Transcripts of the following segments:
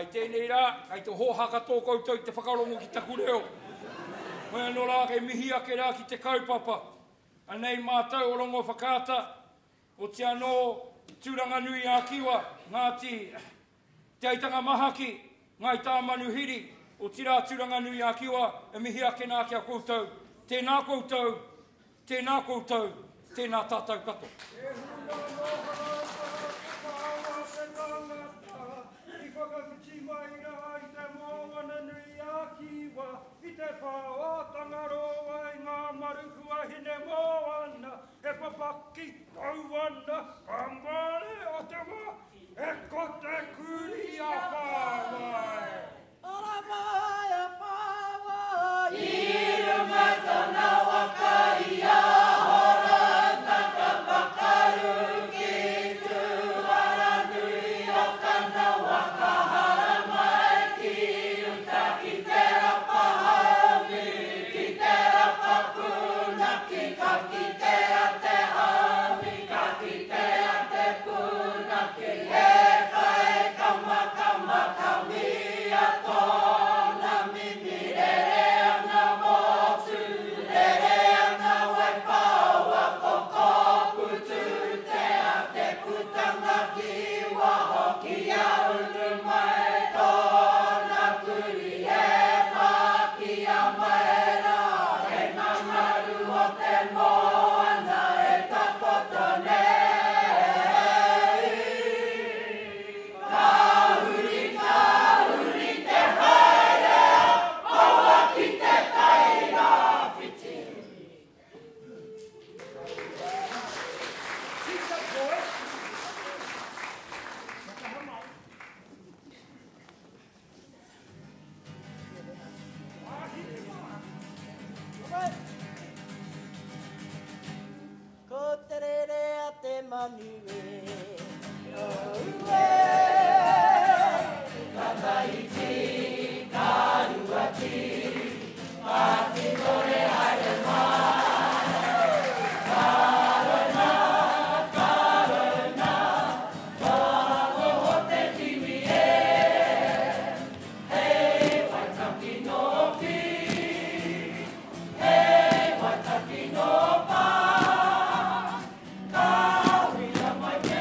Hai tēnei rā, kai te hōhaka tō koutou i te whakarongo ki taku reo. Hoi anō rā, kei mihi ake rā ki te kaupapa. Anei mātou o Rongowhakaata, oti anō Tūranganui a Kiwa, Ngāti Te Aitanga Mahaki, Ngāi Tāmanuhiri, otirā Tūranganui a Kiwa, e mihi ake nā ki a koutou. Tēnā koutou, Tēnā koutou, tēnā tātou katoa. E huna nohanga te whakawa te tangata i whakawhiti mai rā i te moana nui a Kiwa, i te pā o Tangaroa i ngā maru huahine moana e papaki kau ana ka mare o te wā e ko te kurī a Pāwai. Ora mai a Pāwai. I runga tona waka i a Hora ka pakaru ki Tuaranui o Kanawa ka haramai ki uta ki te rapa haumi ki te rapa punaki ka kitea te haumi ka kitea te punaki e kai kamakama ka mia tōna mimi rere ana motu rere ana Waipaoa ko Kopututea te putanga ki waho kia unu mai tōna kurī e pākia mai rā kei ngā ngaru o te moana e takoto nei. Ka huri, ka huri te haere a Pawa ki te tai rāwhiti. Ko te rere a te manu e, Ue, ka tahiti, ka ruati, ka tīkore haere mai. Ka rauna, ka rauna, ka noho te kiwi e. Hei Waitaki nōki, hei Waitaki nō Pā. Ka huia mai te.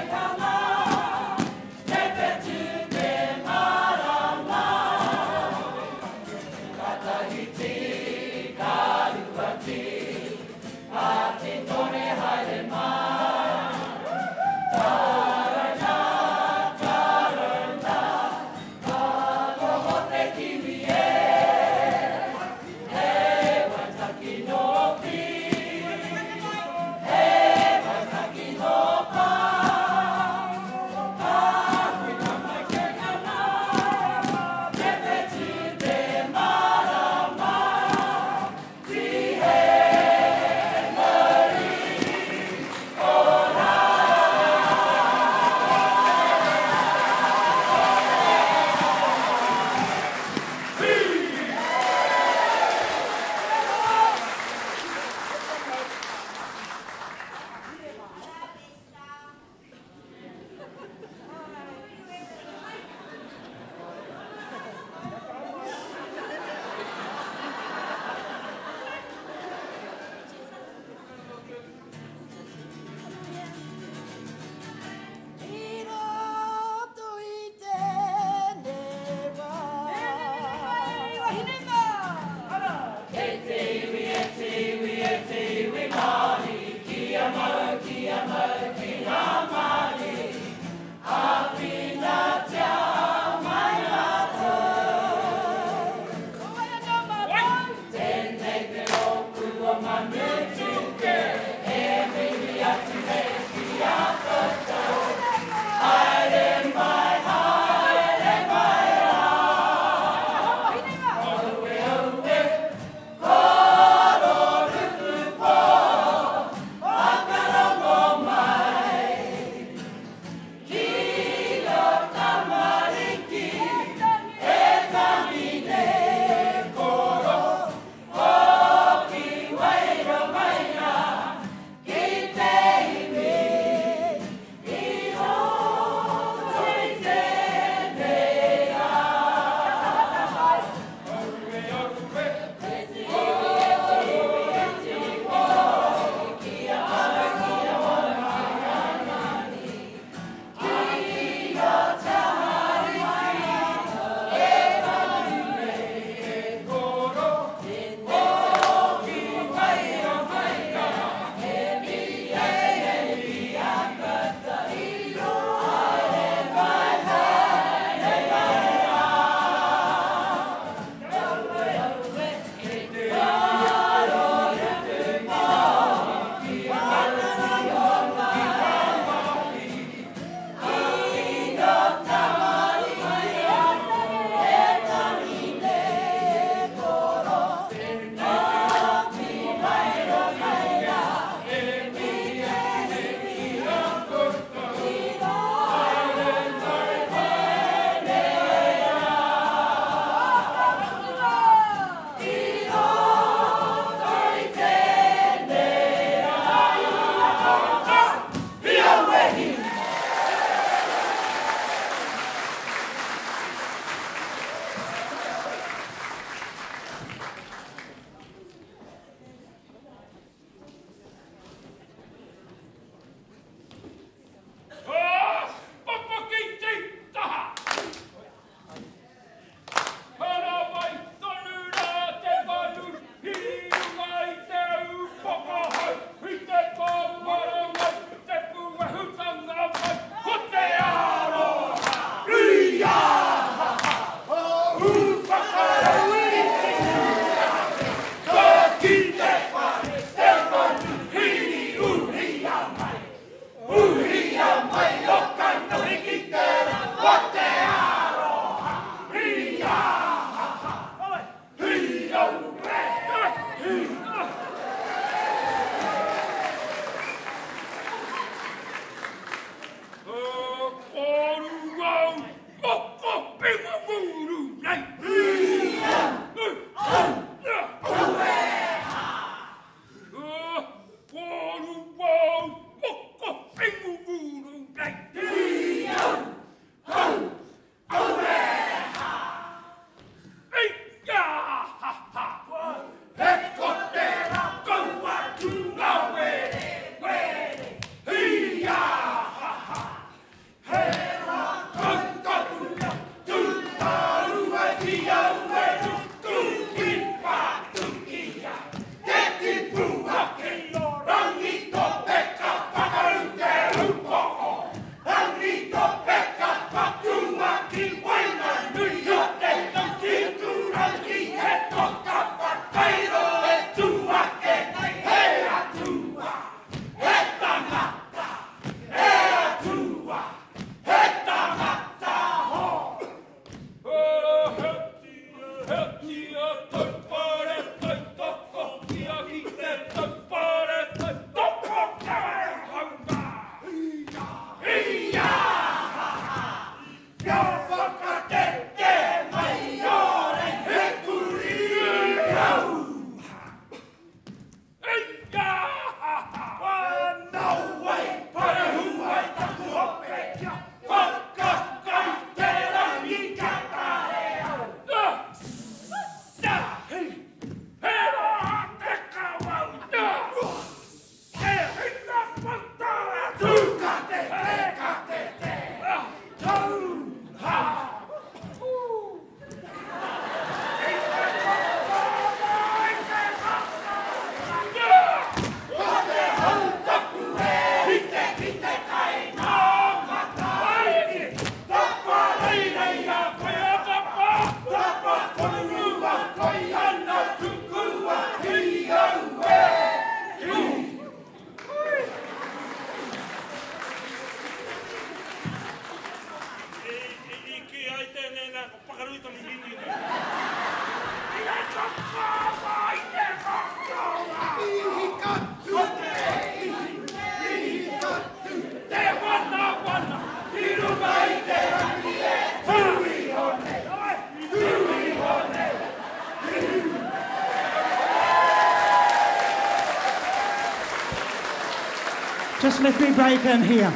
Just let me break in here.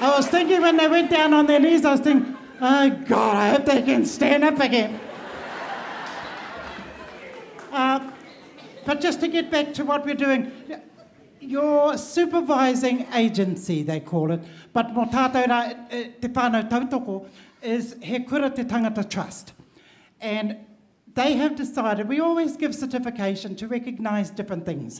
I was thinking when they went down on their knees, I was thinking, oh God, I hope they can stand up again. But just to get back to what we're doing, your supervising agency, they call it, but mō tātou rā, te whānau tautoko, is He Kura Te Tangata Trust. And they have decided, we always give certification to recognise different things.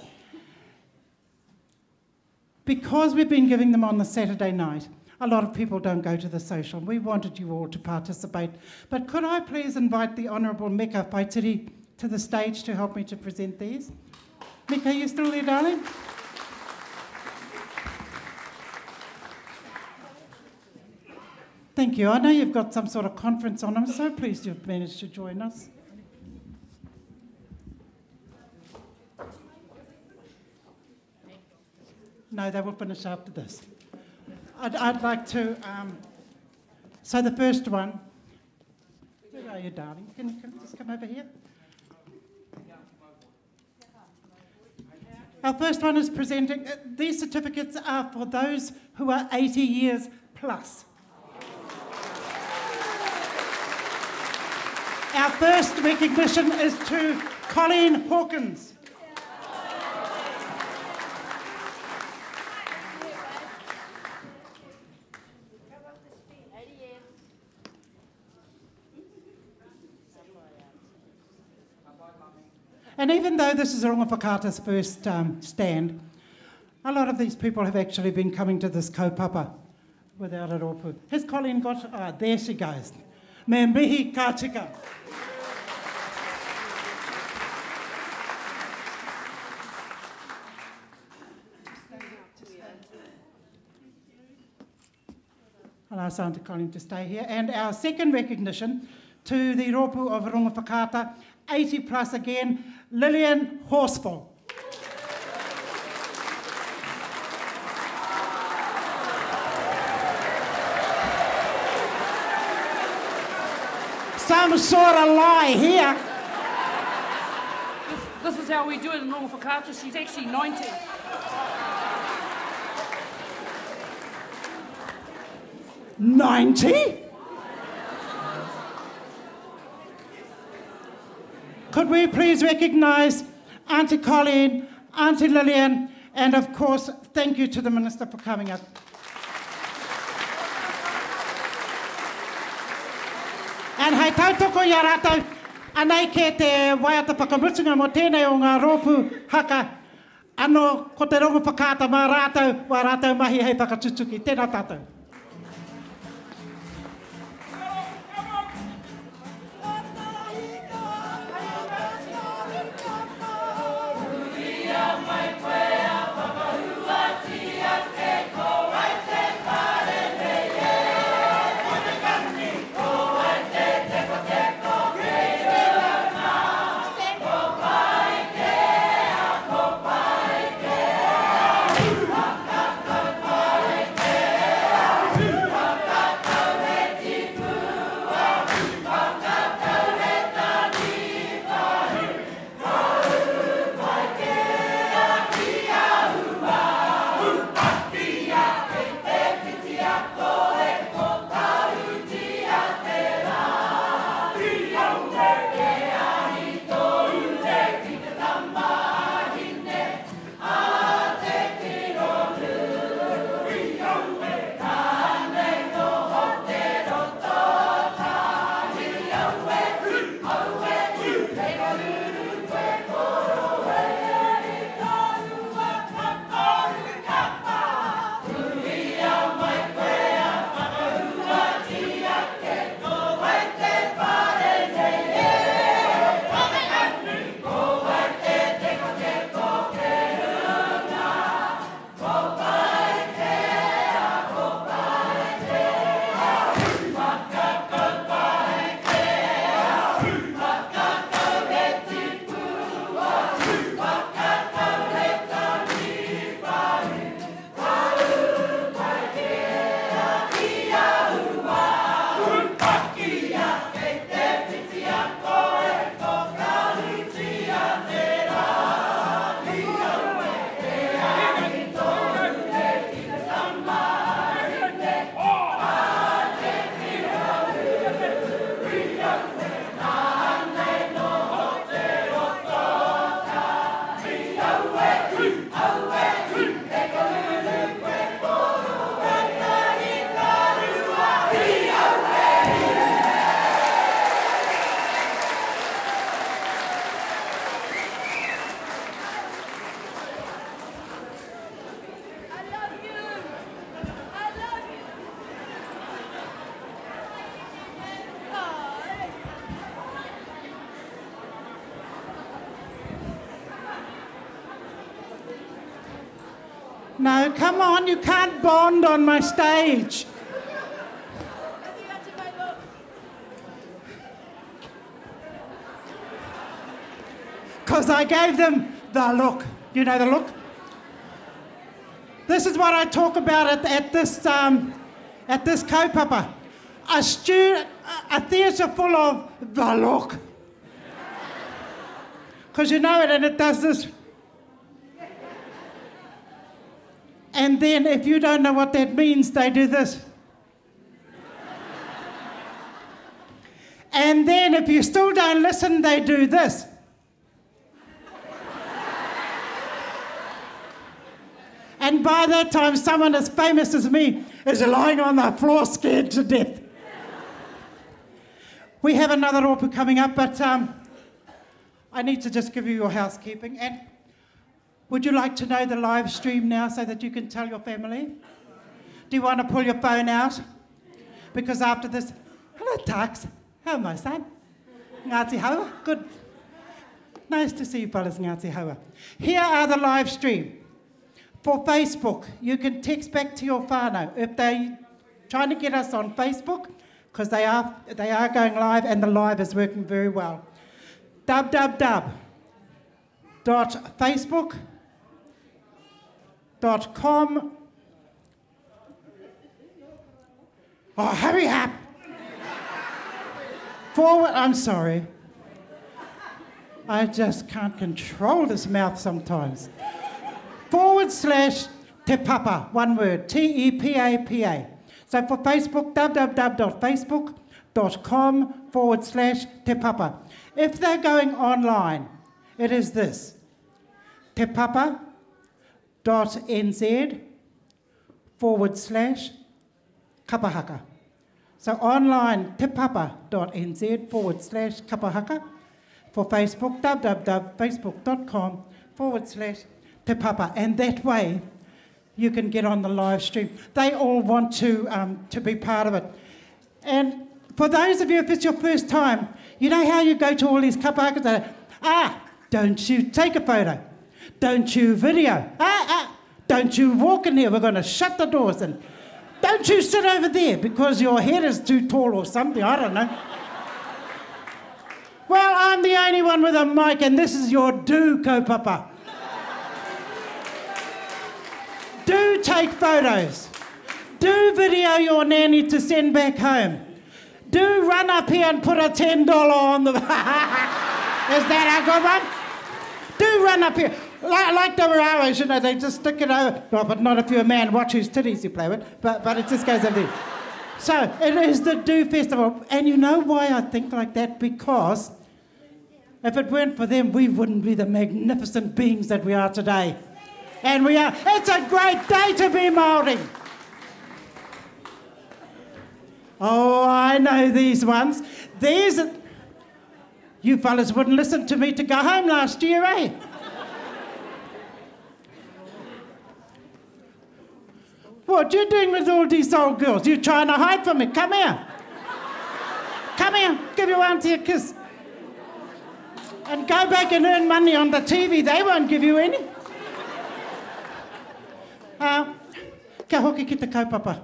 Because we've been giving them on the Saturday night, a lot of people don't go to the social. We wanted you all to participate. But could I please invite the Honourable Meka Whaitiri to the stage to help me to present these? Meka, are you still there, darling? Thank you. I know you've got some sort of conference on. I'm so pleased you've managed to join us. No, they will finish after this. I'd like to... so the first one... Where are you, darling? Can you just come over here? Our first one is presenting... these certificates are for those who are 80 years plus. Our first recognition is to Colleen Hawkins. And even though this is Rongowhakaata's first stand, a lot of these people have actually been coming to this kaupapa without a rōpū. Has Colleen got... Oh, there she goes. Me mihi ka tika. I'll ask Auntie Colleen to stay here. And our second recognition to the rōpū of Rongowhakaata, 80 plus again, Lillian Horsfall. Some sort of lie here. This is how we do it in Rongowhakaata. She's actually 90. 90? Could we please recognise Auntie Colleen, Auntie Lillian, and of course, thank you to the Minister for coming up. And hei tautoko i a rātou, anei ke te waiata whakamutunga mō tēnei o ngā rōpū haka, anō ko te Rongowhakaata mā rātou, wā rātou mahi hei whakatutuki. Tēnā tātou. No, come on, you can't bond on my stage. Because I gave them the look. You know the look? This is what I talk about at, at this um, at this kaupapa. A, stu- a theatre full of the look. Because you know it and it does this. And then if you don't know what that means, they do this. And then if you still don't listen, they do this. And by that time, someone as famous as me is lying on the floor scared to death. We have another rōpū coming up, but um, I need to just give you your housekeeping. And would you like to know the live stream now so that you can tell your family? Do you want to pull your phone out? Because after this, hello, Tux. How my son? Ngāti Haua. Good. Nice to see you, fellas, Ngāti Haua. Here are the live stream. For Facebook, you can text back to your whānau. If they're trying to get us on Facebook, because they are, they are going live and the live is working very well. www.facebook.com Oh, hurry up! Forward, I'm sorry. I just can't control this mouth sometimes. Forward slash Te Papa, one word, T E P A P A. So for Facebook, www.facebook.com forward slash Te Papa. If they're going online, it is this tepapa.nz forward slash kapahaka. So online, tepapa.nz forward slash kapahaka. For Facebook, www.facebook.com forward slash Te Papa. And that way, you can get on the live stream. They all want to, um, to be part of it. And for those of you, if it's your first time, you know how you go to all these kapahakas? And, ah, don't you take a photo. Don't you video. Ah, ah, don't you walk in here. We're going to shut the doors. And don't you sit over there because your head is too tall or something. I don't know. Well, I'm the only one with a mic, and this is your do, kaupapa. Do take photos. Do video your nanny to send back home. Do run up here and put a $10 on the. Is that a good one? Do run up here. Like, like the Raros, you know, they just stick it over. Well, but not if you're a man. Watch whose titties you play with. But, but it just goes over there. So it is the Do Festival. And you know why I think like that? Because if it weren't for them, we wouldn't be the magnificent beings that we are today. And we are. It's a great day to be Māori. Oh, I know these ones. These. You fellas wouldn't listen to me to go home last year, eh? What you doing with all these old girls? You trying to hide from me? Come here. Come here. Give your auntie a kiss. And go back and earn money on the TV. They won't give you any. Uh, ka hoki ki te kaupapa.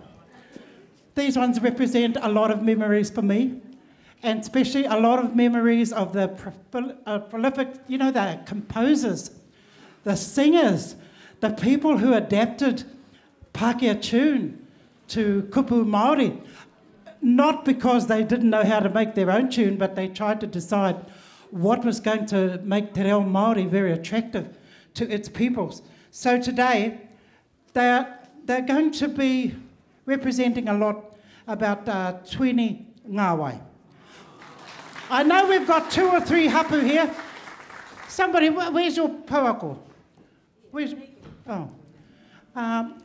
These ones represent a lot of memories for me, and especially a lot of memories of the uh, prolific, you know, the composers, the singers, the people who adapted Pākehā tune to Kupu Māori. Not because they didn't know how to make their own tune, but they tried to decide what was going to make Te Reo Māori very attractive to its peoples. So today, they're, they're going to be representing a lot about uh, Tuini Ngāwai. I know we've got two or three hapu here. Somebody, where's your pouako? Where's, oh. Um,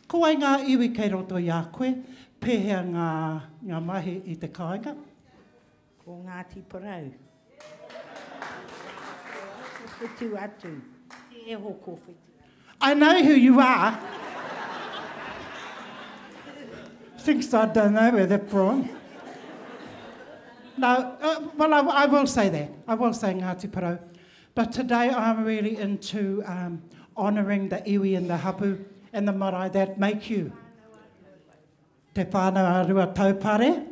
ko ai ngā iwi kei roto i a koe, pēhea ngā, ngā mahi i te kāinga? Ko Ngāti Porou. Ko whitu atu. Te eho ko whitu. I know who you are. Thinks I don't know where they're from. No, uh, well, I, I will say that. I will say Ngāti Porou. But today I'm really into honouring the iwi and the hapu and the marae that make you. Te whānau a Rua Taupare.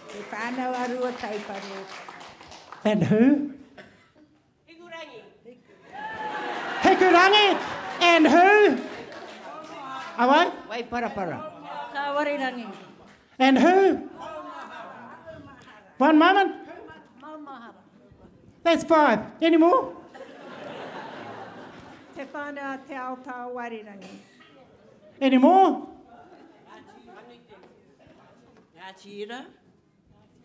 Te whānau a Rua Taupare. And who? Hikurangi. Hikurangi. And who? Awai? Waiparapara. Tāwarirangi. And who? One moment. That's 5. Any more? Te whānau a Te Ao Tāwarirangi. Any more? Ngāti Ira.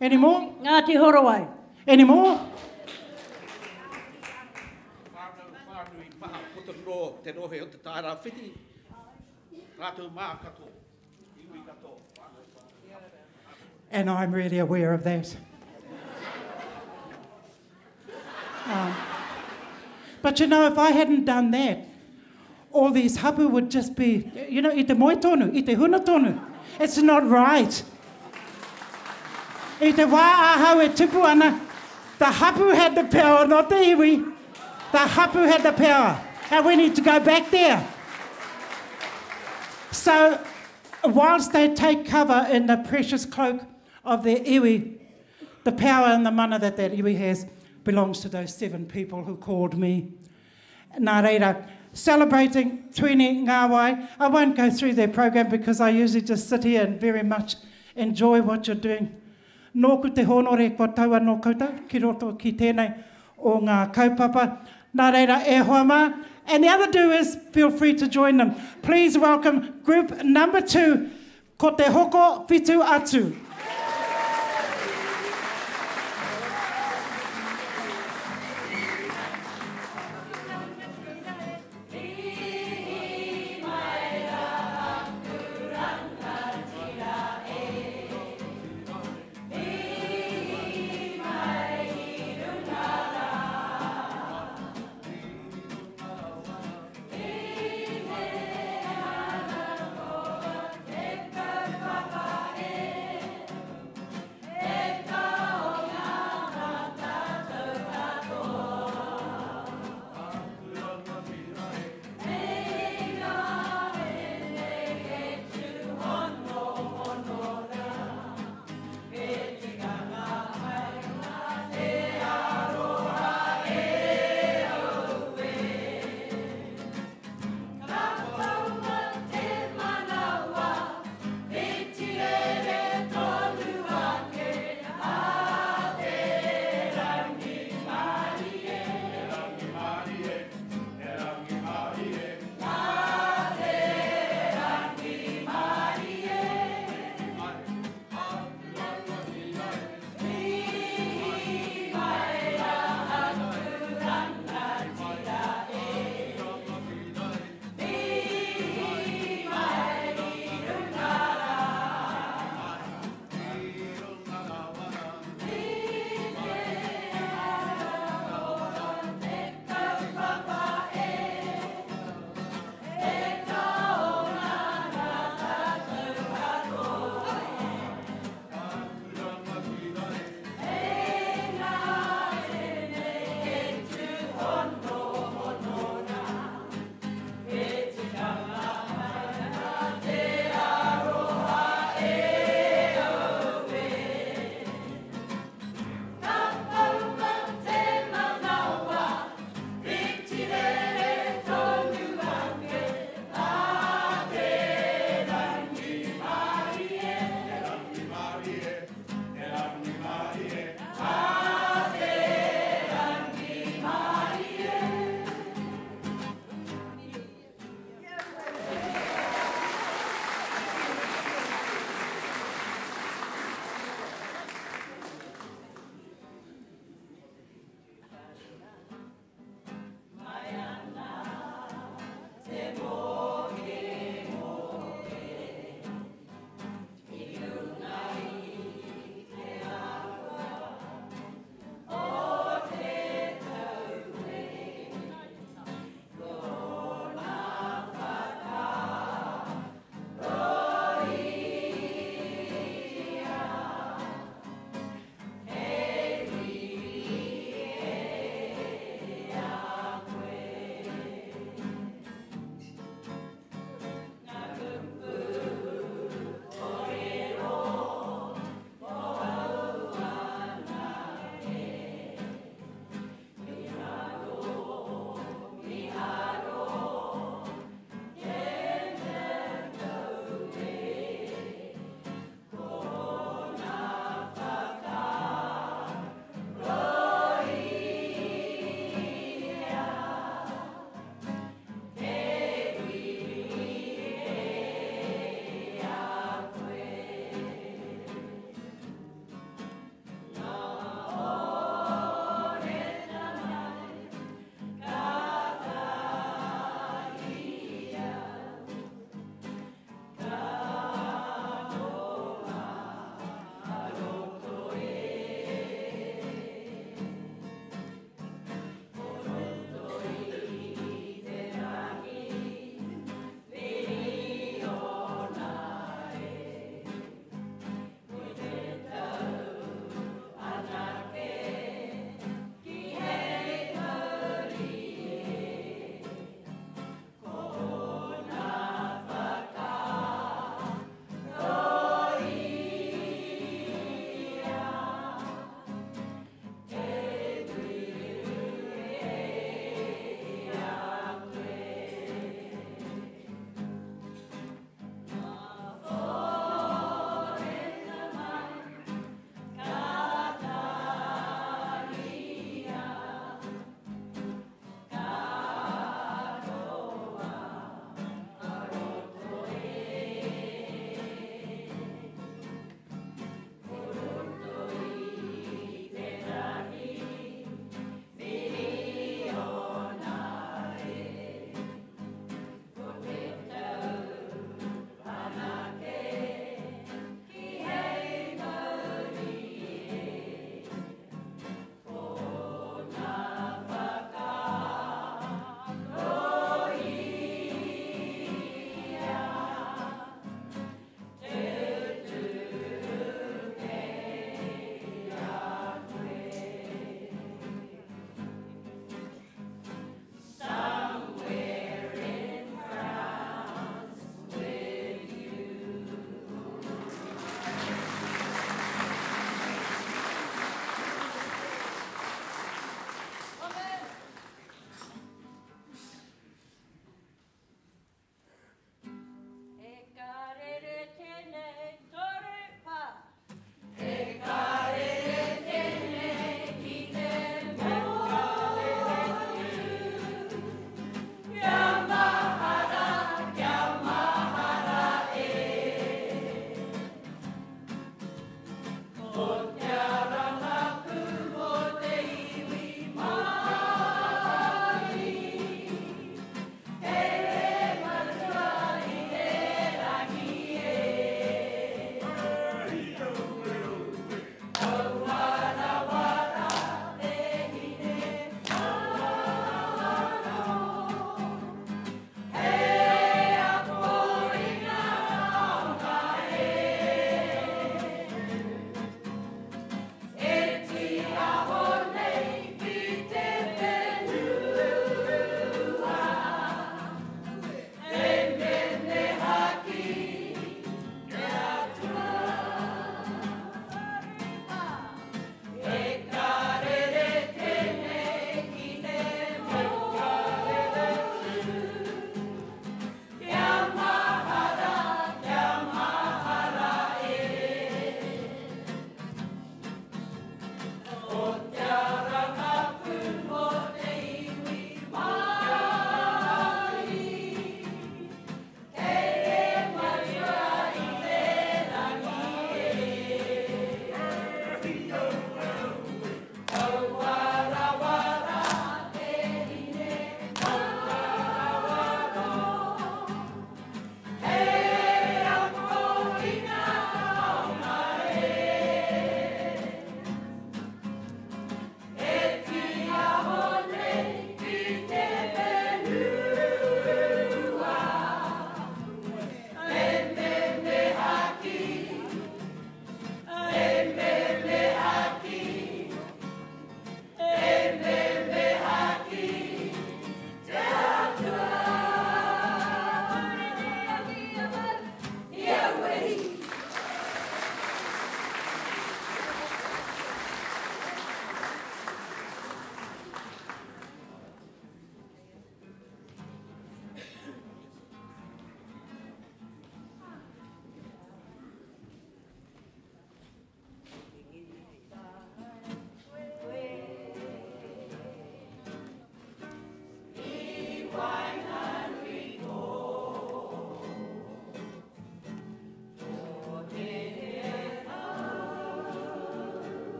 Any more? Ngāti Horowai. Any more? Whānau whānui maha ko te rohe o te Tairāwhiti. Rātou mā katoa, iwi katoa, whānau whānui. And I'm really aware of that. But you know, if I hadn't done that, all these hapu would just be, you know, i te moe tonu, i te huna tonu. It's not right. I te wā ahau e tupu ana, the hapu had the power, not the iwi. The hapu had the power. And we need to go back there. So, whilst they take cover in the precious cloak of their iwi, the power and the mana that that iwi has belongs to those 7 people who called me. Nā reira, celebrating Tuini Ngāwai. I won't go through their program because I usually just sit here and very much enjoy what you're doing. Nōku te honore kua taua nō koutou, ki roto ki tēnei o ngā kaupapa. Nā reira, e hoa mā. And the other do is feel free to join them. Please welcome group number 2, ko te hoko whitu atu.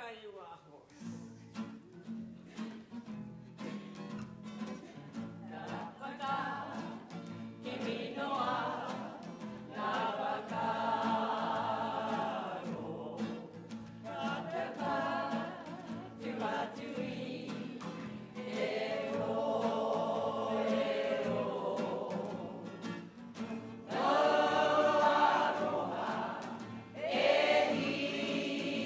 Kaiwaho. Ka kimi noa ngā whakaaro. Ka taka tu atu i te kōrero. Tō aroha e hine.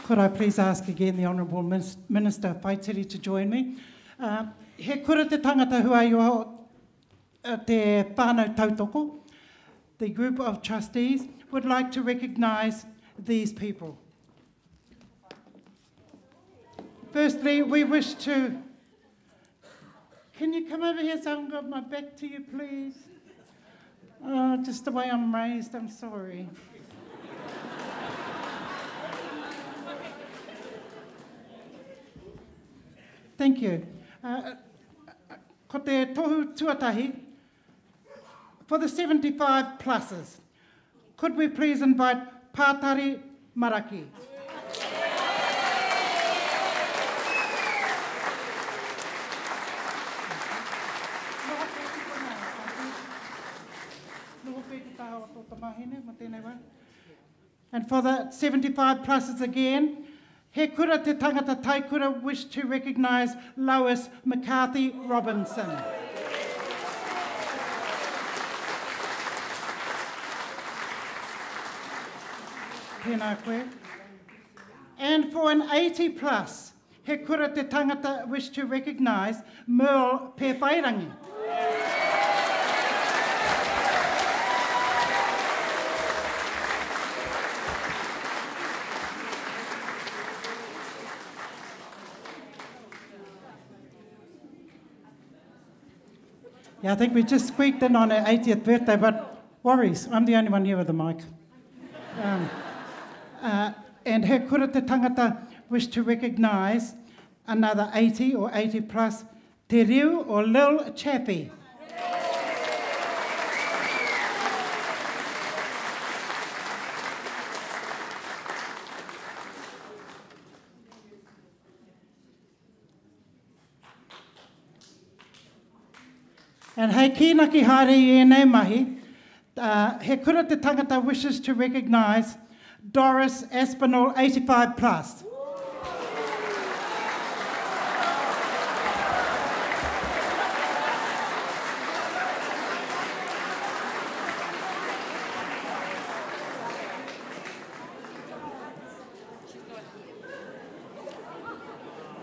Could I please ask again the Honourable Minister Whaitiri to join me? He kura te tangata hua i o te whānau tautoko, the group of trustees, would like to recognise these people. Firstly, we wish to... Can you come over here so I've got my back to you, please? Just the way I'm raised, I'm sorry. Thank you. Ko te tohu tuatahi, for the 75 pluses, could we please invite Pātari Maraki? And for the 75 pluses again, he kura te tangata taikura wish to recognise Lois McCarthy Robinson. Tēnā koe. And for an 80 plus, he kura te tangata wish to recognise Merle Pewhairangi. Yeah, I think we just squeaked in on her 80th birthday, but worries, I'm the only one here with the mic. And he kura te tangata wish to recognise another 80 or 80 plus, Te Riu or Lil Chappie. And hei kīnaki haere i ēnei mahi, he kura te tangata wishes to recognise Doris Aspinall, 85 plus.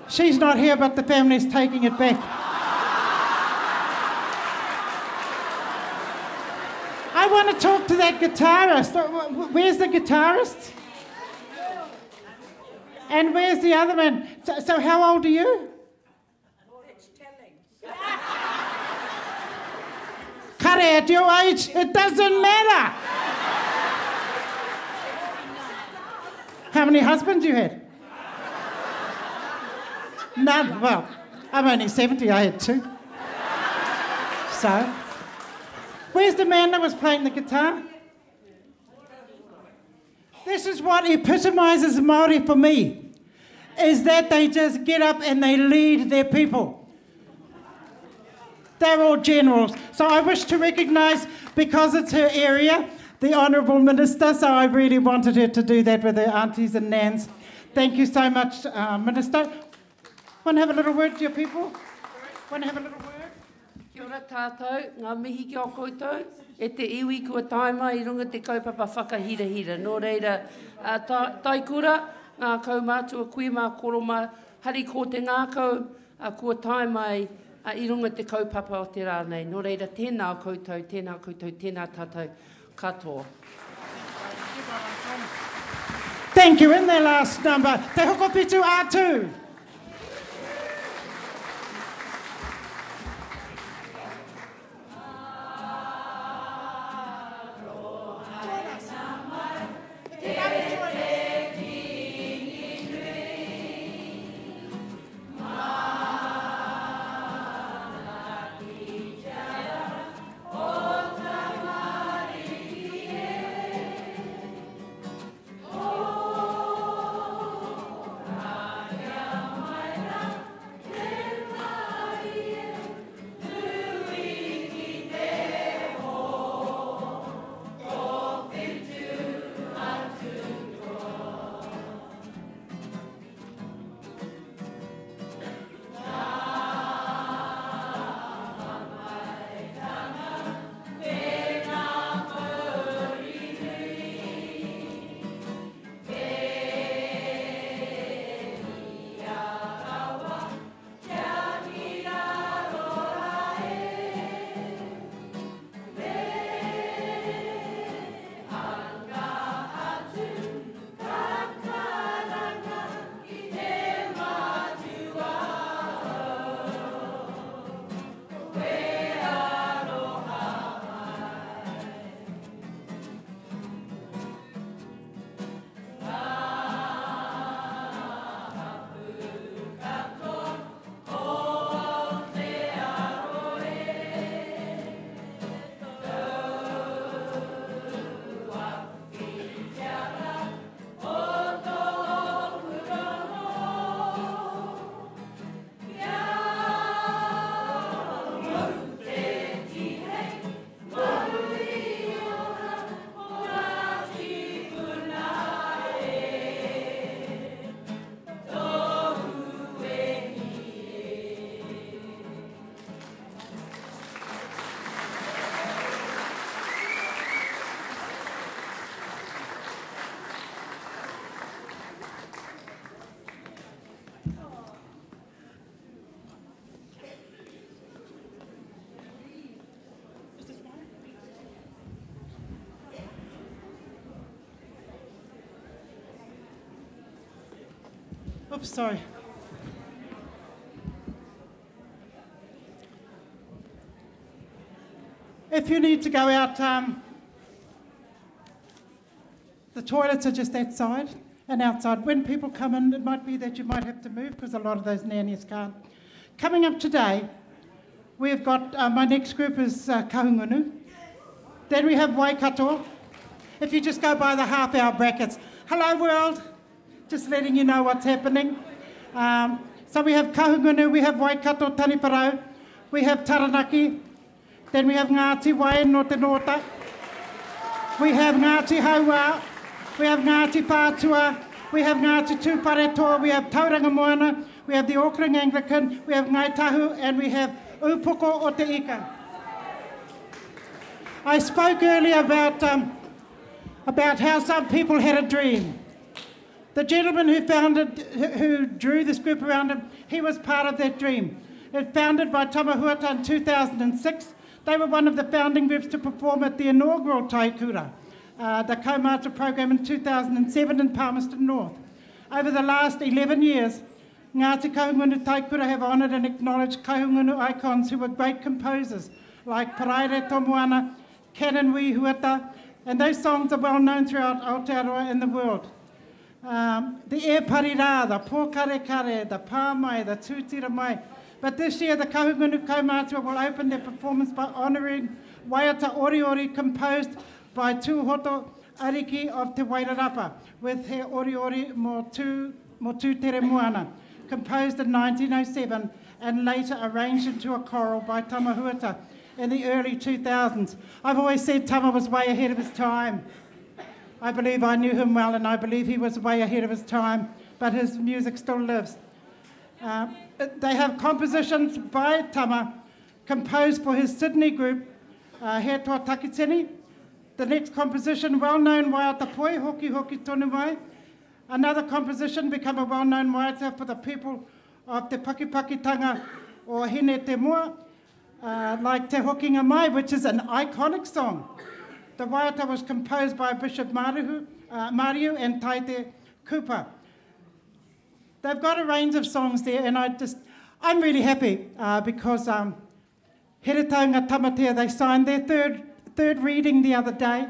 She's not here, but the family's taking it back. I want to talk to that guitarist. Where's the guitarist? And where's the other man? So how old are you? It's telling. Kare, at your age, it doesn't matter. How many husbands you had? None. Well, I'm only 70, I had 2. So, where's the man that was playing the guitar? This is what epitomises Māori for me, is that they just get up and they lead their people. They're all generals. So I wish to recognise, because it's her area, the Honourable Minister, so I really wanted her to do that with her aunties and nans. Thank you so much, Minister. Want to have a little word to your people? Want to have a little word? Kia ora tātou, ngā mihi ki o koutou, e te iwi kua taima i runga te kaupapa whakahirahira. Nō reira, taikura, ngā kaumātua kui mā koroma, hari ko te ngākau, kua taima i runga te kaupapa o te rā nei. Nō reira, tēnā koutou, tēnā koutou, tēnā tātou katoa. Thank you. In their last number, Te Hokowhitu A2. Oh, Oops, sorry. If you need to go out, the toilets are just that side and outside. When people come in, it might be that you might have to move because a lot of those nannies can't. Coming up today, we've got, my next group is Kahungunu. Then we have Waikato. If you just go by the half-hour brackets. Hello, world. Just letting you know what's happening. So we have Kahungunu, we have Waikato Taniwharau, we have Taranaki, then we have Ngāti Wai no te Nōta, we have Ngāti Hauā, we have Ngāti Whātua, we have Ngāti Tūwharetoa, we have Tauranga Moana, we have the Auckland Anglican, we have Ngai Tahu, and we have Upoko o Te Ika. I spoke earlier about how some people had a dream. The gentleman who founded, who drew this group around him, he was part of that dream. It founded by Tama Huata in 2006. They were one of the founding groups to perform at the inaugural Taikura, the Kaumātua program in 2007 in Palmerston North. Over the last 11 years, Ngāti Kahungunu Taikura have honoured and acknowledged Kahungunu icons who were great composers, like Paraire Tomoana, Canon Wi Huata, and those songs are well known throughout Aotearoa and the world. The E Parira, the Pōkare Kare, the Pāmai, the Tūtira Mai. But this year, the Kahungunu Kaumātua will open their performance by honouring Waiata Oriori composed by Tūhoto Ariki of Te Wairarapa with he Oriori Mō Tūtere Moana, composed in 1907 and later arranged into a choral by Tama Huata in the early 2000s. I've always said Tama was way ahead of his time. I believe I knew him well, and I believe he was way ahead of his time, but his music still lives. They have compositions by Tama composed for his Sydney group, He Toa Takitini. The next composition, well-known waiata poi, Hoki Hoki Tonu Mai. Another composition become a well-known waiata for the people of Te Pakipakitanga o Hine Te Moa, like Te Hokinga Mai, which is an iconic song. The waiata was composed by Bishop Mariu and Taite Cooper. They've got a range of songs there, and I'm really happy because Heretaunga Tamatea, they signed their third reading the other day.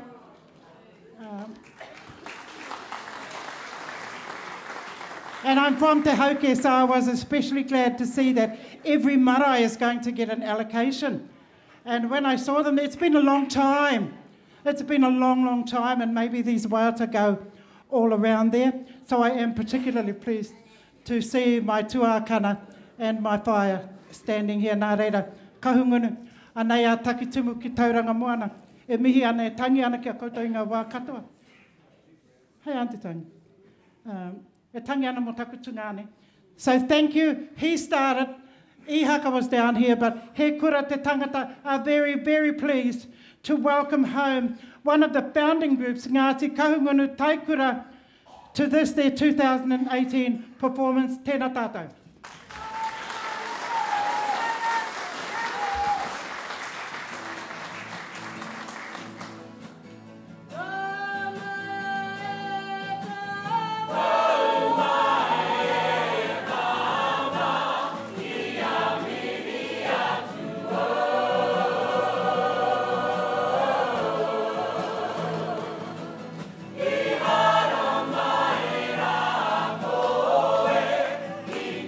And I'm from Te Hauke, so I was especially glad to see that every marae is going to get an allocation. And when I saw them, it's been a long time. It's been a long, long time, and maybe these waiata go all around there. So I am particularly pleased to see my tuakana and my whaea standing here. Nā reira, Kahungunu, anei a Takitimu ki Tauranga Moana. E mihi ana, e tangi ana kia koutou i ngā wā katoa. Hei Auntie Tangi. E tangi ana mō taku tungāne. So thank you. He started. Ihaka was down here, but He Kura Te Tangata are very, very pleased to welcome home one of the founding groups, Ngāti Kahungunu Taikura, to this, their 2018 performance, Tēnā tātou.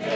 Te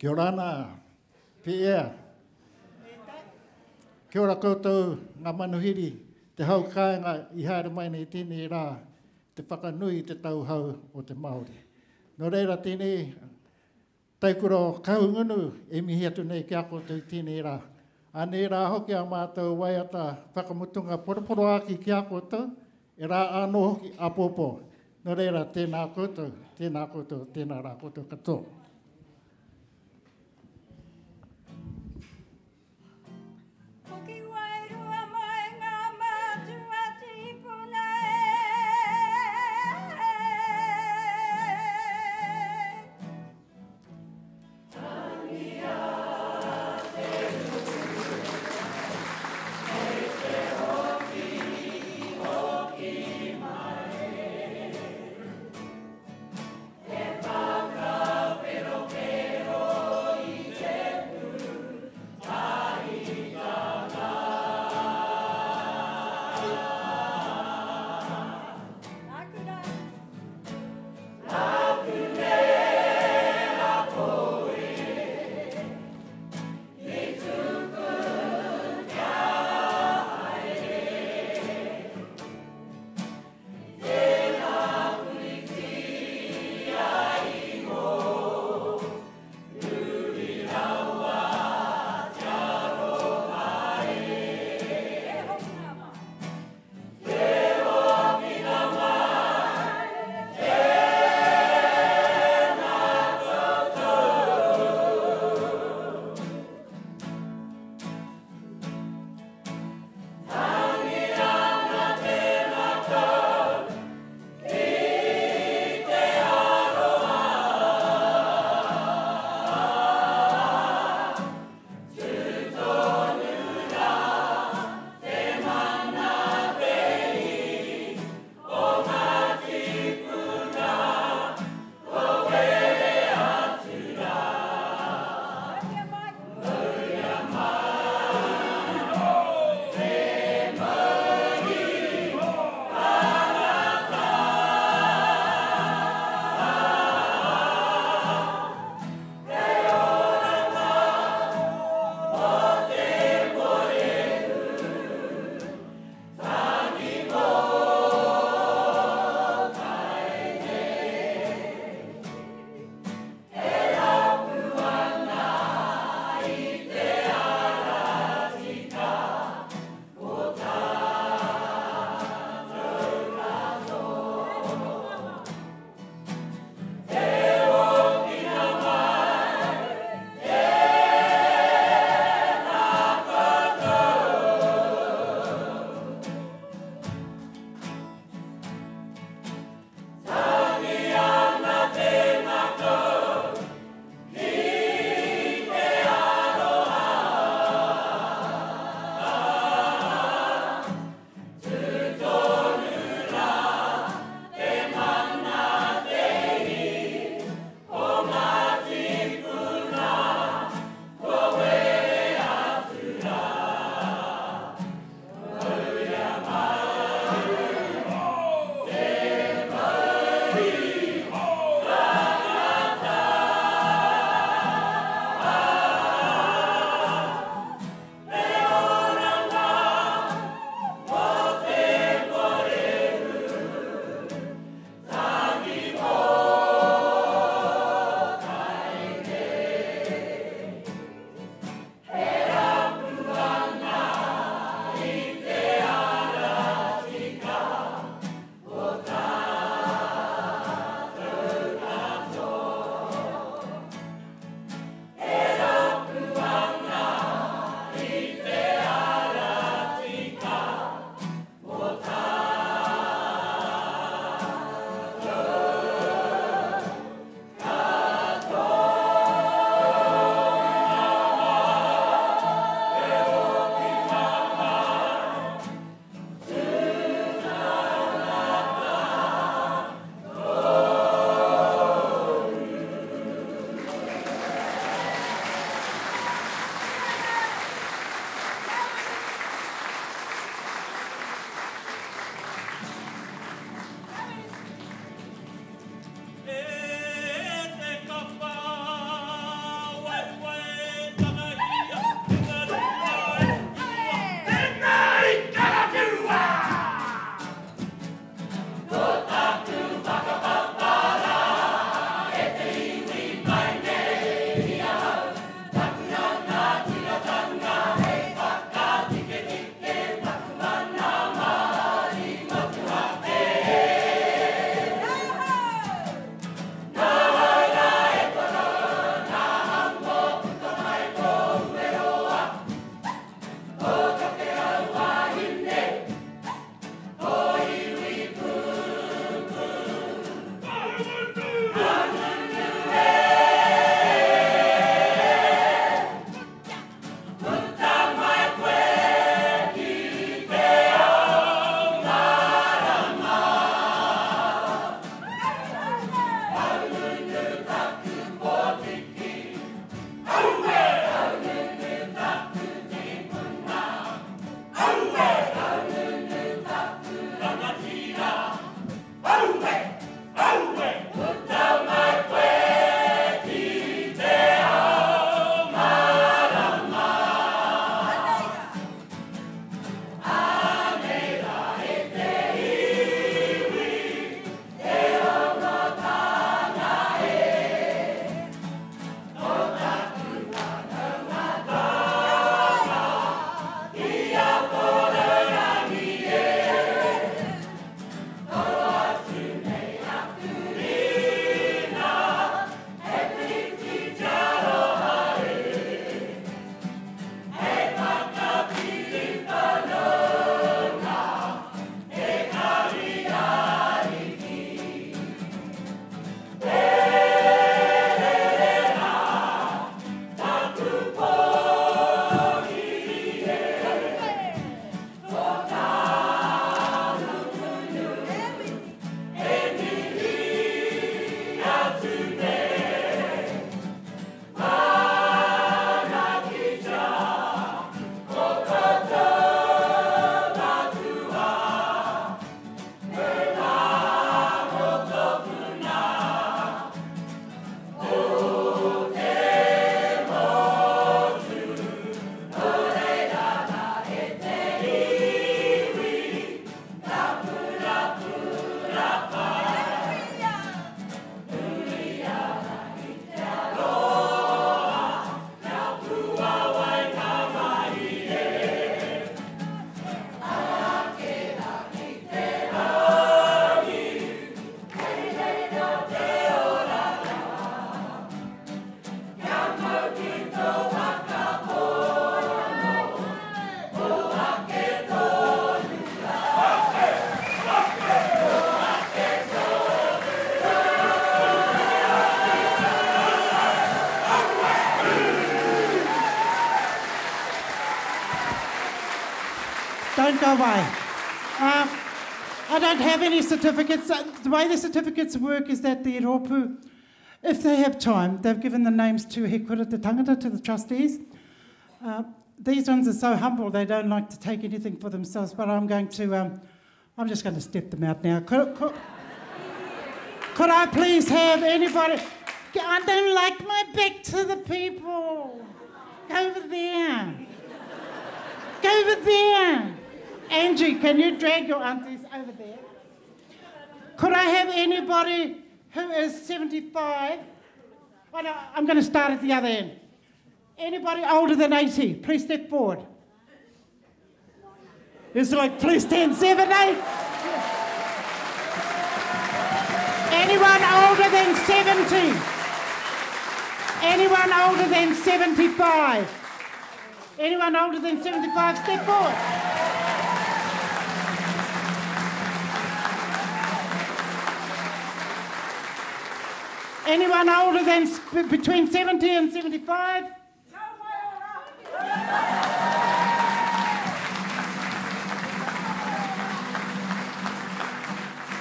Kia ora ana, Pia. Kia ora koutou ngā manuhiri, te hau kāinga i haere mai nei tēnei rā, te whakanui i te tau hou o te Māori. Nō reira tēnei Taikura o Kahungunu e mihi atu nei ki a koutou i tēnei rā. Anei rā hoki a mātou waiata whakamutunga poroporoāki ki a koutou, e rā anō hoki āpōpō. Nō reira, tēnā koutou, tēnā koutou, tēnā rā koutou katoa. Hoki wairua mai ngā mātua tīpuna e. Tangia te rua, kei te hoki, hoki mai. He whakawhetai. Don't go away. I don't have any certificates. The way the certificates work is that the rōpū, if they have time, they've given the names to He Kura Te Tangata, to the trustees. These ones are so humble, they don't like to take anything for themselves, but I'm going to, I'm just going to step them out now. Could I please have anybody? I don't like my back to the people. Go over there. Go over there. Angie, can you drag your aunties over there? Could I have anybody who is 75? Oh, no, I'm going to start at the other end. Anybody older than 80, please step forward. It's like, please stand 7, 8. Anyone older than 70? Anyone older than 75? Anyone older than 75, step forward. Anyone older than between 70 and 75?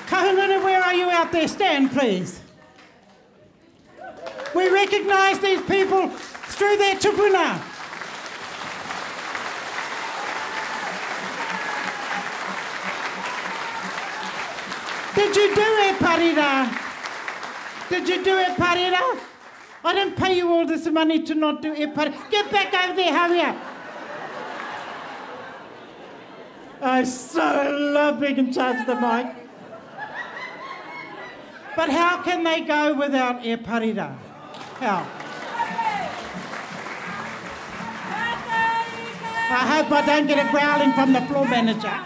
Kahungunu, where are you out there? Stand, please. We recognise these people through their tupuna. Did you do it, Parira? Did you do it, Parira? I didn't pay you all this money to not do it, Parira. Get back over there, hurry up. I so love being in charge of the mic. But how can they go without e parira? How? I hope I don't get a growling from the floor manager.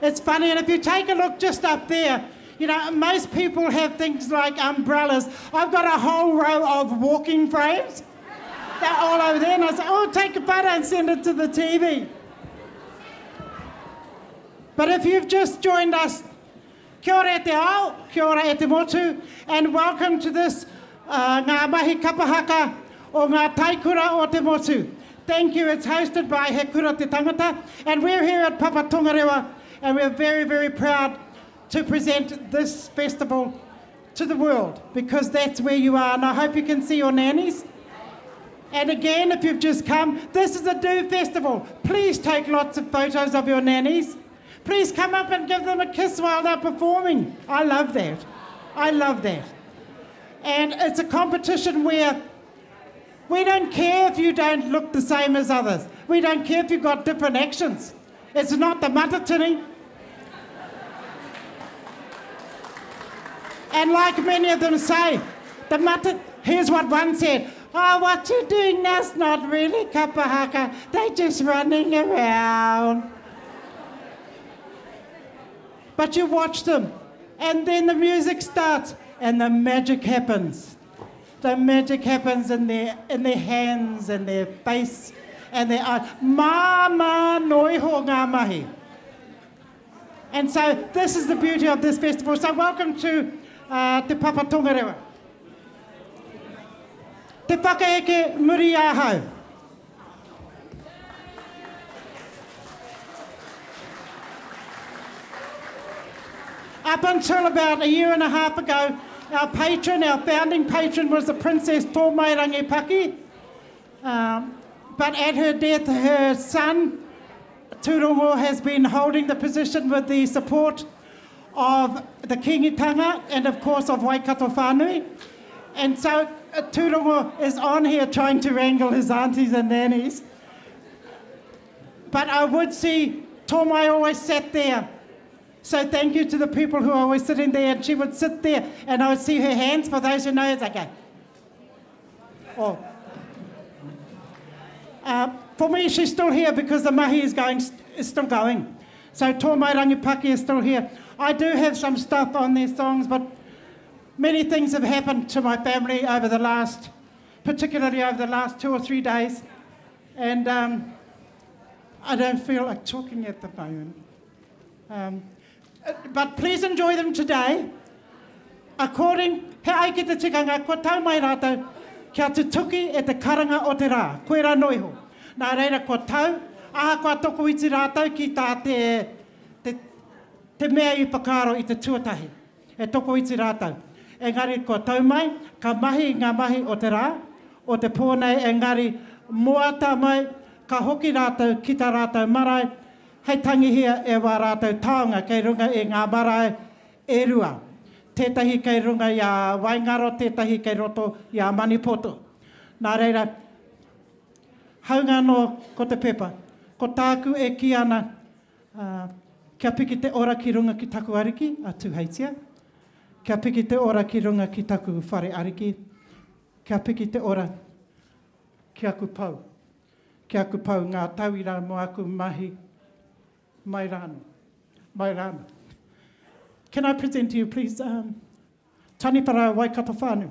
It's funny, and if you take a look just up there, you know, most people have things like umbrellas. I've got a whole row of walking frames. They're all over there, and I say, oh, take a photo and send it to the TV. But if you've just joined us, kia ora e te ao, kia ora e te motu, and welcome to this uh, Ngā Mahi Kapahaka o Ngā Taikura o te Motu. Thank you. It's hosted by He Kura Te Tangata, and we're here at Papa Tongarewa, and we're very, very proud to present this festival to the world because that's where you are. And I hope you can see your nannies. And again, if you've just come, this is a do festival. Please take lots of photos of your nannies. Please come up and give them a kiss while they're performing. I love that. I love that. And it's a competition where we don't care if you don't look the same as others. We don't care if you've got different actions. It's not the matatini. And like many of them say, the mata, here's what one said, oh, what you're doing now's not really kapahaka. They're just running around. But you watch them, and then the music starts, and the magic happens. The magic happens in their, in their hands and their face and their eyes. Mama noiho ngā mahi. And so this is the beauty of this festival. So welcome to uh, Te Papa Tongarewa. Te whakaeke muri ahau. Up until about a year and a half ago, our patron, our founding patron was the Princess Tōmairangi Paki. Um, but at her death, her son, Turongo, has been holding the position with the support of the Kingitanga and, of course, of Waikato Whānui. And so uh, Turongo is on here trying to wrangle his aunties and nannies. But I would see Tomai always sat there. So thank you to the people who are always sitting there. And she would sit there and I would see her hands. For those who know, it's like a... Oh. Uh, for me, she's still here because the mahi is, going, is still going. So Tōmai Rangipaki is still here. I do have some stuff on their songs, but many things have happened to my family over the last, particularly over the last two or three days. And um, I don't feel like talking at the moment. Um, but please enjoy them today. According, he ai ki te tikanga, kua tau mai rātou, kia tutuki e te karanga o te rā. Koe rā noiho. Nā reira kua tau, ahakoa tokoiti rātou ki tā te, te, te mea i whakaaro i te tuatahi. E tokoiti rātou. Engari kua tau mai, ka mahi i ngā mahi o te rā, o te pō nei, engari moata mai, ka hoki rātou ki tā rātou marae, hei tangihia e wā rātou taonga kei runga i ngā marae e rua. Tētahi kei runga i a Waingaro, tētahi kei roto i a Manipoto. Nā reira, haunga anō ko te pepa. Ko tāku e kī ana, uh, kia piki te ora ki runga ki taku ariki, a Tūheitia. Kia piki te ora ki runga ki taku whare ariki. Kia piki te ora ki aku pou. Ki aku pou ngā tauira mō aku mahi mai rāno. Mai rāno. Can I present to you, please, um, Taniwharau Waikato Whānui.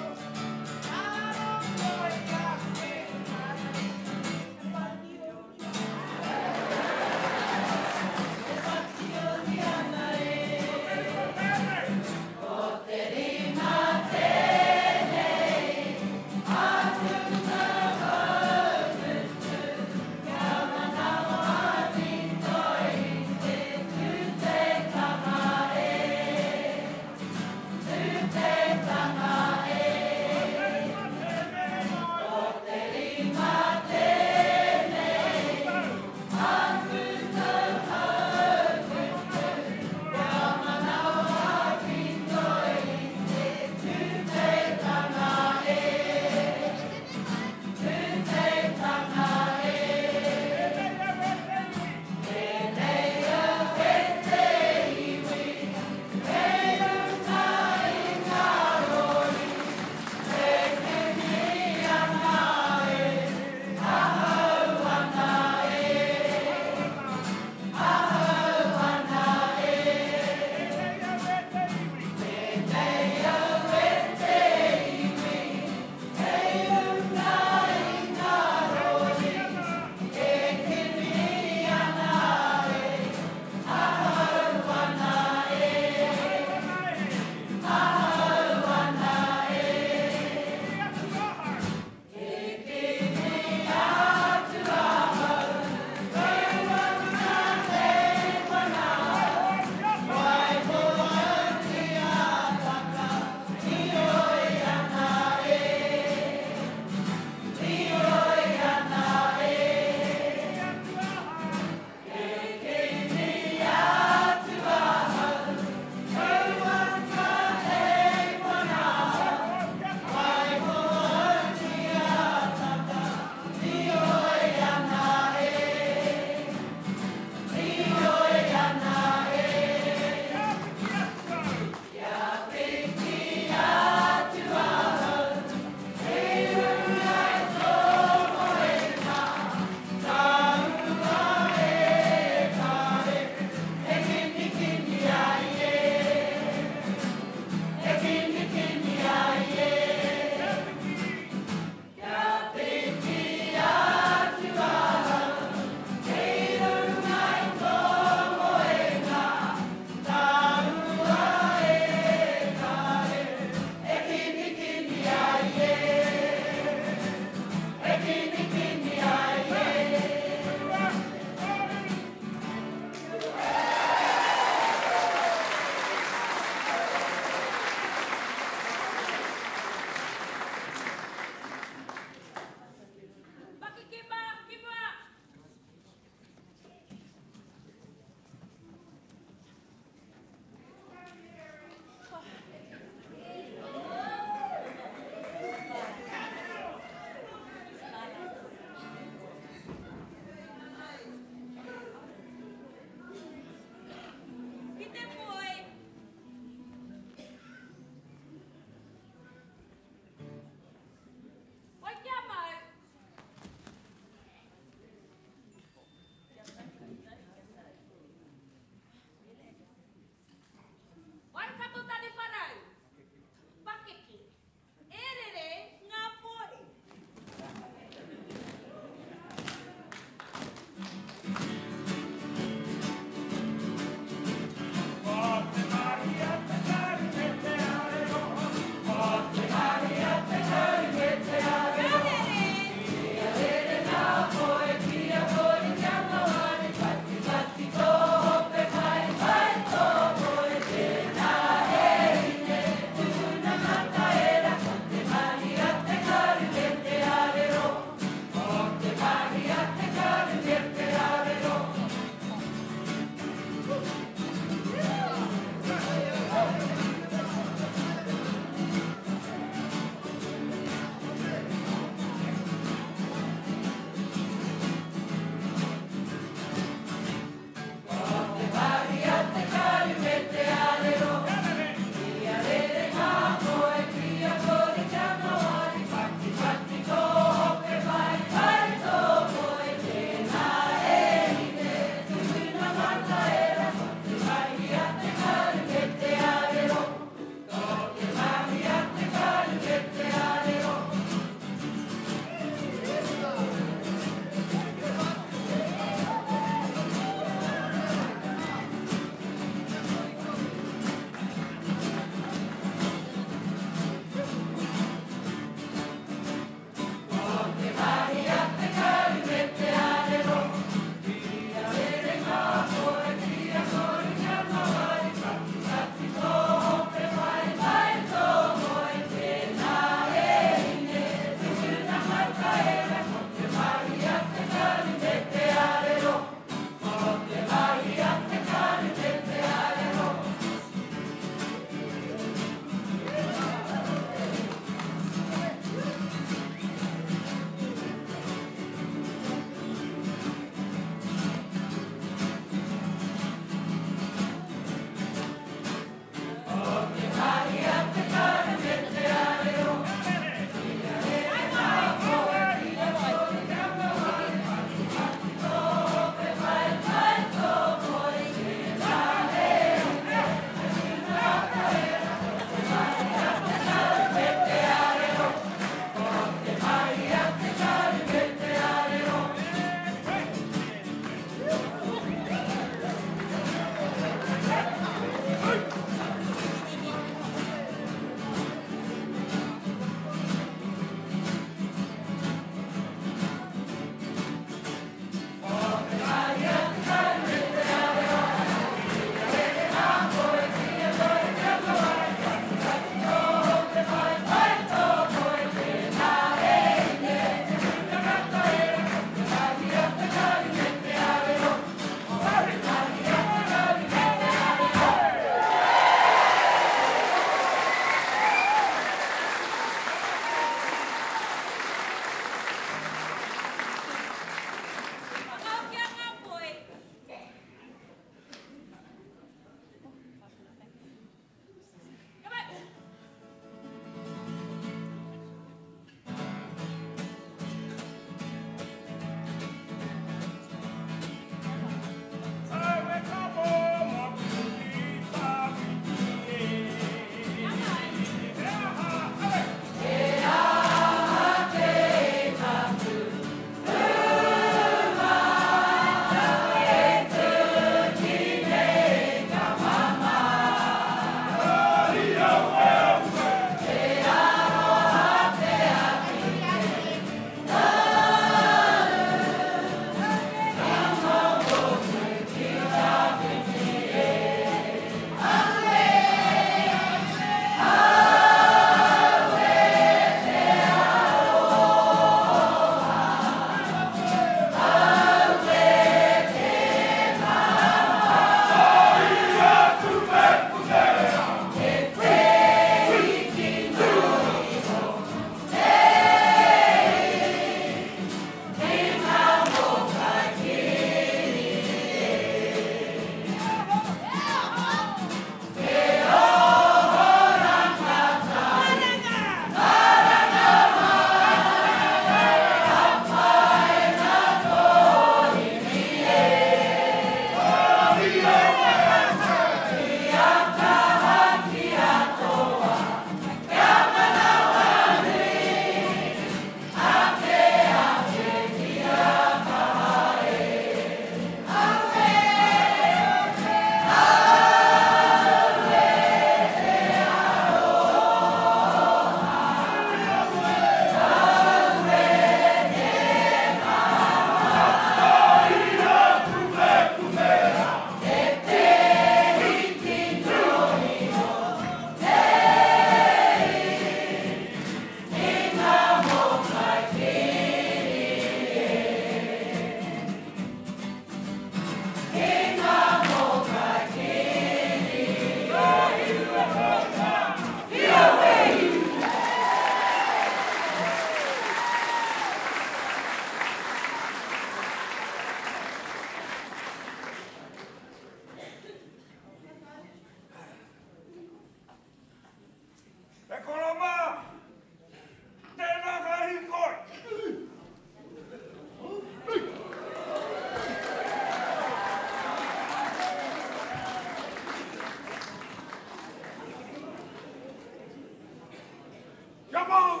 Kia mau!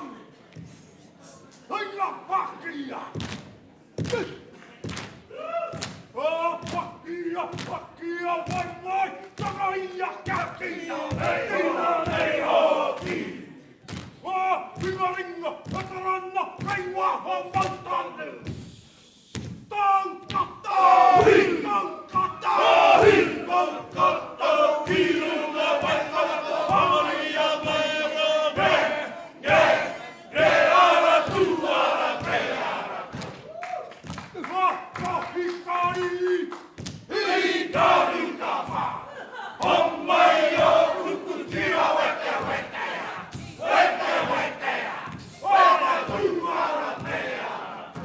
Hei a pakia! A pakia, pakia, wai mai, tanga ia kia kia, ina nei hoki! A ringa ringa, patarana, kei waho mau tanu! Tau kata, tau kata, tau kata, ki runga Waikato, Maria mai re, re, re ara tu ara te ara. Waka hikari, hikari ka wha, o mai o kuku tira wete wetea, wete wetea, ara tu ara te ara.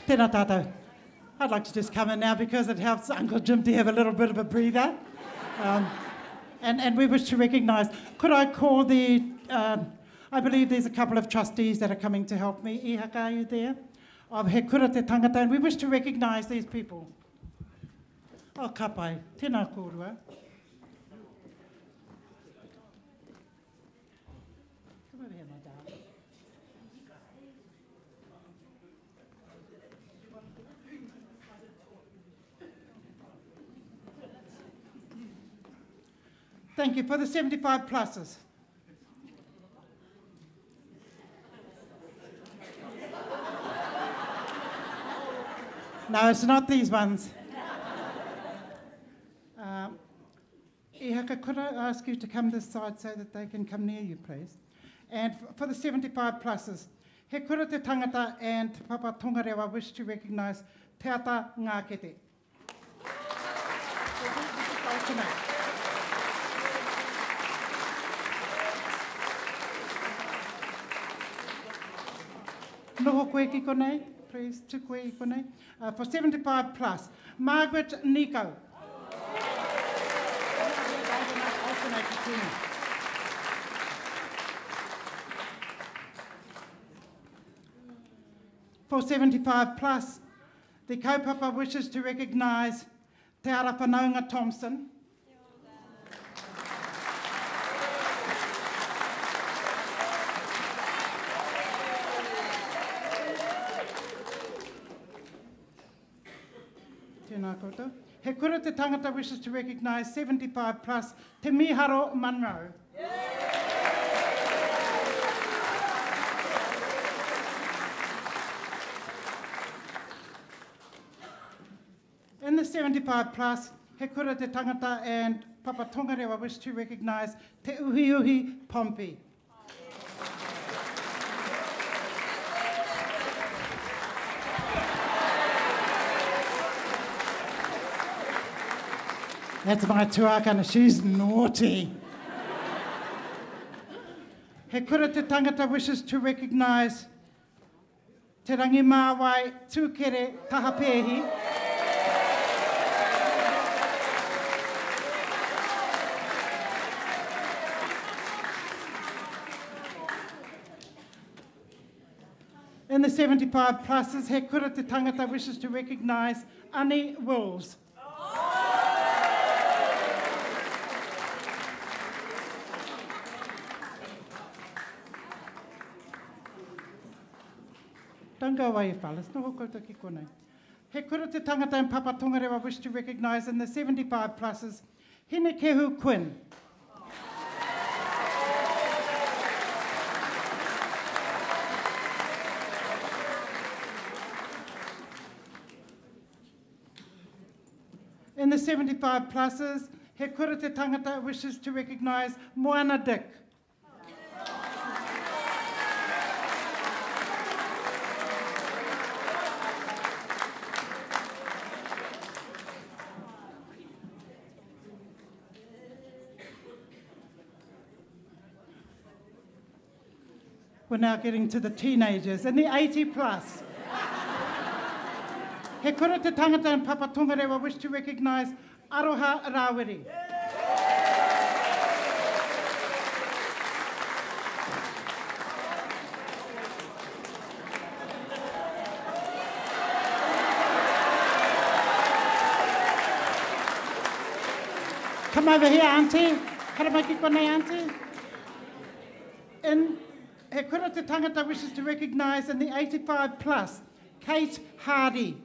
Tēnā tātou. I'd like to just come in now because it helps Uncle Jim to have a little bit of a breather. And we wish to recognise, could I call the, I believe there's a couple of trustees that are coming to help me. Ihaka, are you there? Of He Kura Te Tangata, and we wish to recognise these people. Oh, ka pai. Tēnā kōrua. Come over here, my darling. Thank you for the 75 pluses. No, it's not these ones. Ihaka, could I ask you to come this side so that they can come near you, please? And for the 75 pluses, He Kura Te Tangata and Te Papa Tongarewa wish to recognise Te Ata Ngākete. Noho koe ki konei, please, tu koe i konei. For 75 plus, Margaret Nico. For 75 plus, the kaupapa wishes to recognise Te Ara Whanaunga Thompson. Tēnā koutou. He Kura Te Tangata wishes to recognise 75 plus Te Miharo Munro. In the 75 plus, He Kura Te Tangata and Papa Tongarewa wish to recognise Te Uhiuhi Pompey. That's my tuakana, she's naughty. He Kura Te Tangata wishes to recognise Te Rangi Māwai Tūkere Tahapehi. In the 75 pluses, He Kura Te Tangata wishes to recognise Annie Wills. Don't go away, fellas. Noho koutou ki konei. He kura te tangata in Papa Tongarewa wish to recognise in the 75 pluses, Hinekehu Quinn. In the 75 pluses, He Kura Te Tangata wishes to recognise Moana Dick. We're now getting to the teenagers and the 80 plus. He kura te tangata in Papa Tongarewa wish to recognise Aroha Rawiri. Come over here, auntie. Haramaki konei, auntie. In He Kura Te Tangata wishes to recognise in the 85 plus, Kate Hardy.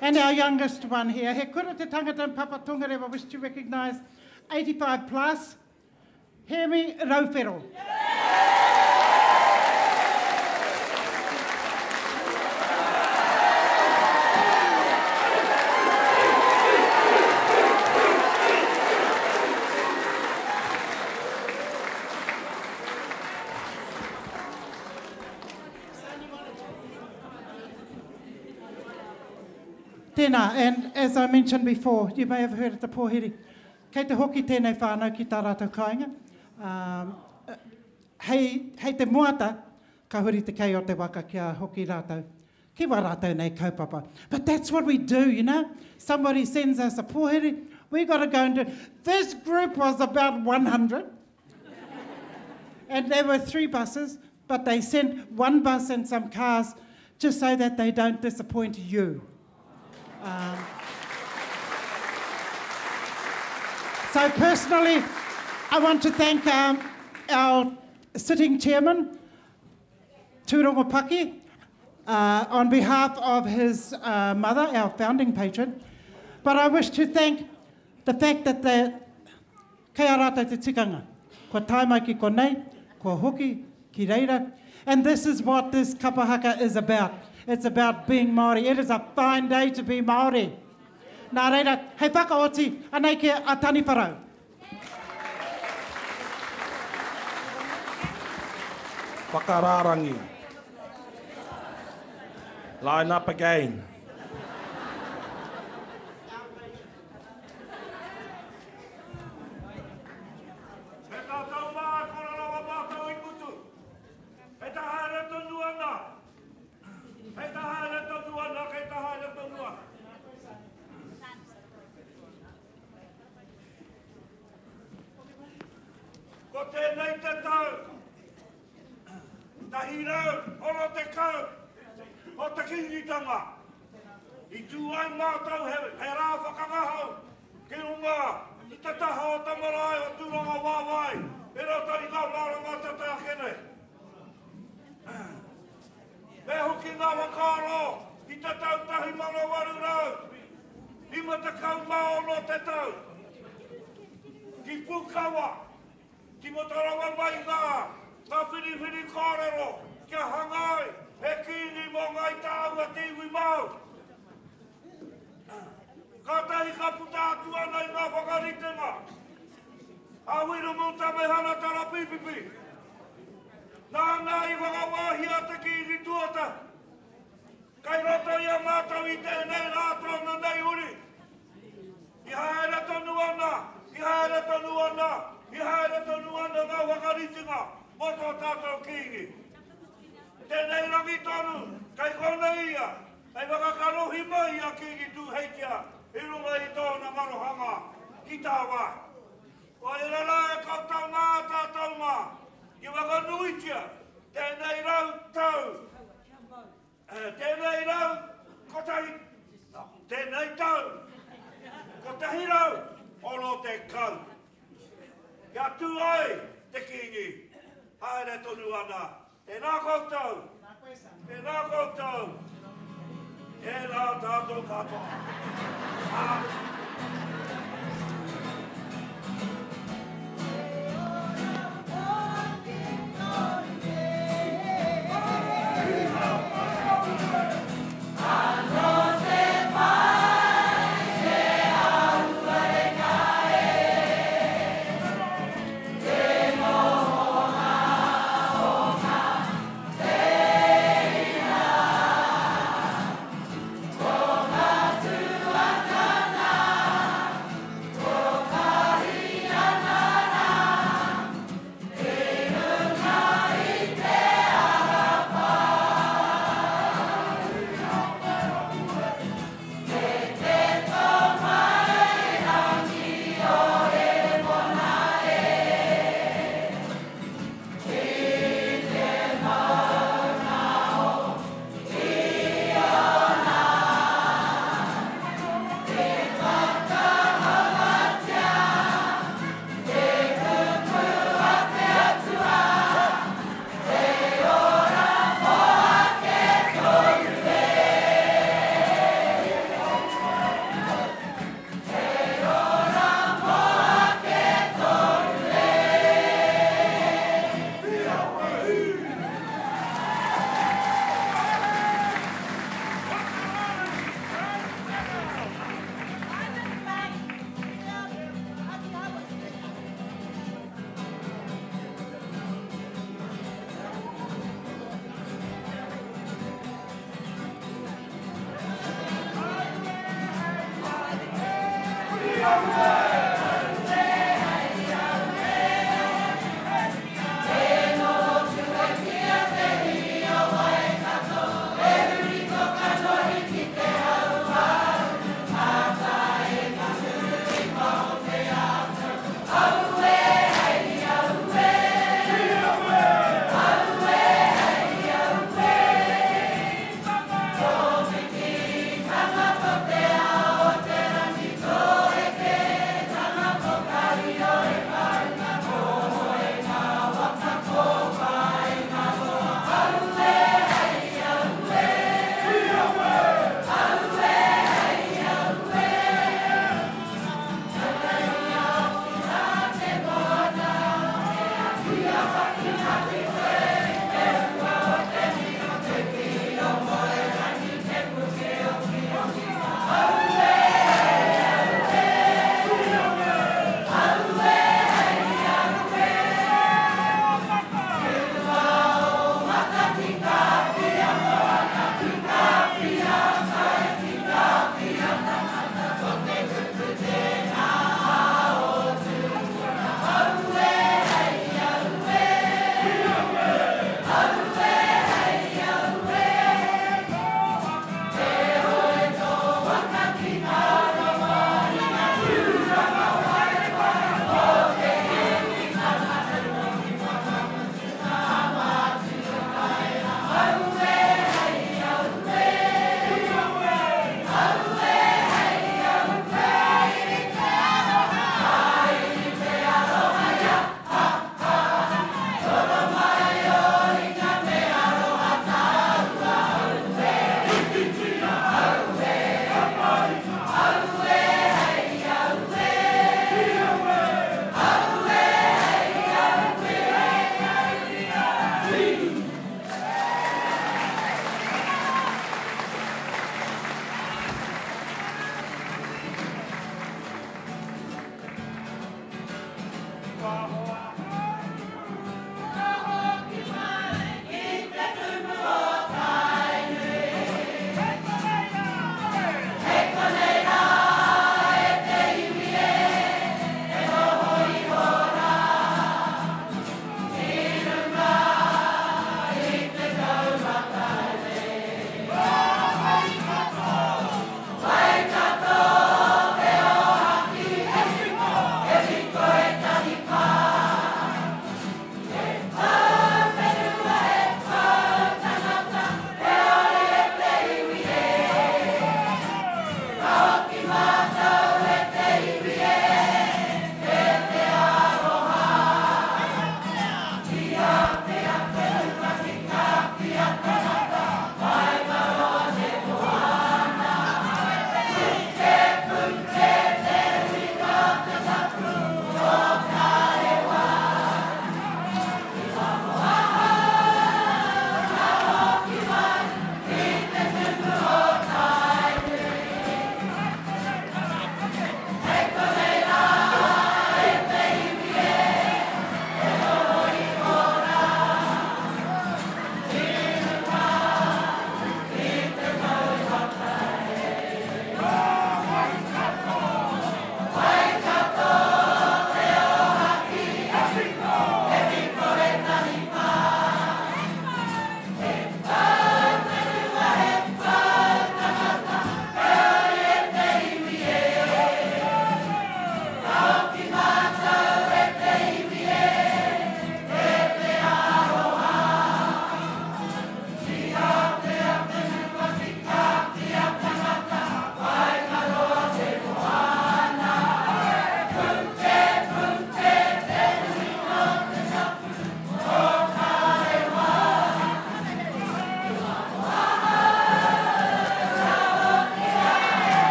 And our youngest one here, He Kura Te Tangata and Papa Tongarewa wish to recognise 85 plus, Hemi Rauwhero. Tēnā, and as I mentioned before, you may have heard at the pōhiri, kei te hoki tēnei whānau ki tā rātou kāinga. Um, hei, hei te moata, ka huri te kei o te waka kia hoki rātou. Ki wā rātou nei kaupapa. But that's what we do, you know. Somebody sends us a pōhiri, we got to go and do... This group was about 100. and there were three buses, but they sent one bus and some cars just so that they don't disappoint you. Um, so personally, I want to thank um, our sitting chairman, Tūrongo Paki, uh, on behalf of his uh, mother, our founding patron. But I wish to thank the fact that the kei a rātou te tikanga. Kua tae mai ki konei, kua hoki ki reira. And this is what this kapahaka is about. It's about being Māori. It is a fine day to be Māori. Nā reira, hei whakaoti, anei ke a Taniwharau. Whakarārangi. Line up again. He tātou mā e kore rawa mātou i mutu. Hei tā haere tonu ana. Hei tā haere tonu ana, kei tā haere tonu ana. Ko tēnei te tau, 160 o te Kīngitanga. I tū ai mātou he, he rā whakangahau ki runga i te taha o te marae o Tūrangawaewae i roto i ngā marama tata ake nei. Me hoki ngā whakaaro i te tau 1856 te tau ki Pūkawa, tīmata rawa mai ngā, ngā whiriwhiri kōrero kia hanga ai he kīngi mō Ngāi Tāua te iwi Māori. Kātahi ka puta atu ana i ngā whakaritenga a Wiremu Tamehana Tarapīpipi. Nāna i whakawāhia te kīngi tuatahi. Kai roto i a mātou i tēnei rā tōna nei uri. I haere tonu ana, i haere tonu ana, i haere tonu ana ngā whakaritenga mō tō tātou kīngi. Tēnei rangi tonu, kei konei ia, hei whakakanohi mai i a Kīngi Tūheitia i runga i tōna marohanga ki tāwāhi. Kua rere rā e koutou mā, tātou mā, i whakanuitia tēnei rautau. Tēnei rau, kotahi, tēnei tau, 160. Kia tū ai te Kīngi, haere tonu ana. Tēnā koutou, tēnā koutou, tēnā tātou katoa.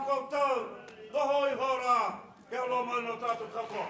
koutou, noho iho rā, kia roa mai nō tātou katoa.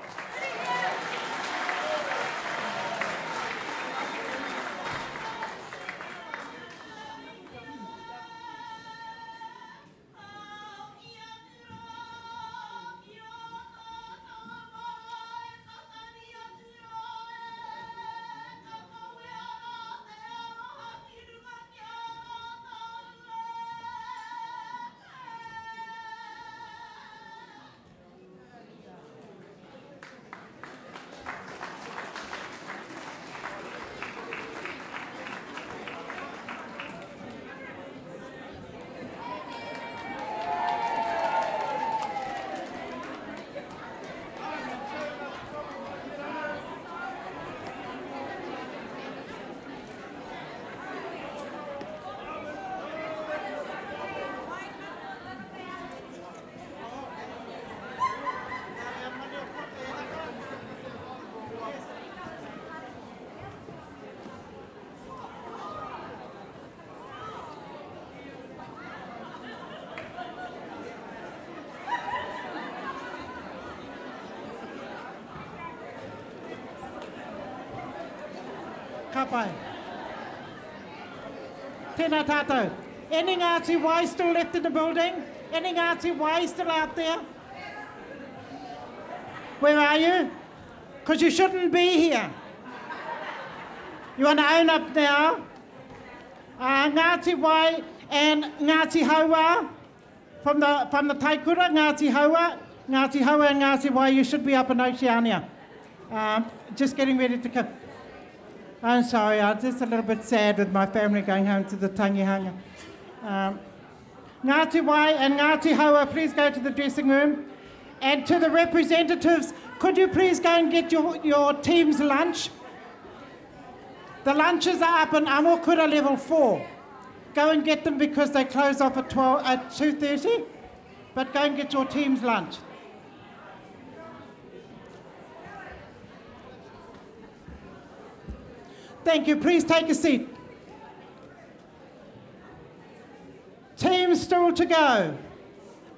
Ka pai. Tēnā tātou. Any Ngāti Wai still left in the building? Any Ngāti Wai still out there? Where are you? Because you shouldn't be here. You want to own up now? Uh, Ngāti Wai and Ngāti Haua from the, from the Taikura, Ngāti Haua, Ngāti Haua and Ngāti Wai, you should be up in Oceania. Um, just getting ready to come. I'm sorry, I'm just a little bit sad with my family going home to the tangihanga. Um, Ngāti Wai and Ngāti Haua, please go to the dressing room. And to the representatives, could you please go and get your, your team's lunch? The lunches are up in Amokura level 4. Go and get them because they close off at, 12, at 2.30. But go and get your team's lunch. Thank you. Please take a seat. Team still to go,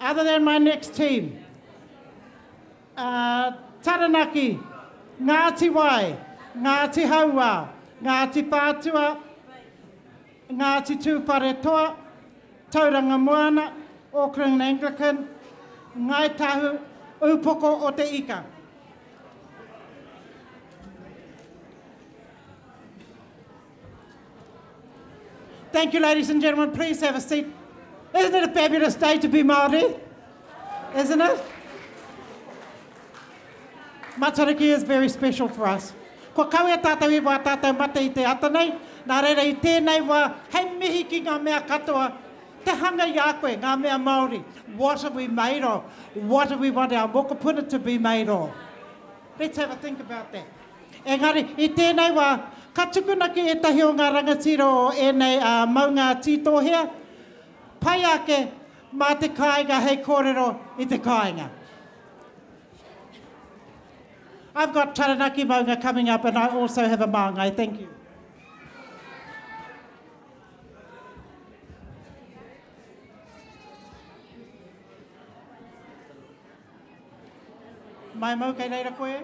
other than my next team. Uh, Taranaki, Ngāti Wai, Ngāti Haua, Ngāti Whātua, Ngāti Tūwharetoa, Tauranga Moana, Auckland Anglican, Ngāi Tahu, Upoko o Te Ika. Thank you, ladies and gentlemen. Please have a seat. Isn't it a fabulous day to be Māori? Isn't it? Matariki is very special for us. Kua kawea tātou i wā tātou mate i te ata nei, nā reira i tēnei wā, hei mihi ki ngā mea katoa, te hanga i a koe, ngā mea Māori. What are we made of? What do we want our mokopuna to be made of? Let's have a think about that. Engari, i tēnei wā, ka tukuna ki ētahi o ngā rangatira o ēnei maunga tītōhea, pai ake mā te kāinga hei kōrero i te kāinga. I've got Taranaki maunga coming up and I also have a māngai. Thank you. Mai mau kei reira koe?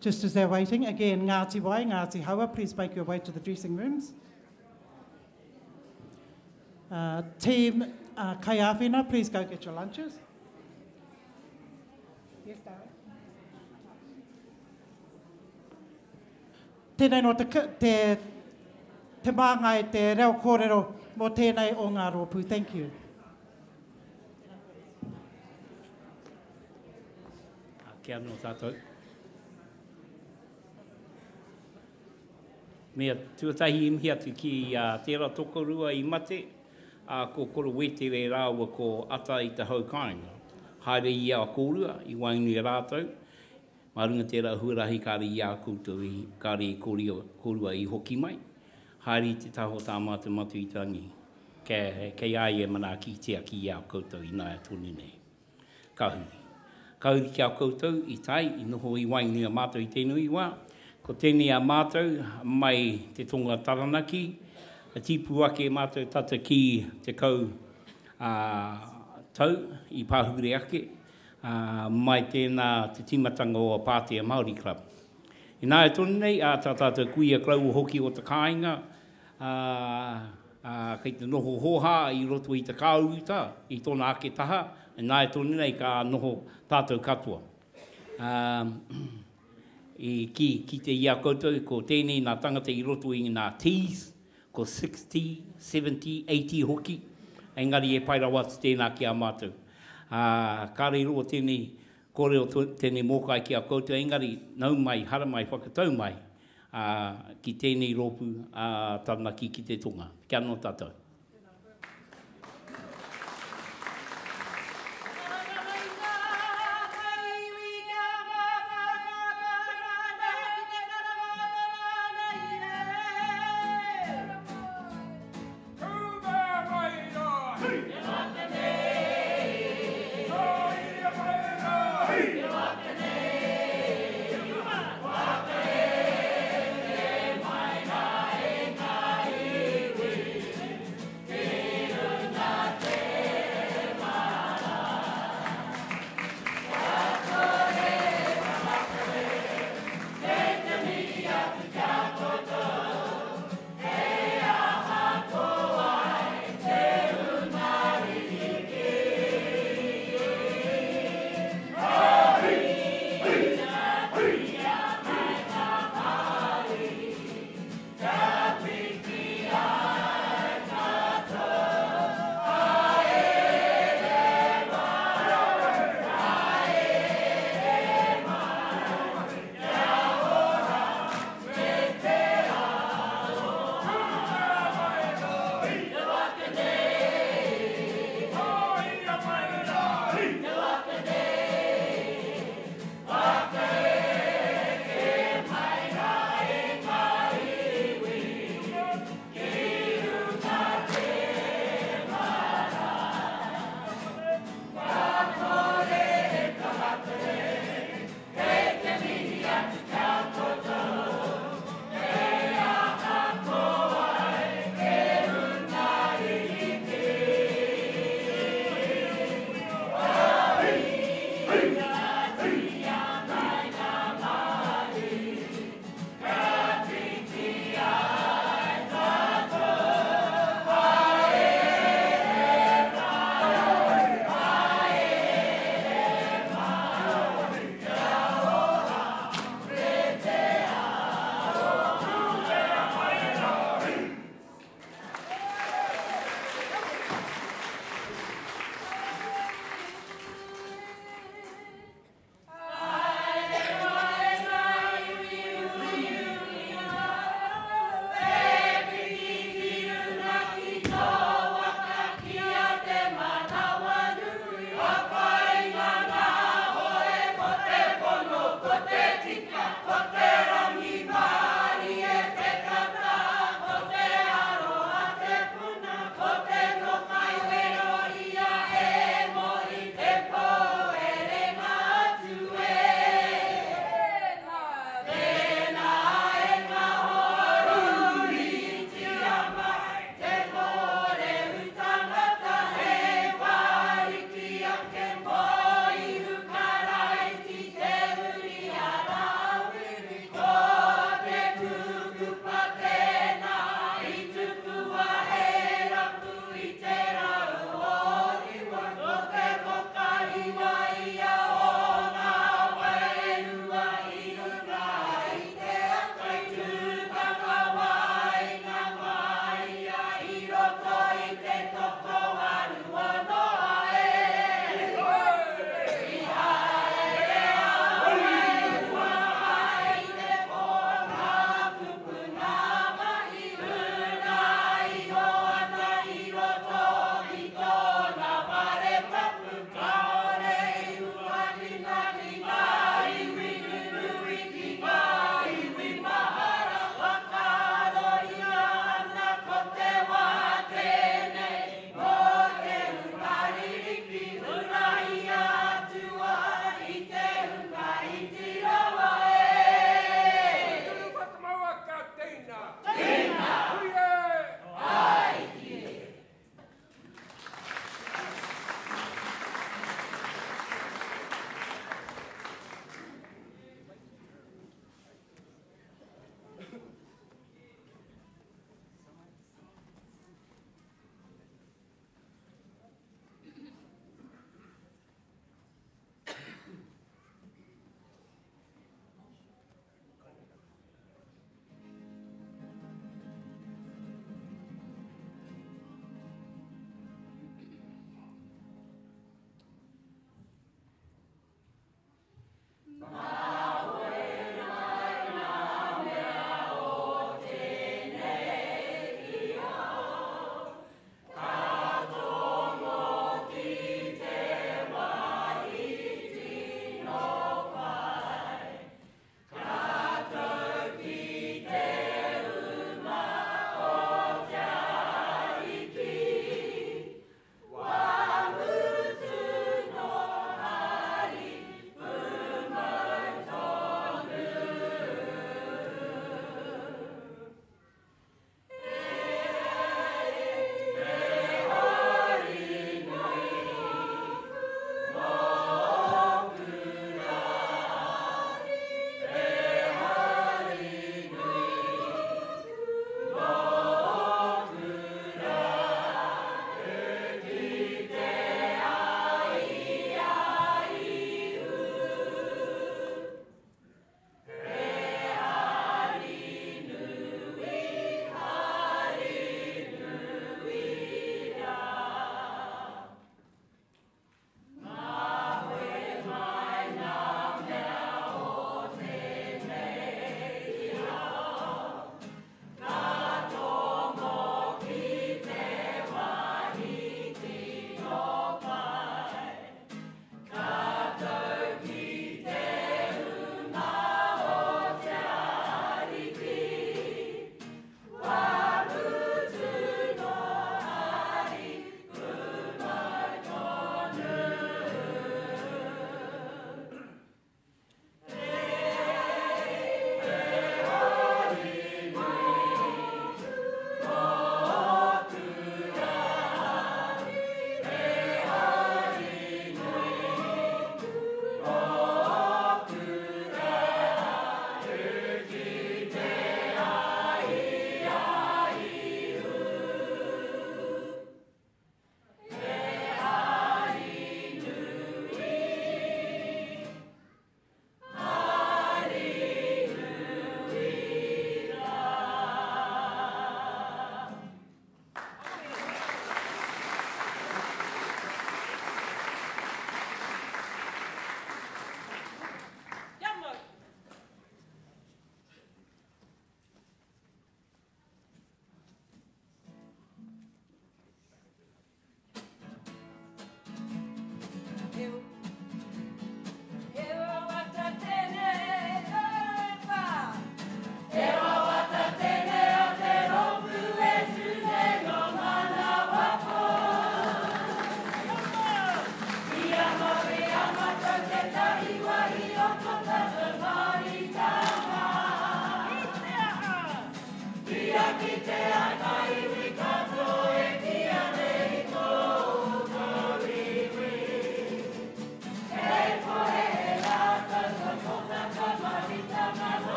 Just as they're waiting, again, Ngāti Wai, Ngāti Haua, please make your way to the dressing rooms. Uh, team uh, Kaiāwhina, please go get your lunches. Yes, darling. Tēnei no te, te, te māngai, te reo kōrero mō tēnei o ngā rōpū. Thank you. Kia anō tātou. Mea tuatahi i mihi atu ki a tērā tokorua i mate, a ko Koro Wetere rāua ko Ata i te hau kāinga. Haere i a kōrua, i waenganui i a rātou, Mā runga tērā huarahi kāre i a koutou i, kāre i koria, korua i hoki mai. Haere i te taha o tā mātou Matua i te Rangi, kia, kei a ia e manaakitia ki a koutou ināia tonu nei. Ka huri. Kauri ki a koutou i tae, i noho i waenganui a mātou i tēnei wā. Ko tēnei a mātou mai te tonga Taranaki, tipu ake mātou tata ki 10 tau i pāhure ake, mai tēnā te tīmatanga o a Pātea Māori Club. Ināia tonu nei, ā tā tātou kuia koroua hoki o te kāinga, ā, ā, kei te noho hōhā i roto i te kāuta, i tōna ake taha, ināia tonu nei ka noho tātou katoa. Ā, i kī, kite i a koutou, ko tēnei nā tangata i roto i ngā T's, ko 60, 70, 80 hoki, engari e pai rawa atu tēnā ki a mātou. Ā, kāre i roa tēnei kōrero, tēnei mōkai ki a koutou, engari nau mai, haramai, whakatau mai, ā, ki tēnei rōpū a Taranaki ki te Tonga. Kia noa tātou.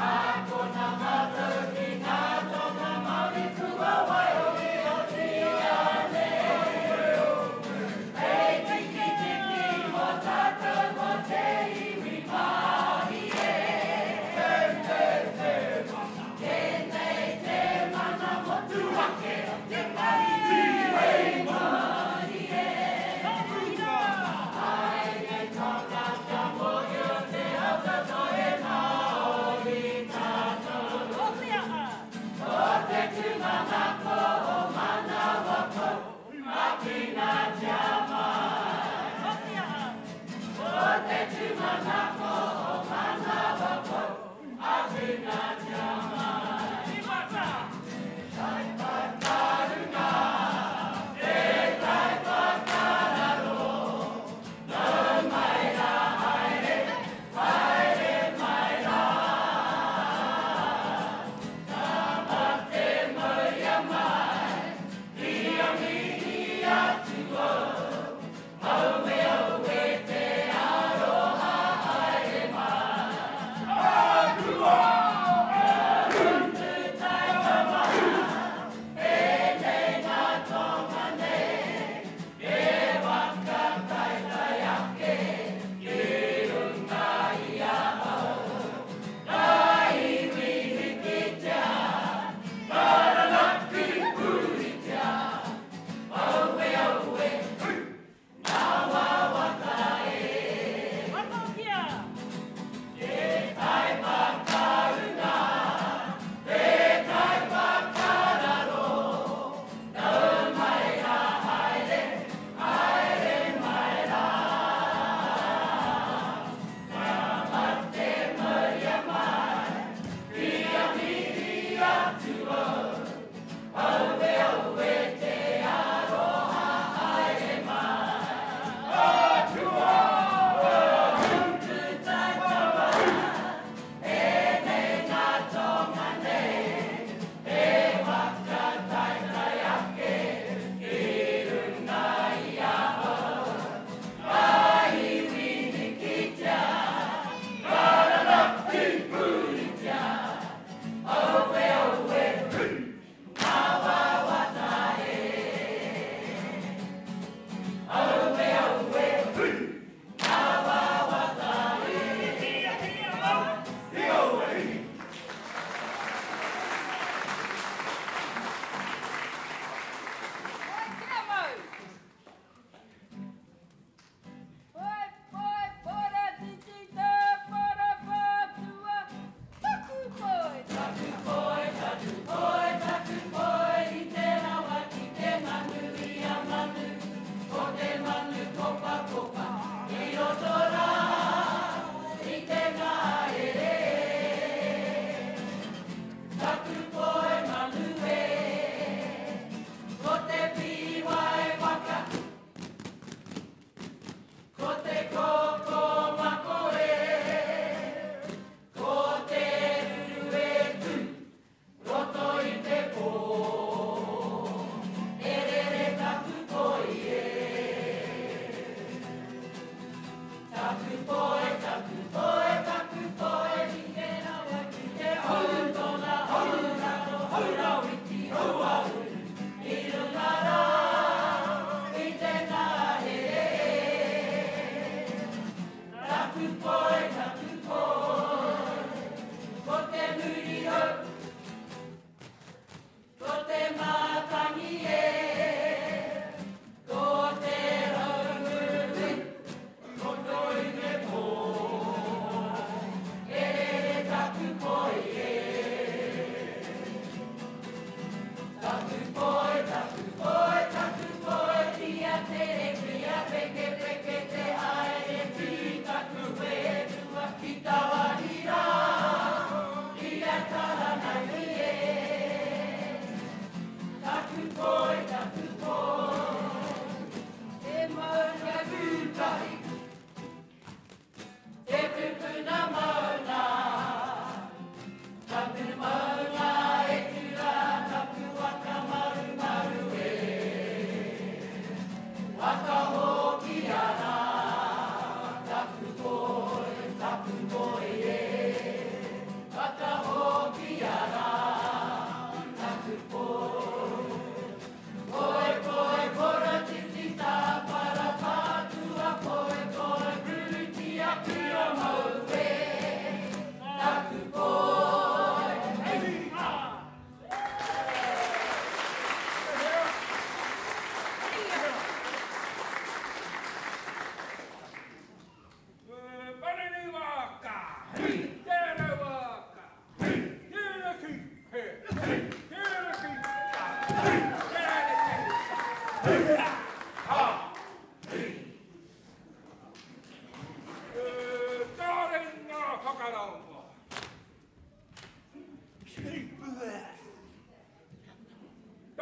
Akona mātou ki ngā tōna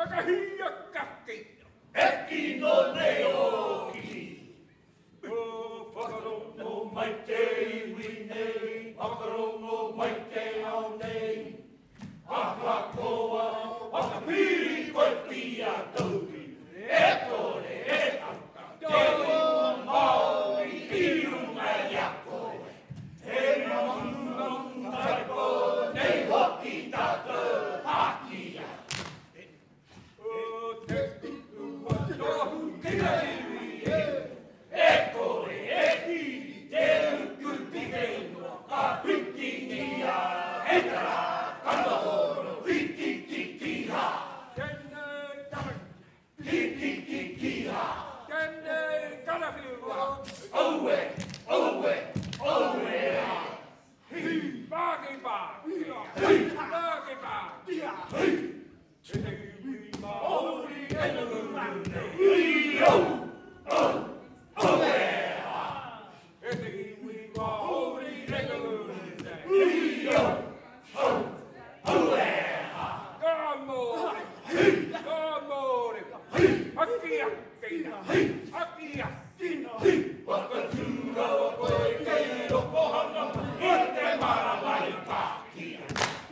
Whakahia kaki. E kino nei o kiri. O whakarongo mai te iwi nei, whakarongo mai te ao nei. Ahakoa, whakapiri koe ki a tauwi, e kore e aka, te ingoa Māori i runga i a koe. He maunga taiko nei hoki tātou pākia. O te kupu a tohu ki te iwi e, e kore e piri te uku ki te ingoa, ka pikingia e te rā, ka noho whiti-ti-ti-ha. Tēnei tamariki. Ti-ti-ti-ti-ha. Tēnei karawhiua. Aue, aue, aue rā. Hi, pā ki pā, hi, pā ki pā, hi. E te iwi Māori e noho nei. Ui, au, au, aue rā. E te iwi Māori e noho nei. Ui, au, au, aue rā. Ka mōre, hi, ka mōre, hi, aki akina, hi, aki akina, hi. Whakatūrawa koe kei rokohanga i te marama i pākia.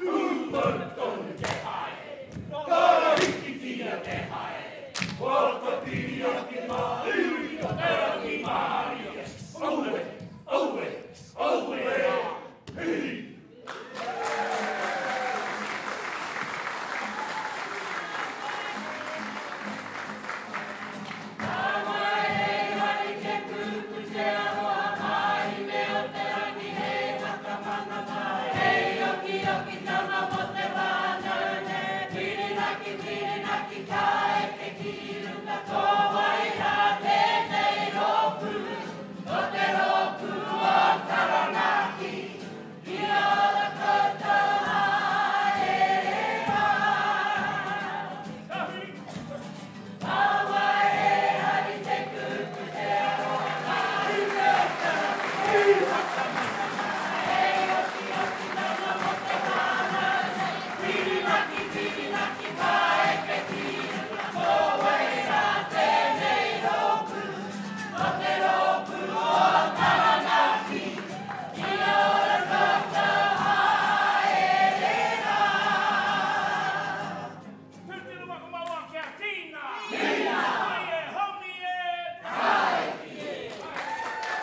Ūmau tonu te haere, karahikitia te haere. Whakapiria ki ngā iwi o te rangimārie. Aue, aue, aue rā. Hi.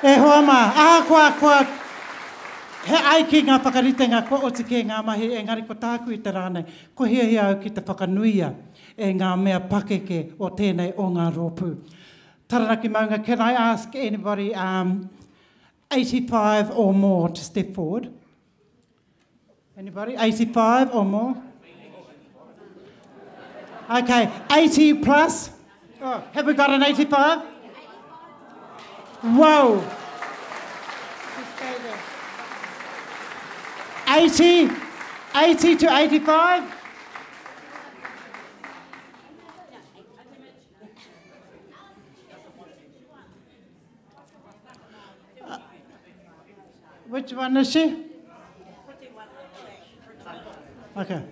E hoa mā, ahakoa kua he ai ki ngā whakaritenga kua oti kē ngā mahi, engari ko tāku i te rā nei, kua hiahia au ki te whakanuia e ngā mea pakeke o tēnei o ngā rōpū. Taranaki Maunga, can I ask anybody 85 or more to step forward? Anybody? 85 or more? Okay, 80 plus? Oh, have we got an 85? Whoa. Just stay there. 80, 80 to 85? Which one is she? Okay.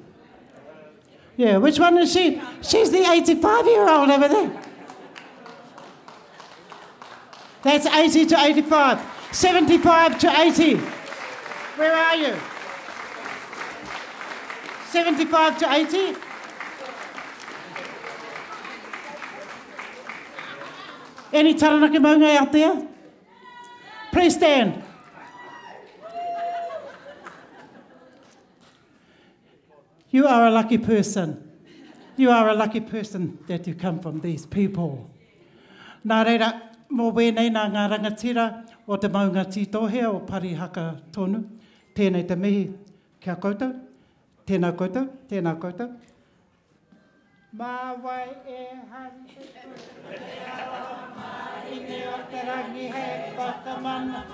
Yeah, which one is she? She's the 85-year-old over there. That's 80 to 85. 75 to 80. Where are you? 75 to 80? Any Taranaki Maunga out there? Please stand. You are a lucky person. You are a lucky person that you come from these people. Nā reira, mō wēnei nā ngā rangatira o te maunga tītōhea o Parihaka tonu, tēnei te mihi ki a koutou, tēnā koutou, tēnā koutou. Mā wai e hari te kupu te aroha ine o te rangi hei whakamana.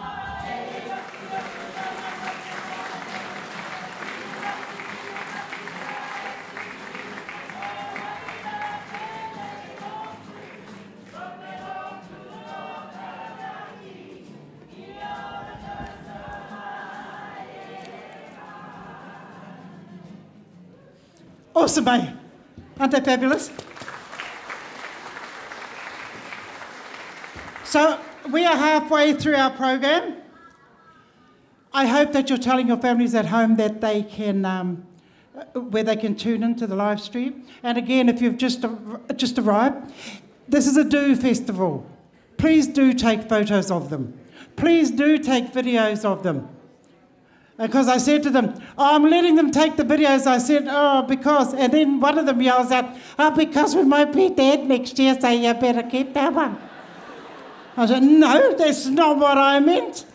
Awesome, eh? Aren't they fabulous? So we are halfway through our program. I hope that you're telling your families at home that they can, um, where they can tune into the live stream. And again, if you've just, just arrived, this is a do festival. Please do take photos of them. Please do take videos of them. Because I said to them, oh, I'm letting them take the videos. I said, oh, because. And then one of them yells out, oh, because we might be dead next year, so you better keep that one. I said, no, that's not what I meant.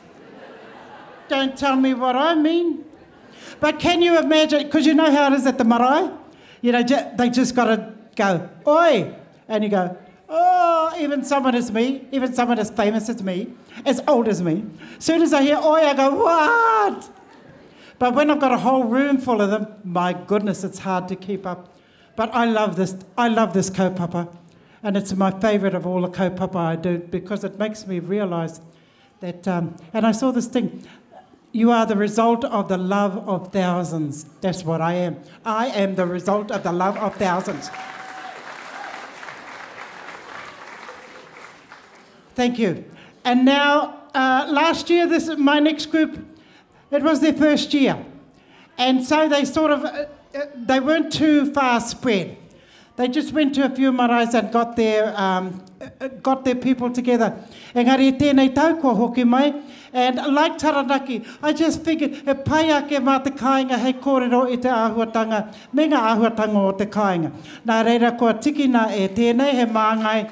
Don't tell me what I mean. But can you imagine, because you know how it is at the marae? You know, they just got to go, oi. And you go, oh, even someone as me, even someone as famous as me, as old as me. Soon as I hear oi, I go, what? But when I've got a whole room full of them, my goodness, it's hard to keep up. But I love this. I love this kaupapa. And it's my favourite of all the kaupapa I do because it makes me realise that... Um, and I saw this thing, you are the result of the love of thousands. That's what I am. I am the result of the love of thousands. Thank you. And now, uh, last year, this my next group, it was their first year. And so they sort of, uh, uh, they weren't too far spread. They just went to a few maraes and got their, um, uh, got their people together. Engari i tēnei tau kua hoki mai, and like Taranaki, I just figured e pai ake mā te kāinga hei kōrero i te āhuatanga, me ngā āhuatanga o te kāinga. Nā reira kua tikina e tēnei he māngai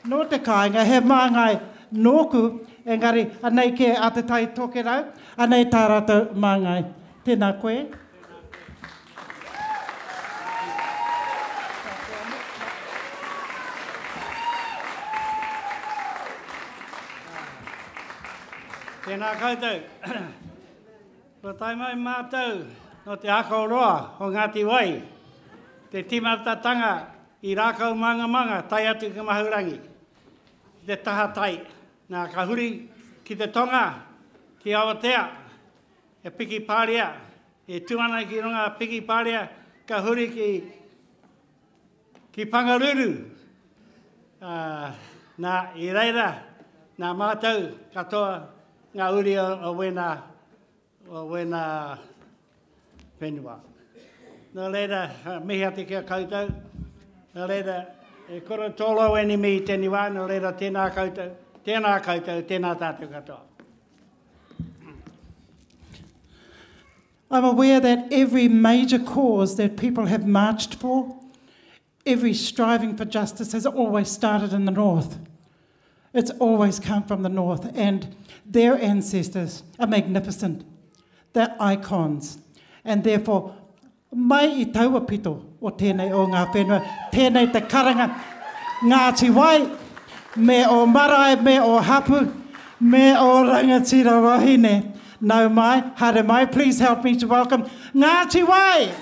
nō te kāinga, he māngai nōku, engari anei kē a Te Tai Tokerau, anei tā rātou māngai. Tēnā koe. Tēnā koutou. Kua tae mai mātou nō te Akoroa o Ngāti Wai, te tīmatatanga i Rākaumangamanga tae atu ki Mahurangi, ki te taha tai. Nā, ka huri ki te tonga, ki Awatea, e piki pārea, e tū ana ki runga piki pārea, ka huri ki, ki Pangaruru. Ā, nā, i reira, nā mātou katoa ngā uri o, o wēnā, o wēnā whenua. Nō reira, mihi atu ki a koutou. Nō reira, e kore tō enemy i tēnei wā, nō reira tēnā koutou, tēnā koutou, tēnā tātou katoa. I'm aware that every major cause that people have marched for, every striving for justice has always started in the north. It's always come from the north, and their ancestors are magnificent. They're icons. And therefore, mai i taua pito o tēnei o ngā whenua, tēnei te karanga Ngāti Wai, me o marae, me o hapu, me o rangatira wahine. Nau mai, haere mai, please help me to welcome Ngāti Wai!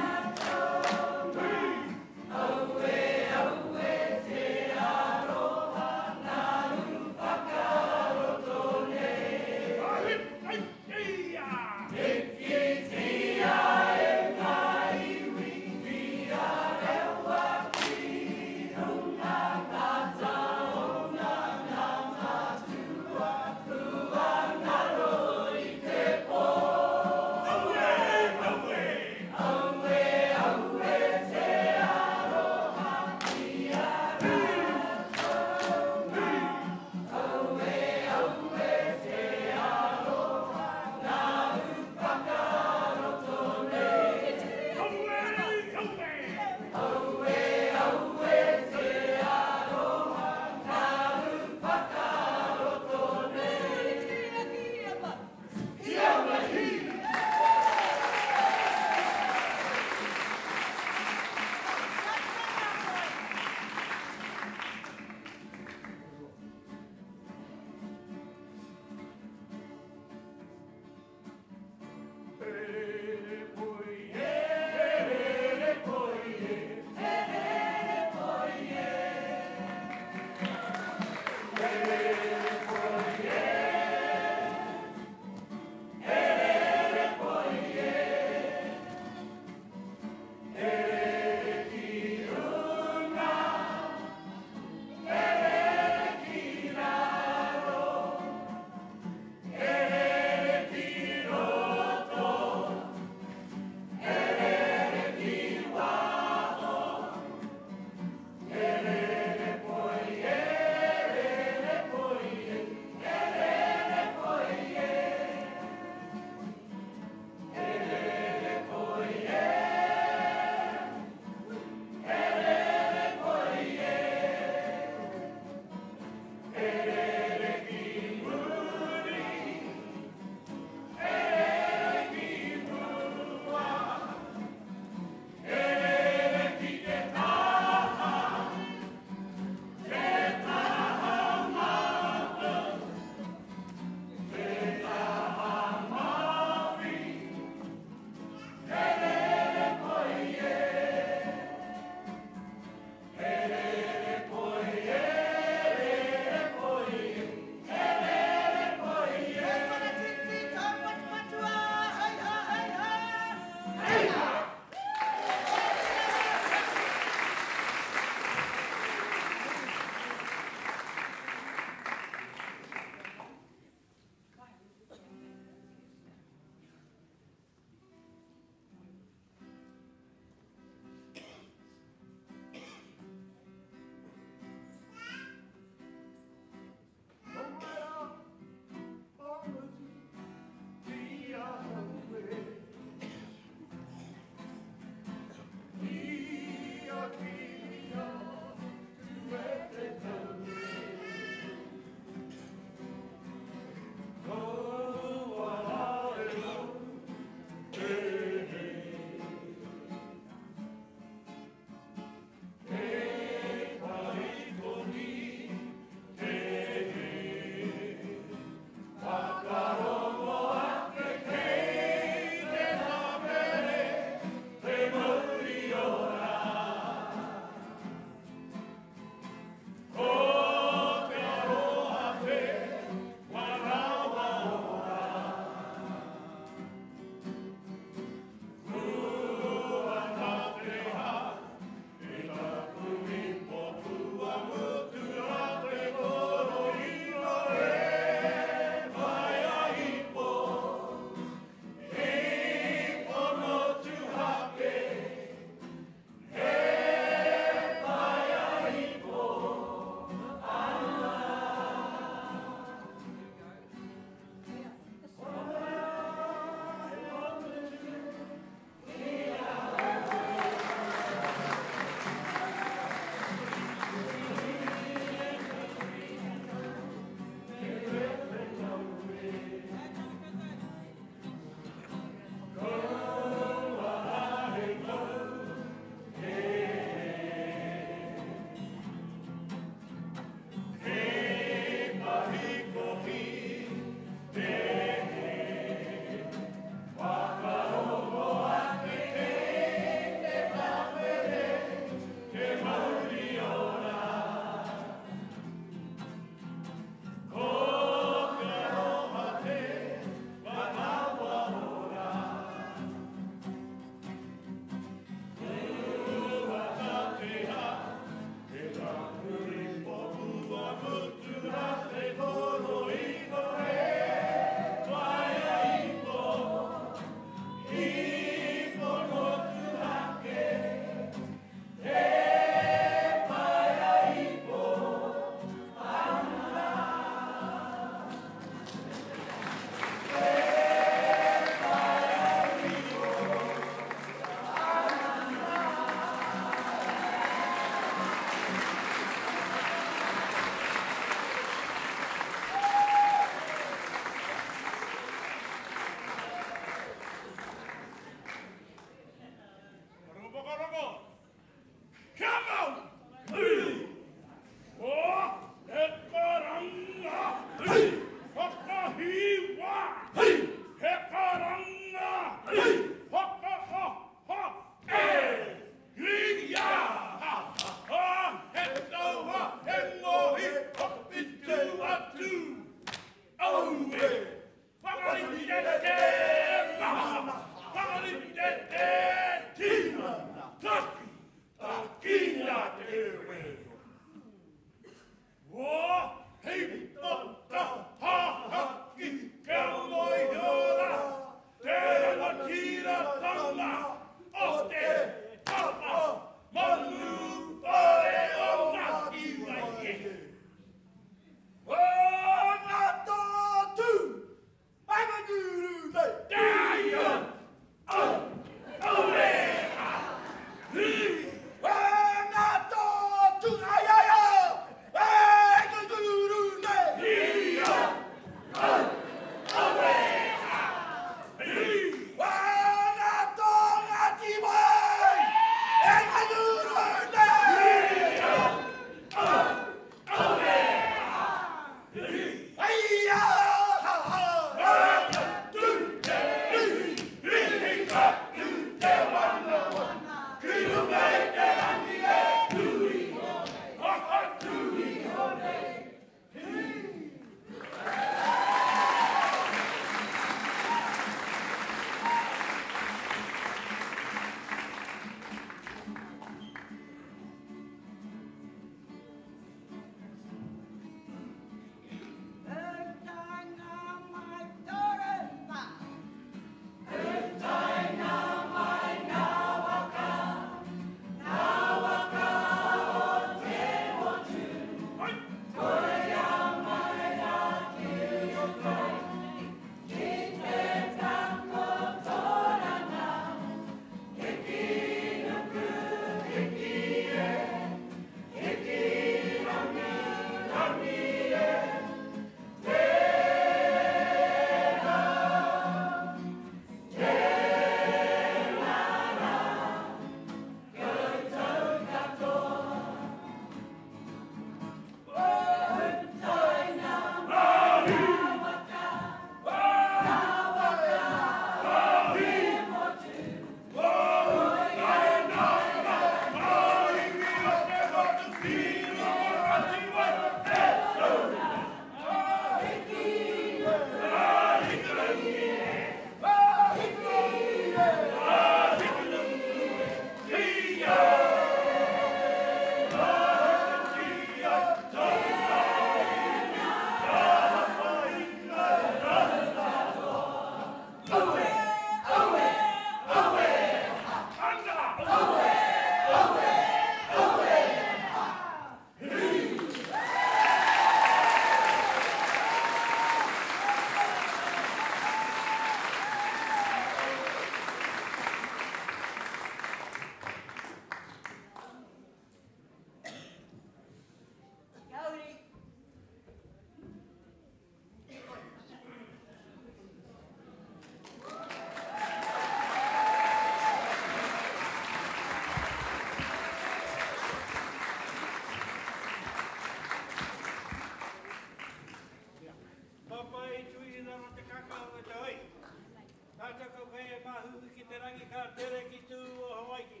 koe e Mahuhu ki te rangi ka tere ki tū o Hawaiki.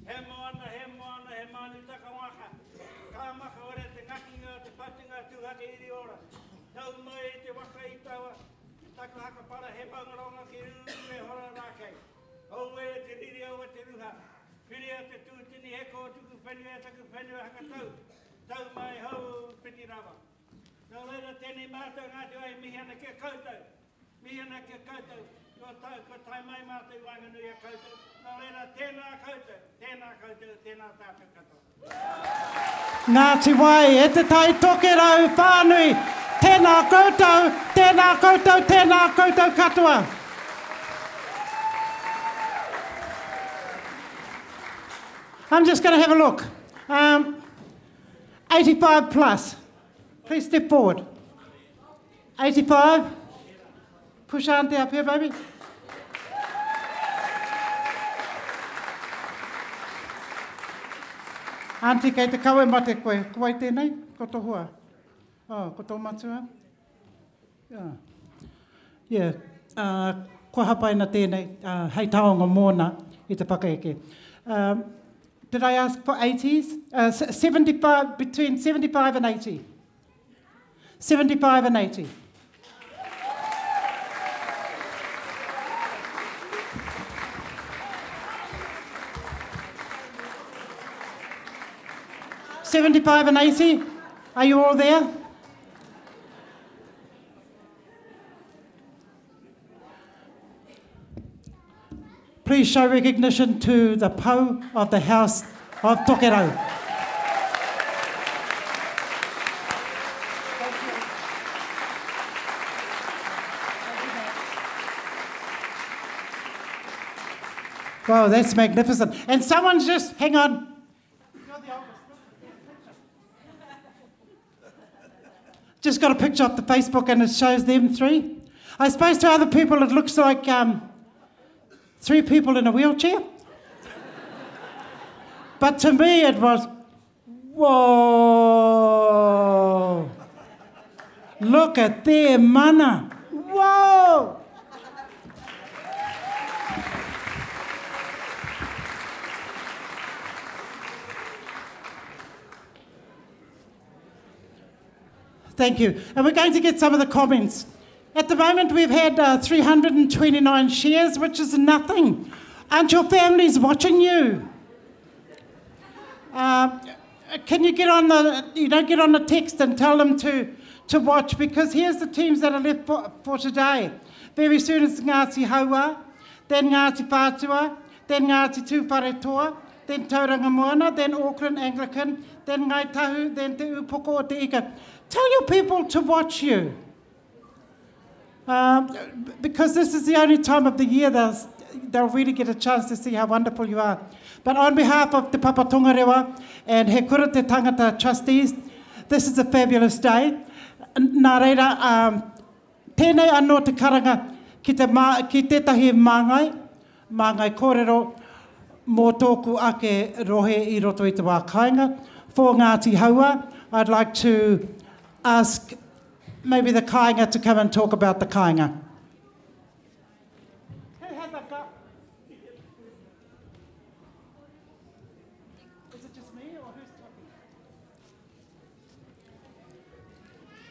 He moana, he moana, he mānutaka waka. Ka makaore te ngakinga o te patunga tūhake iri ora. Tau mai i te waka i taua, taku hakapara he maungaronga ki rū e hora rākei. Aue te riri, aue te ruha. Whiria te tūtini he kōtuku whenua e taku whenua hakatau. Tau mai hou piti rawa. Nō reira tēnei mātou Ngāti Wai e mihi ana ki a koutou. Mihi ana ki a koutou. Kua tau, kua tae mai mātou i waenganui i a koutou. Nō reira tēnā koutou, tēnā koutou, tēnā tātou katoa. Ngāti Wai, e Te Tai Tokerau whānui, tēnā koutou, tēnā koutou, tēnā koutou katoa. I'm just going to have a look. Um, 85 plus. Please step forward. 85. Push Auntie up here, baby. Auntie, kei te kawe mate koe. Ko wai tēnei? Ko tō hoa? Oh, ko tō matua? Yeah. Yeah. Uh, kua hapaina tēnei uh, hei taonga mōna i te whakaeke. Um, did I ask for 80s? Uh, 75, between 75 and 80. 75 and 80. 75 and 80? Are you all there? Please show recognition to the pou of the House of Tokerau. Wow, that's magnificent. And someone's just, hang on. Just got a picture up the Facebook and it shows them three. I suppose to other people it looks like um, three people in a wheelchair. but to me it was, whoa. Look at their mana. Whoa. Thank you. And we're going to get some of the comments. At the moment, we've had uh, 329 shares, which is nothing. Aren't your families watching you? Uh, can you get on the, you know, get on the text and tell them to, to watch? Because here's the teams that are left for, for today. Very soon it's Ngāti Haua, then Ngāti Whātua, then Ngāti Tūwharetoa, then Tauranga Moana, then Auckland Anglican, then Ngai Tahu, then Te Upoko o Te Ika. Tell your people to watch you. Um, because this is the only time of the year they'll, they'll really get a chance to see how wonderful you are. But on behalf of Te Papa Tongarewa and He Kura Te Tangata trustees, this is a fabulous day. Nā reira, um, tēnei anō te karanga ki, te mā, ki tētahi māngai, māngai kōrero mō tōku ake rohe i roto i te wā kāinga. For Ngāti Haua, I'd like to ask maybe the kāinga to come and talk about the kāinga. Who has a go? Is it just me or who's talking?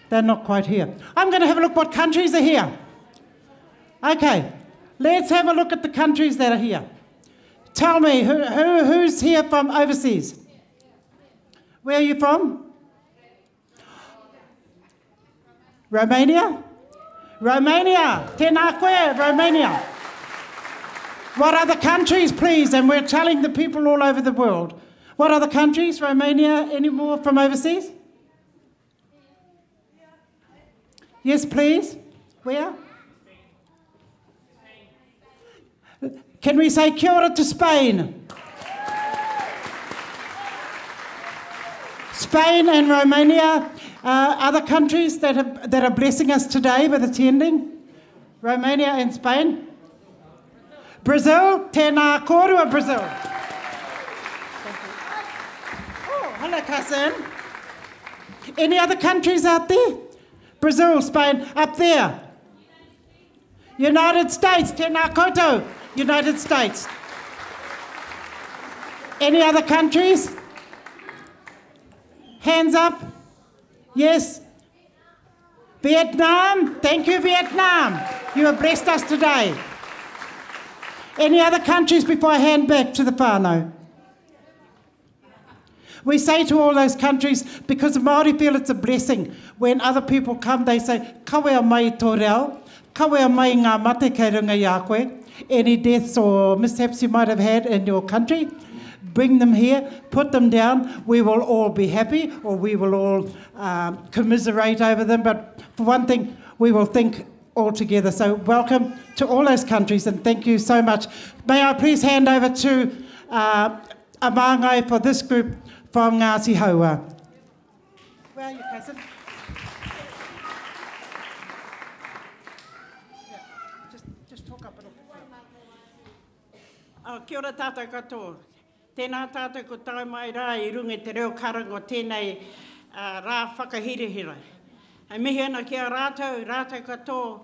They're not quite here. I'm going to have a look what countries are here. Okay, let's have a look at the countries that are here. Tell me, who, who, who's here from overseas? Where are you from? Romania? Romania. Tēnā koe, Romania. What other countries, please? And we're telling the people all over the world. What other countries? Romania, any more from overseas? Yes, please. Where? Can we say kia ora to Spain? Spain and Romania, uh, other countries that, have, that are blessing us today with attending. Romania and Spain. Brazil, tēnā kōrua Brazil. Oh, hello cousin. Any other countries out there? Brazil, Spain, up there. United States, tēnā koutou, United States. Any other countries? Hands up. Yes. Vietnam. Thank you, Vietnam. You have blessed us today. Any other countries before I hand back to the whānau? We say to all those countries, because the Māori feel it's a blessing, when other people come, they say, kawea mai tō reo, kawea mai ngā mate kei runga i a koe, any deaths or mishaps you might have had in your country, bring them here, put them down, we will all be happy, or we will all commiserate over them, but for one thing, we will think all together. So welcome to all those countries, and thank you so much. May I please hand over to Amangai for this group from Ngāti Haua. Where are you, cousin? Yeah, just talk up a little bit. Oh, kia ora tātou katoa. Tēnā tātou ko tae mai rā i runga i te reo karanga o tēnei rā whakahirahira. E mihi ana ki a rātou, rātou katoa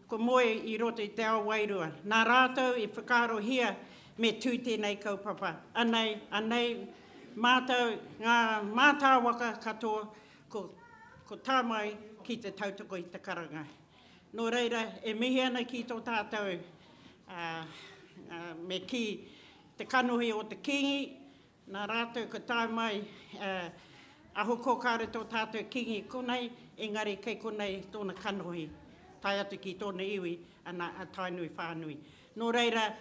ko moe i roto i te ao wairua. Nā rātou i whakaarohia me tū tēnei kaupapa. Anei, anei mātou, ngā mātāwaka katoa ko, ko tā mai ki te tautoko i te karanga. Nō reira, e mihi ana ki tō tātou, me kī, te kanohi o te Kīngi, nā rātou ka tae mai, ahakoa kāore tō tātou Kīngi konei, engari kei konei tōna kanohi, tae atu ki tōna iwi, ana, a Tainui whānui. Nō reira,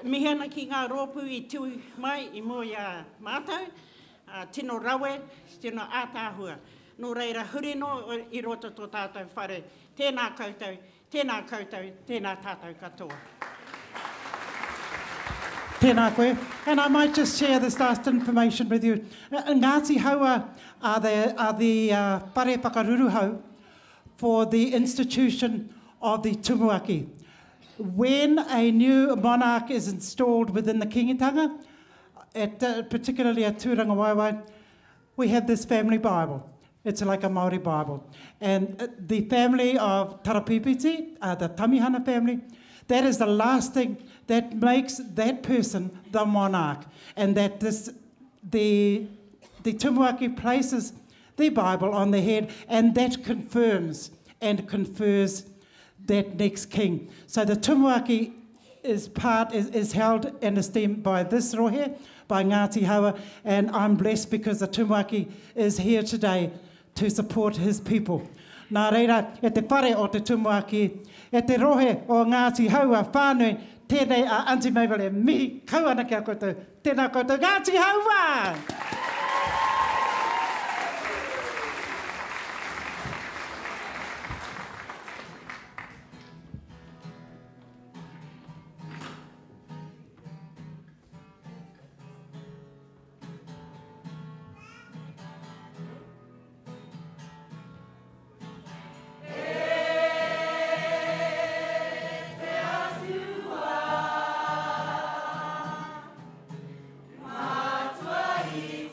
mihi ana ki ngā rōpū i tū mai i mua i a mātou, tino rawe, tino ātaahua. Nō reira, huri noa i roto tō tātou whare, tēnā koutou, Tēnā koutou, tēnā tātou katoa. Tēnā koe. And I might just share this last information with you. Ngāti Haua are the, are the whare whakaruruhau for the institution of the Tumuaki. When a new monarch is installed within the Kingitanga, at, particularly at Tūrangawaewae, we have this family Bible. It's like a Māori Bible. And the family of Tarapipiti, the Tamihana family, that is the last thing that makes that person the monarch. And that this, the Tumuaki places the Bible on the head, and that confirms and confers that next king. So the Tumuaki is part is held and esteemed by this rohe, by Ngāti Haua, and I'm blessed because the Tumuaki is here today to support his people. Nā reira, e te whare o te Tumuaki, e te rohe o Ngāti Haua whānui, tēnei a Aunty Mabel e mihi kau ana ki a koutou. Tēnā koutou, Ngāti Haua! Matua i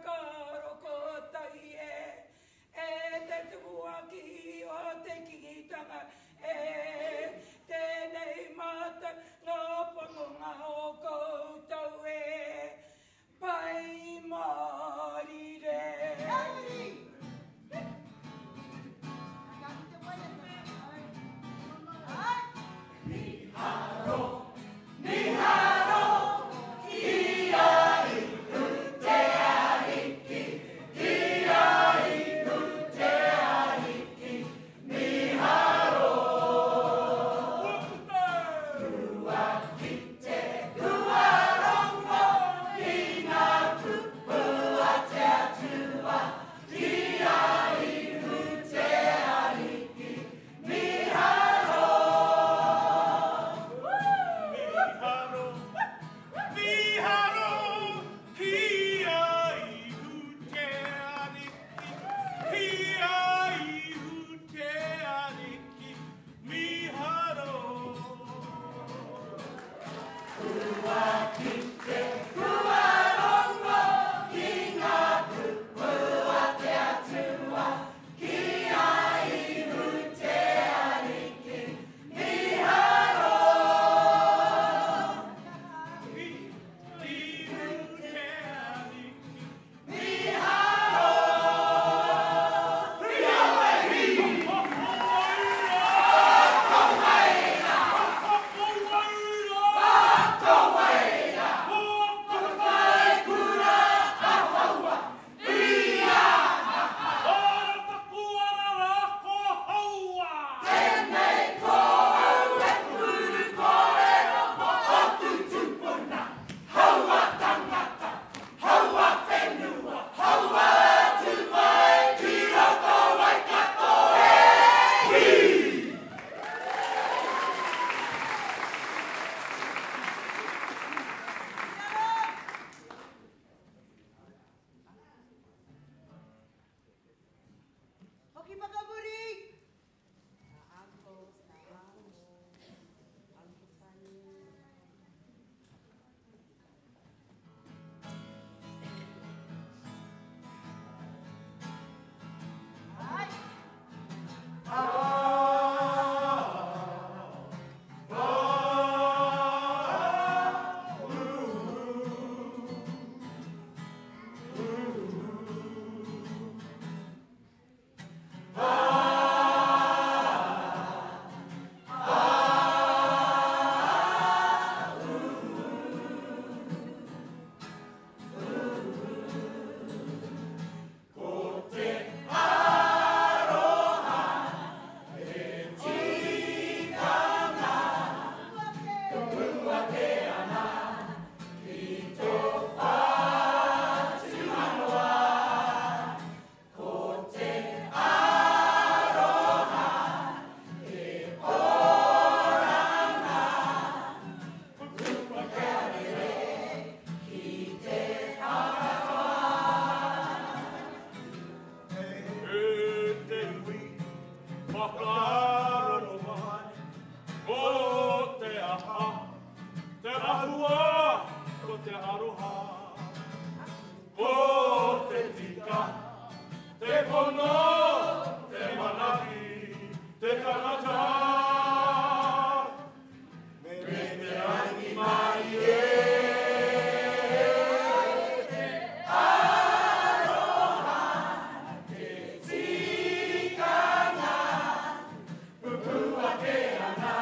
whakaaro kotahi e, e te tumuaki o te Kingitanga e, tēnei mātou ngā pononga o koutou e, Pai mārire. Miharo, miharo, ki a ihu te ariki, ki a ihu te ariki, miharo. Kua kite, kua rongo, ki ngā kupu a te Atua, ki a ihu te ariki, miharo. Miharo, miharo, ki a ihu te ariki, ki a ihu te ariki, miharo. Kua kite, kua rongo, ki ngā kupu a te Atua, ki a ihu te ariki, miharo. Tēnei ko au e puru kōrero mō ōku tūpuna, haua tangata, haua whenua, haua atu mai ki roto Waikato e hī! Hoki whakamuri! Ko te aroha te tikanga, pupū ake ana ki tō whatumanawa. Ko te aroha te oranga, pupū ake rere ki te aroha. E te iwi, whakaaro mai, ko te aha, te ahua, ko te aroha. Ko te tika, te pono, te manaaki, te tangata. Me te rangimarie. Te aroha, te tikanga, pupū ake ana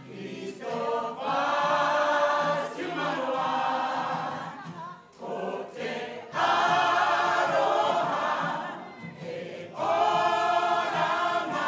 ki tō whatumanawa. Ko te aroha, te oranga,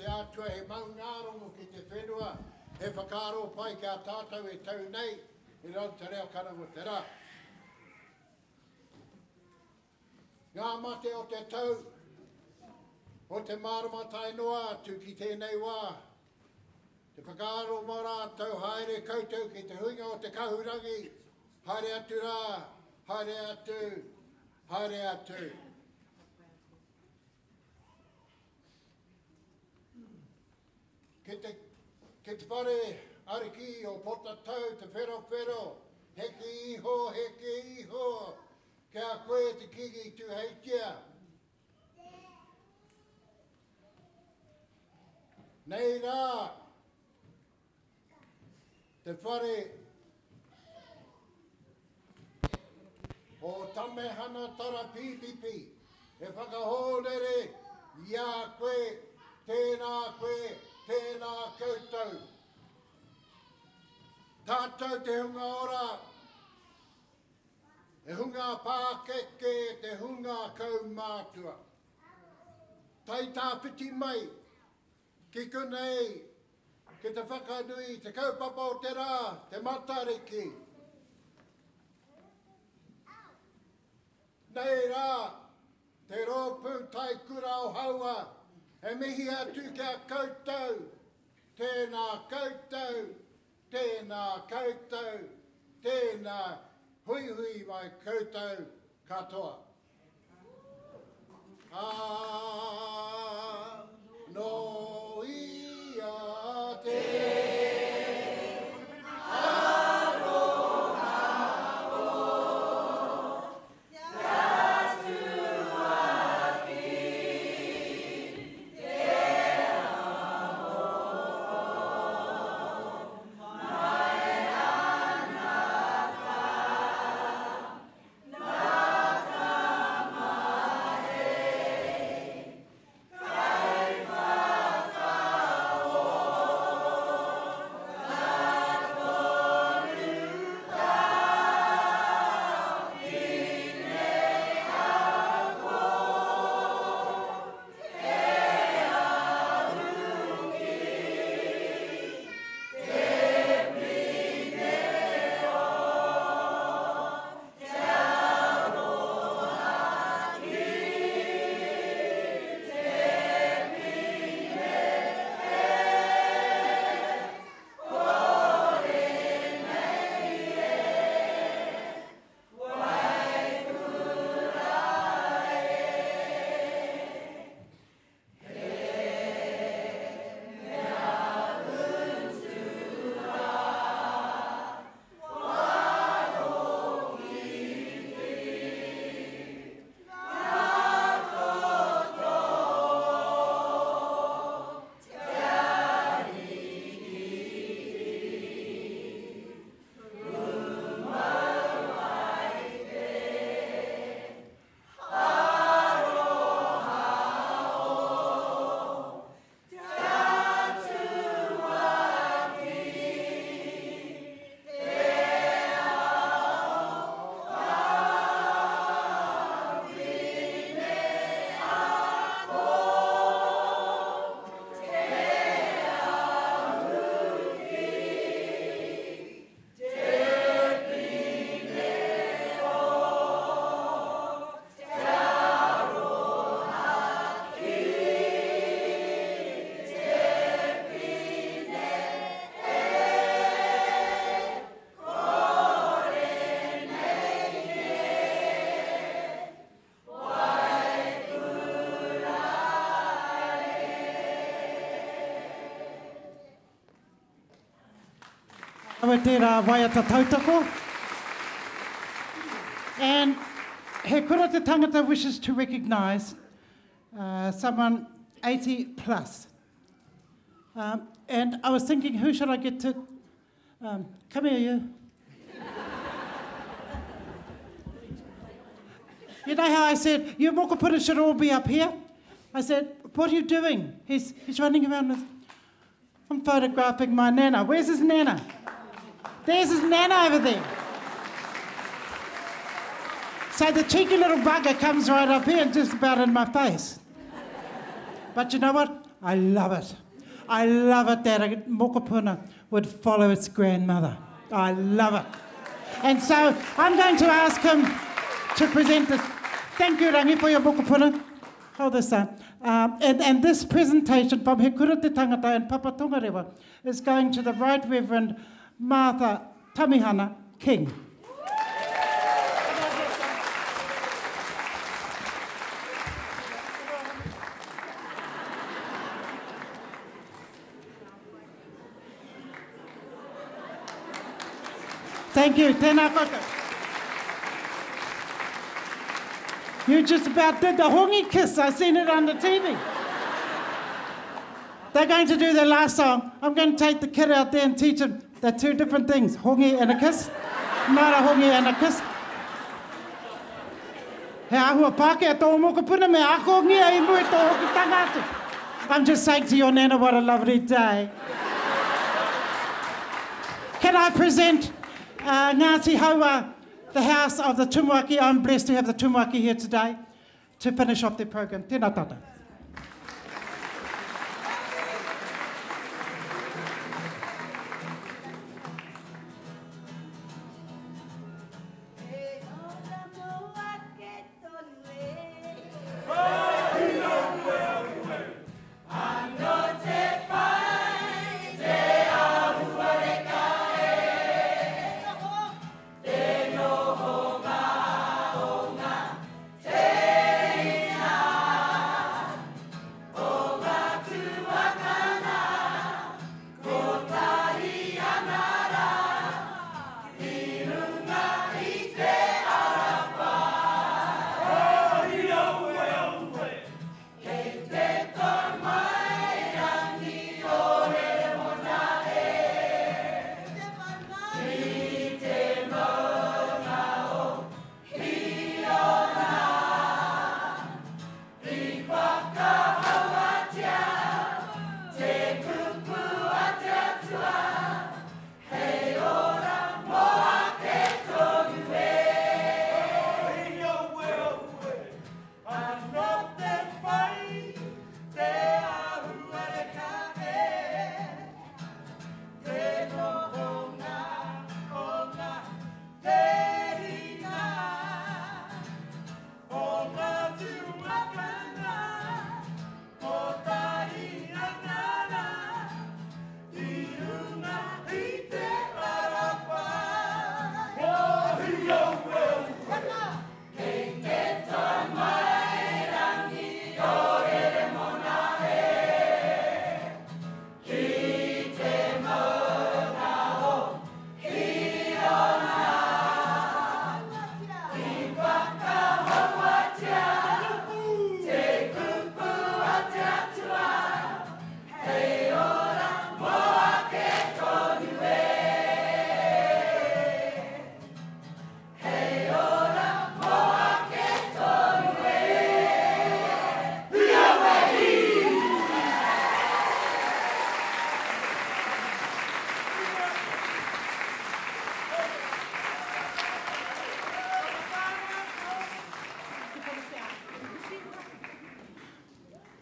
te Atua he maungārongo ki te whenua, he whakaaro pai ki a tātou e tau nei i raro te reo karanga o te rā. Ngā mate o te tau, o te marama tae noa atu ki tēnei wā, te whakaaro mō rātou haere koutou ki te huinga o te kahurangi, haere atu rā, haere atu, haere atu. Ki te, ki te whare ariki o Potatau Te Wherowhero, heke iho, heke iho, ki a koe te Kingi Tuheitia. Nei rā, te whare o Tamehana Tarapīpipi e whakahōnere i a koe, tēnā koe, tēnā koutou. Tātou te hunga ora, te hunga pākeke, te hunga kaumātua. Tai tāwhiti mai ki konei ki te whakanui te kaupapa o te rā, te Matariki. Nei rā, te rōpū Taikura o Haua, e mihi atu ki a koutou, tēnā koutou, tēnā koutou, tēnā huihui mai koutou katoa. Ā, nō ia te aroha o te Atua ki te ao mai ana tā Aue tērā waiata tautoko. And he kura te tangata wishes to recognise uh, someone 80 plus. Um, and I was thinking, who should I get to? Um, come here, you. You know how I said, your mokopuna should all be up here? I said, what are you doing? He's, he's running around with, I'm photographing my nana. Where's his nana? There's his nana over there. So the cheeky little bugger comes right up here and just about in my face. But you know what? I love it. I love it that a mokopuna would follow its grandmother. I love it. And so I'm going to ask him to present this. Thank you, Rangi, for your mokopuna. Hold this up. Um, and, and this presentation from He Kura Te Tangata and Papa Tongarewa is going to the Right Reverend Martha Tamihana King. Thank you. Tēnā koutou. You just about did the hongi kiss. I seen it on the TV. They're going to do their last song. I'm going to take the kid out there and teach him the two different things, hongi and a kiss. Not a hongi and a kiss. He ahua Pākehā tō mokopuna me ako ngia i mua i tō hokitanga atu. I'm just saying to your nana what a lovely day. Can I present uh, Ngāti Haua, the house of the Tumuaki. I'm blessed to have the Tumuaki here today to finish off their program. Tēnā tātou.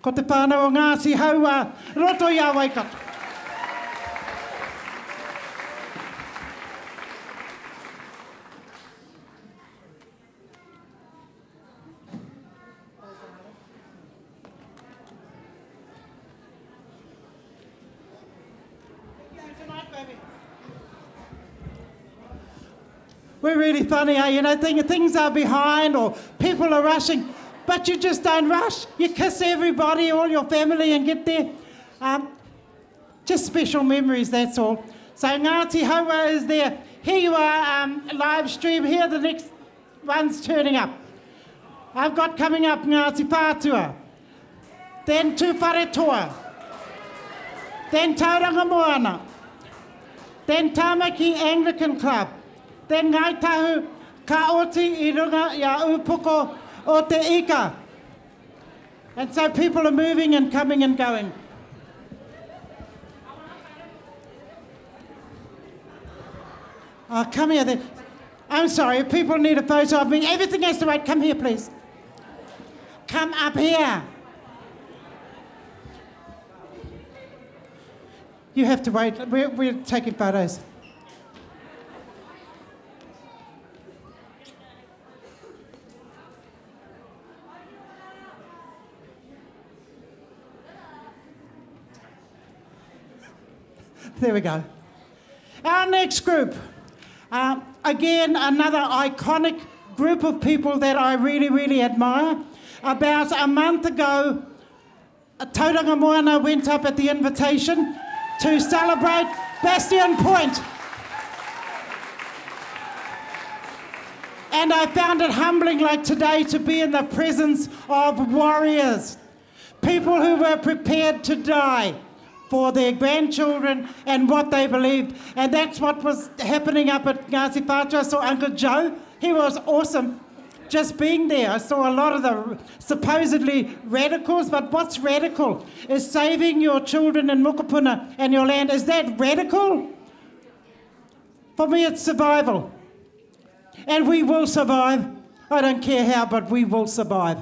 Ko te whānau o Ngāti Hauā, roto i a Waikato. We're really funny, eh? You know, things are behind or people are rushing, but you just don't rush. You kiss everybody, all your family, and get there. Um, just special memories, that's all. So Ngāti Haua is there. Here you are, um, live stream here, the next one's turning up. I've got coming up Ngāti Whātua, then Tūwharetoa, then Tauranga Moana, then Tamaki Anglican Club, then Ngāi Tahu ka oti i runga i a upoko o te ika. And so people are moving and coming and going. Oh, come here then. I'm sorry, if people need a photo of me, everything has to wait. Come here, please. Come up here. You have to wait. We're, we're taking photos. There we go. Our next group, again, another iconic group of people that I really, really admire. About a month ago, Tauranga Moana went up at the invitation to celebrate Bastion Point. And I found it humbling like today to be in the presence of warriors, people who were prepared to die for their grandchildren and what they believed. And that's what was happening up at Ngāti Whātua. I saw Uncle Joe. He was awesome just being there. I saw a lot of the supposedly radicals, but what's radical? Is saving your children in Mokopuna and your land. Is that radical? For me, it's survival. And we will survive. I don't care how, but we will survive.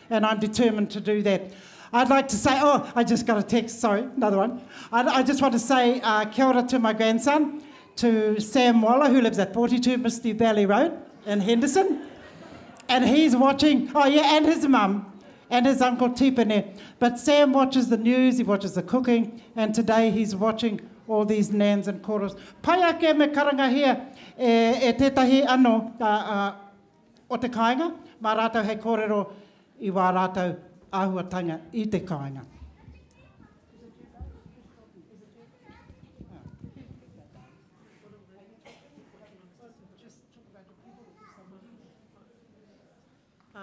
And I'm determined to do that. I'd like to say, oh, I just got a text, sorry, another one. I, I just want to say kia ora to my grandson, to Sam Waller, who lives at 42 Misty Valley Road in Henderson. And he's watching, oh yeah, and his mum and his uncle Tipene. But Sam watches the news, he watches the cooking, and today he's watching all these nans and koros. Pai ake me karanga hia e, e tētahi anō o te kāinga, mā rātou hei kōrero i wā rātou āhuatanga i te kāinga.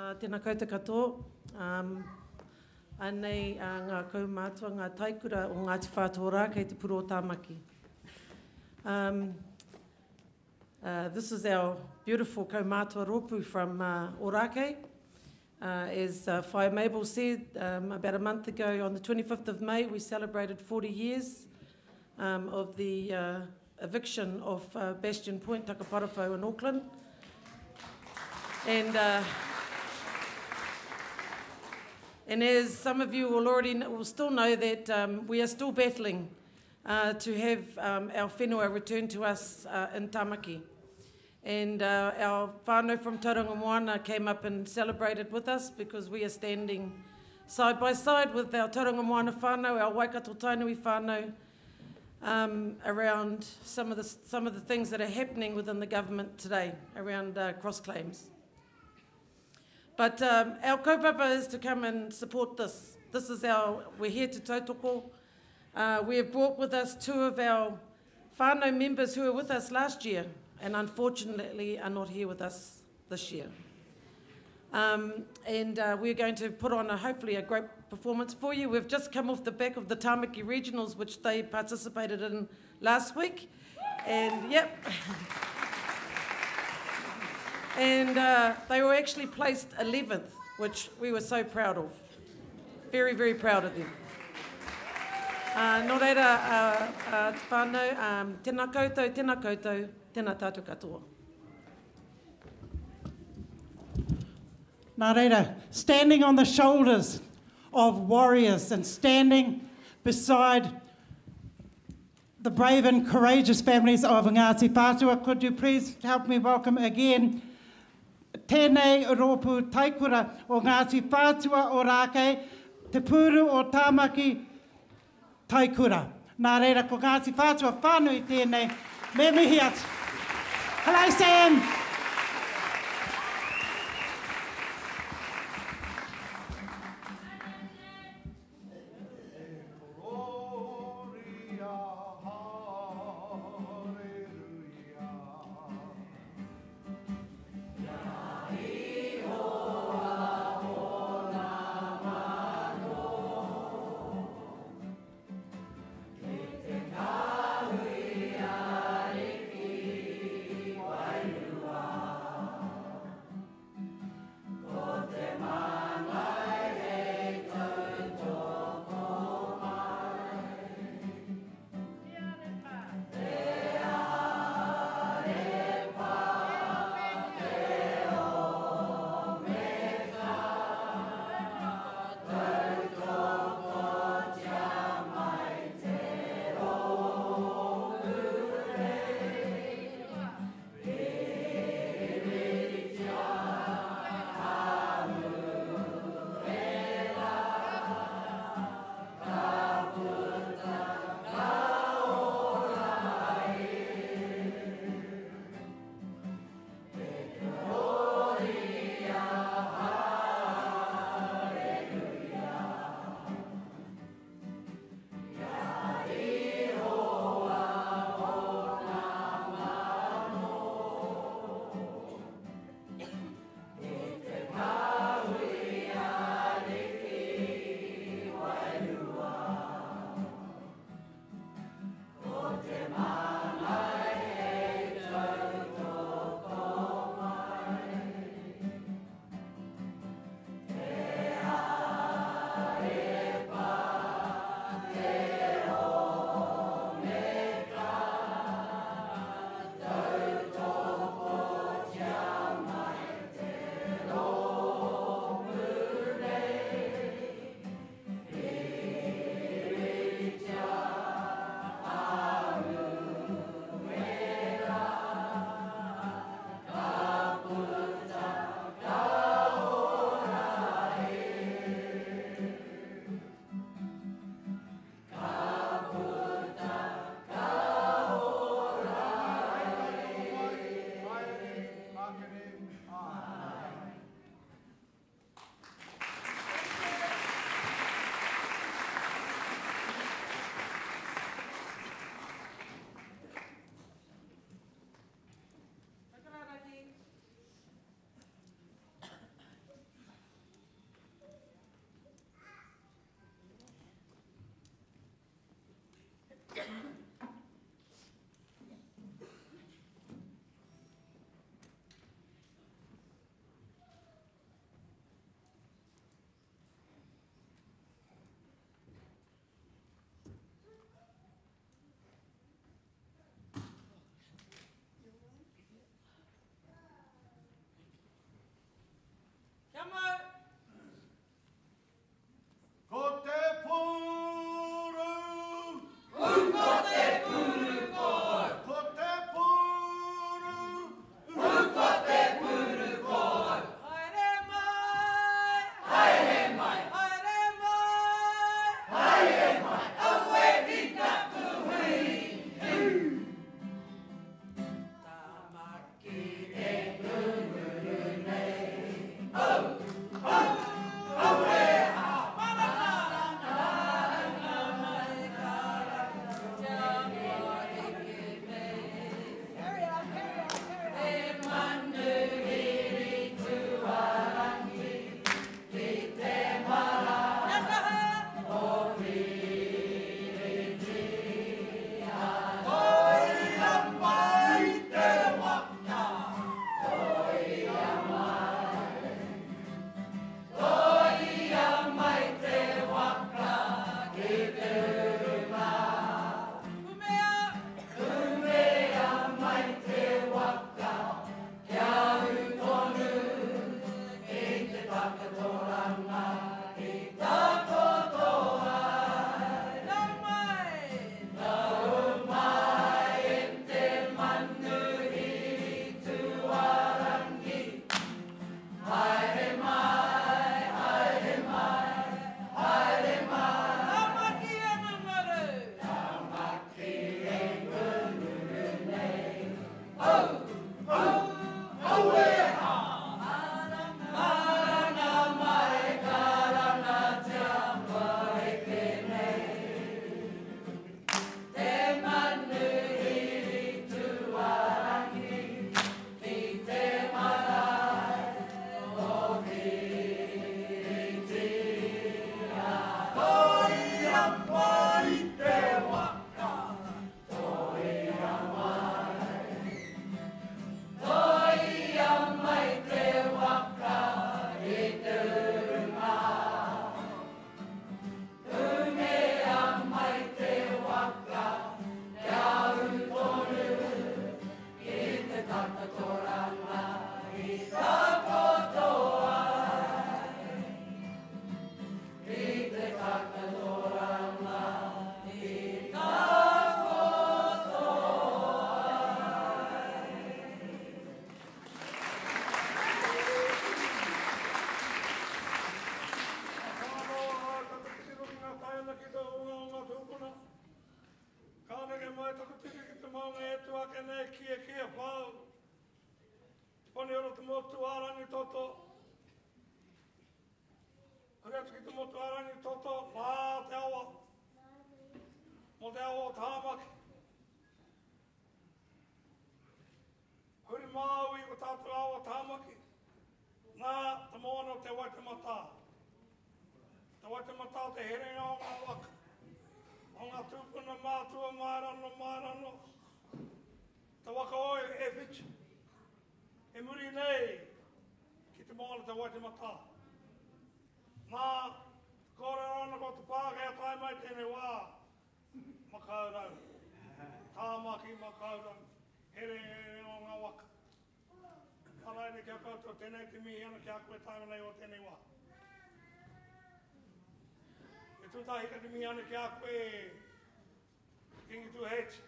Uh, tēnā koutou katoa. Um, anei uh, ngā kaumātua, ngā taikura o Ngāti Whātua Ōrākei te Puru o Tāmaki. Um, uh, this is our beautiful kaumātua rōpū from uh, Ōrākei. Uh, as uh, Whaea Mabel said, um, about a month ago, on the 25th of May, we celebrated 40 years um, of the uh, eviction of uh, Bastion Point, Takaparawhau in Auckland. And, uh, and as some of you will already will still know that um, we are still battling uh, to have um, our whenua returned to us uh, in Tamaki. And uh, our whānau from Tauranga Moana came up and celebrated with us because we are standing side by side with our Tauranga Moana whānau, our Waikato Tainui whānau, um, around some of, the, some of the things that are happening within the government today around uh, cross claims. But um, our kaupapa is to come and support this. This is our, we're here to tautoko. Uh, we have brought with us two of our whānau members who were with us last year and unfortunately are not here with us this year. Um, and uh, we're going to put on a, hopefully a great performance for you. We've just come off the back of the Tamaki Regionals, which they participated in last week. And yep. and uh, they were actually placed 11th, which we were so proud of. Very, very proud of them. Uh, nō reira, uh, uh, whānau, um, tēnā koutou, tēnā koutou, tēnā tātou katoa. Nā reira, standing on the shoulders of warriors and standing beside the brave and courageous families of Ngāti Whātua, could you please help me welcome again tēnei rōpū taikura o Ngāti Whātua Ōrākei, Te Pūru o Tāmaki Taikura. Nā reira, ko Ngāti Whātua whānui tēnei, me mihi atu. Hello, Sam! ake nei ki e ki e whau. Te pane ora te motu ārangi toto. Huri atu ki te motu ārangi toto, nā te awa. Mō te awa o Tāmaki. Huri Māui o tātou awa Tāmaki. Nā te moana o Te Waitematā. Te Waitematā te herenga o ngā waka. O ngā tūpuna mātua maerano maerano. Te waka oi e whitu. E muri nei ki te moana Te Waitematā. Nā, te kōrero ana ko te Pākehā tae mai tēnei wā, Makaurau. Tāmaki Makaurau. Here o ngā waka. Paraire kia koutou tēnei te mihi ana ki a koe tae nei o tēnei wā. E tūtahi ka te mihi ana ki a koe Kingi Tūheti.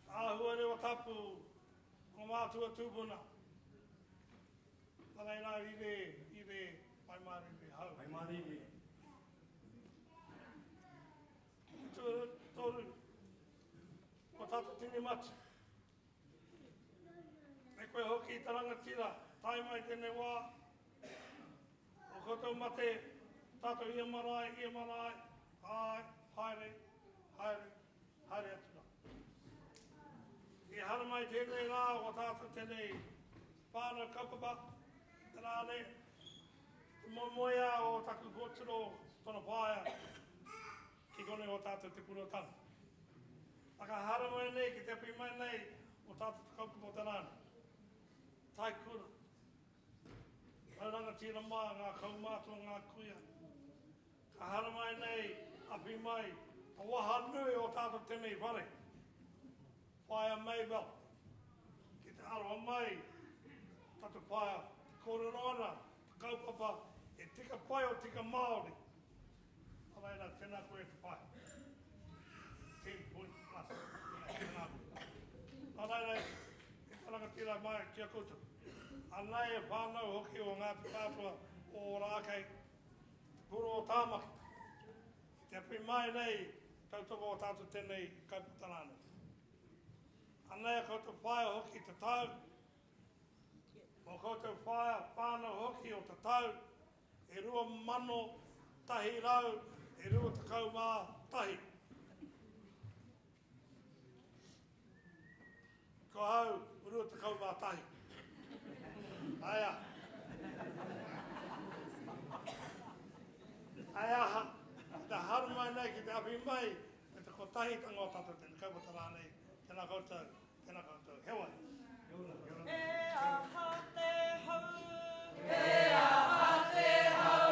Āhua rewa tapu o mātua tūpuna. Nā reira rire, rire, pai mārire, hau. Pai mārire. Toru, ko tātou tini mati. Me koe hoki i te rangatira, tae mai tēnei wā, o koutou mate, tātou ia marae, ia marae, ai, haere, haere, haere atu rā. I hara mai tēnei rā, o tātou tēnei whānau kaupapa, te rā nei, te moemoeā o taku kōtiro tōna whaea, ki konei o tātou te purotanga. Taka hara mai nei, ki te api mai nei, o tātou te kaupapa o te rā nei. Taikura. Rau rangatira mā, ngā kaumātua, ngā kuia. Ka hara mai nei, api mai, te waha nui o tātou tēnei whare. Whaea Mabel, ki te aroha mai, tātou whaea, te kōrero ana, te kaupapa, e tika pai o tika Māori. Nā reira, tēnā koe e te whaea. 10 point plus. Tēnā koe. Nā reira, e te rangatira mai ki a koutou. Anei e whānau hoki o Ngāti Whātua o Ōrākei, te puru o Tāmaki. I te api mai nei, tautoko o tātou tēnei kaupapa rānei. Anei a koutou whaea hoki te tau, o koutou whaea whānau hoki o te tau, e 2121. Ko hau, 21. Aia. Ai aha, te haru mai nei ki te awhi mai, me te kotahitanga o tātou tēnei kaupapa rānei. Tēnā koutou, tēnā koutou. Heoi. E aha te hau, e aha te hau,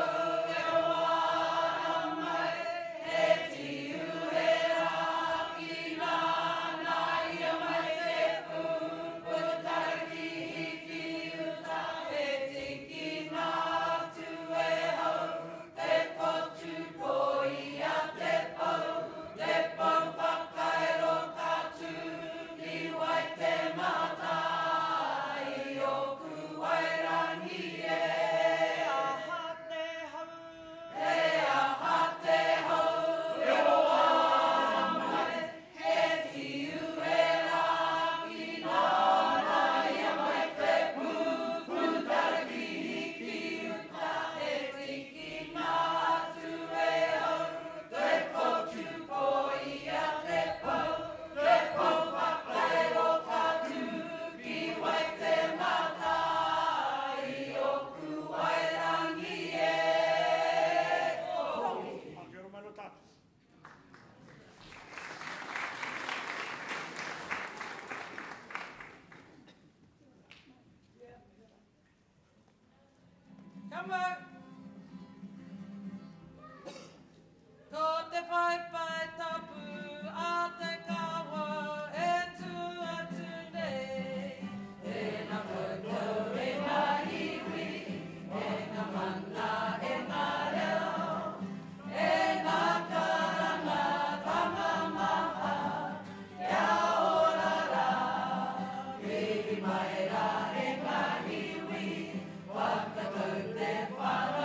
e wara mai, e tiu e raki nāna ia mai te pupu taraki ki uta, e tiki nā tu e hau, te potu ko ia te pau whakaero ka tū, ki wai te mātai o kuwairangi e. Aha te hau, e aha te hau, e wara mai, he tiu e raki nāna ia mai te pupu taraki ki uta, e tiki nā tu e hau, te potu ko ia te pau whakaero ka tū, ki wai te mātai o kuwairangi e. Kia ora mai no tātou. Come on. Ko te paepae tapu a te kawa e tū atu nei. Tēnā koutou e ngā iwi, e ngā mana, e ngā reo, e ngā karanga tanga maha, kia ora rā. Mihi mai rā e ngā iwi, whakatau te whara.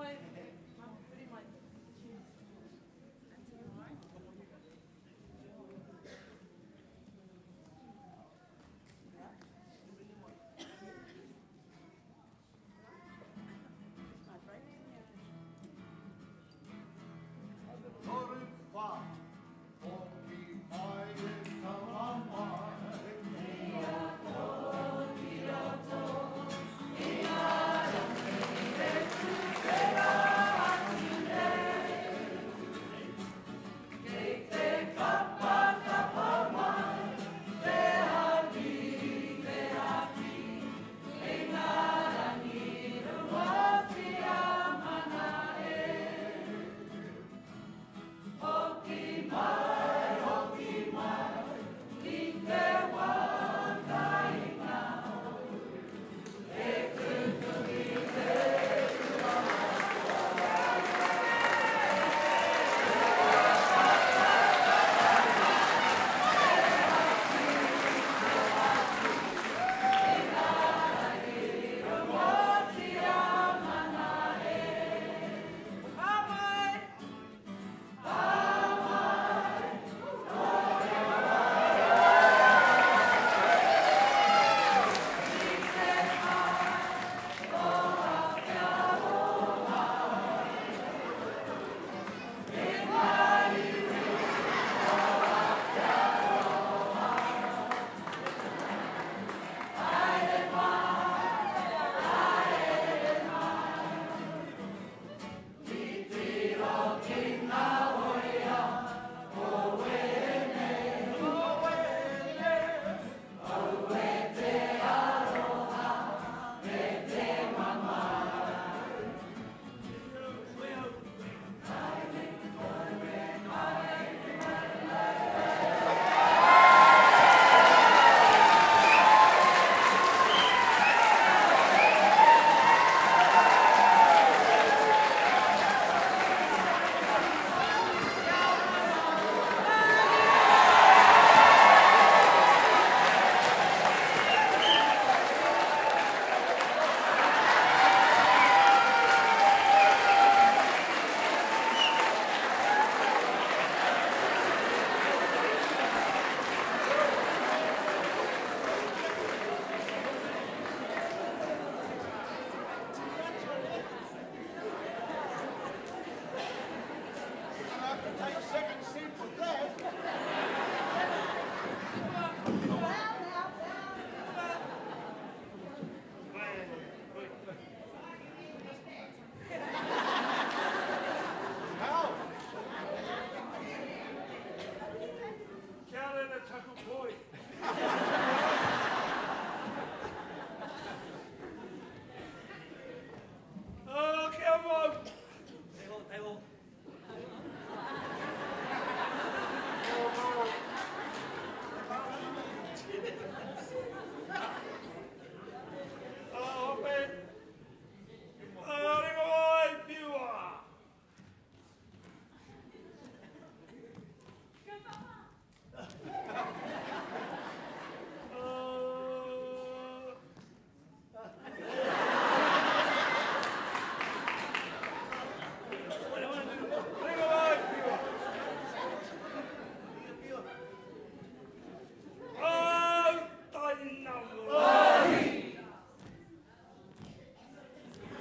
pai. Huri mai. Toru whā, hoki mai e tama mai. Ki roto, ki roto, i ngā rangi e tuwhera atu nei. Kei te kapa kapa mai, te haki, te haki, i ngā rangi rongotia mana e. Hoki mai, hoki mai, ki te wā kāinga. E tutuki te Rongotia mana e. Ka mai! Gonna have to take second seat for that. How? Kia rere taku poi. Oh, kia mau. Taiho, taiho. Oh, ope. Oh, ringa wai, piua. Ringa wai, piua. Au tainamu.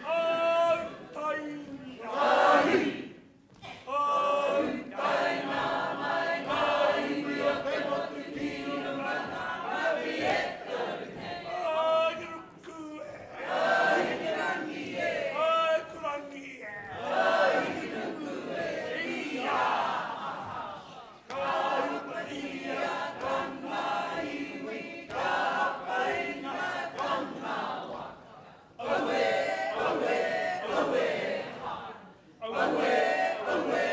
Au tainamu. Au Ai ruku e. Ai kurangi e. Ia. Ka upaia tona iwi, ka painga tona waka. Aue, aue, aue, ha. Aue, aue,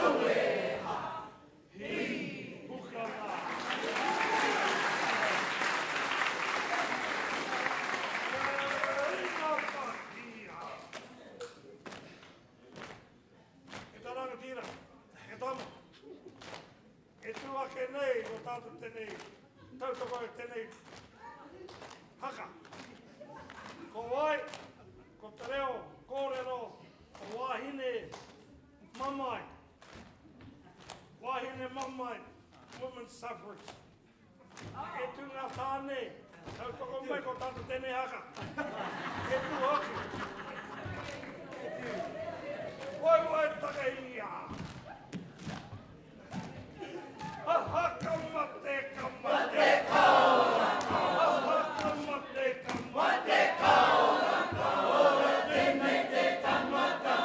aue, ha. Hi puka rā. E tā rangatira, e tama, e tū ake nei o tātou tēnei, tautoko e tēnei haka. Ko wai, ko te reo, kōrero, o Mamae. Wahine mamae. Women's suffrage. E tū ngā tāne. Tautoko mai ko tātou tēnei haka. E tū hoki. E tū. Wai wai takahia. Ha ha ka mate ka mate. Ka ora ka ora. Ha ha ka mate ka mate. Ka ora ka ora. Tēnei te tangata.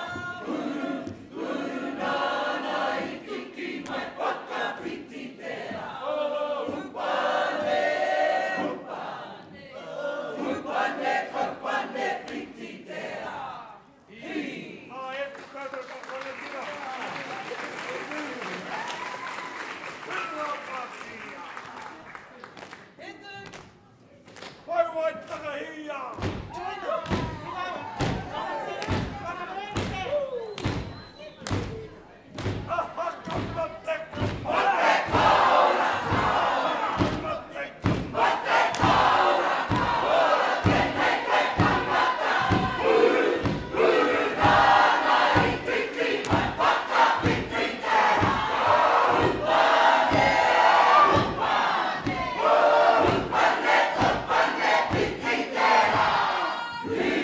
Uru, uru nāna i tiki mai whakawhiti te rā. Upane, upane, upane, kaupane whiti te rā. Hi. Ā, e tu koutou ka wharetira. Wai wai takahia. Aha ka mate ka mate ka ora ka mate ka mate ka ora ka ora tēnei te tangata. Uru, uru nāna i tiki mai whakawhiti te rā. Upane, upane, upane, kaupane whiti te rā. Hi.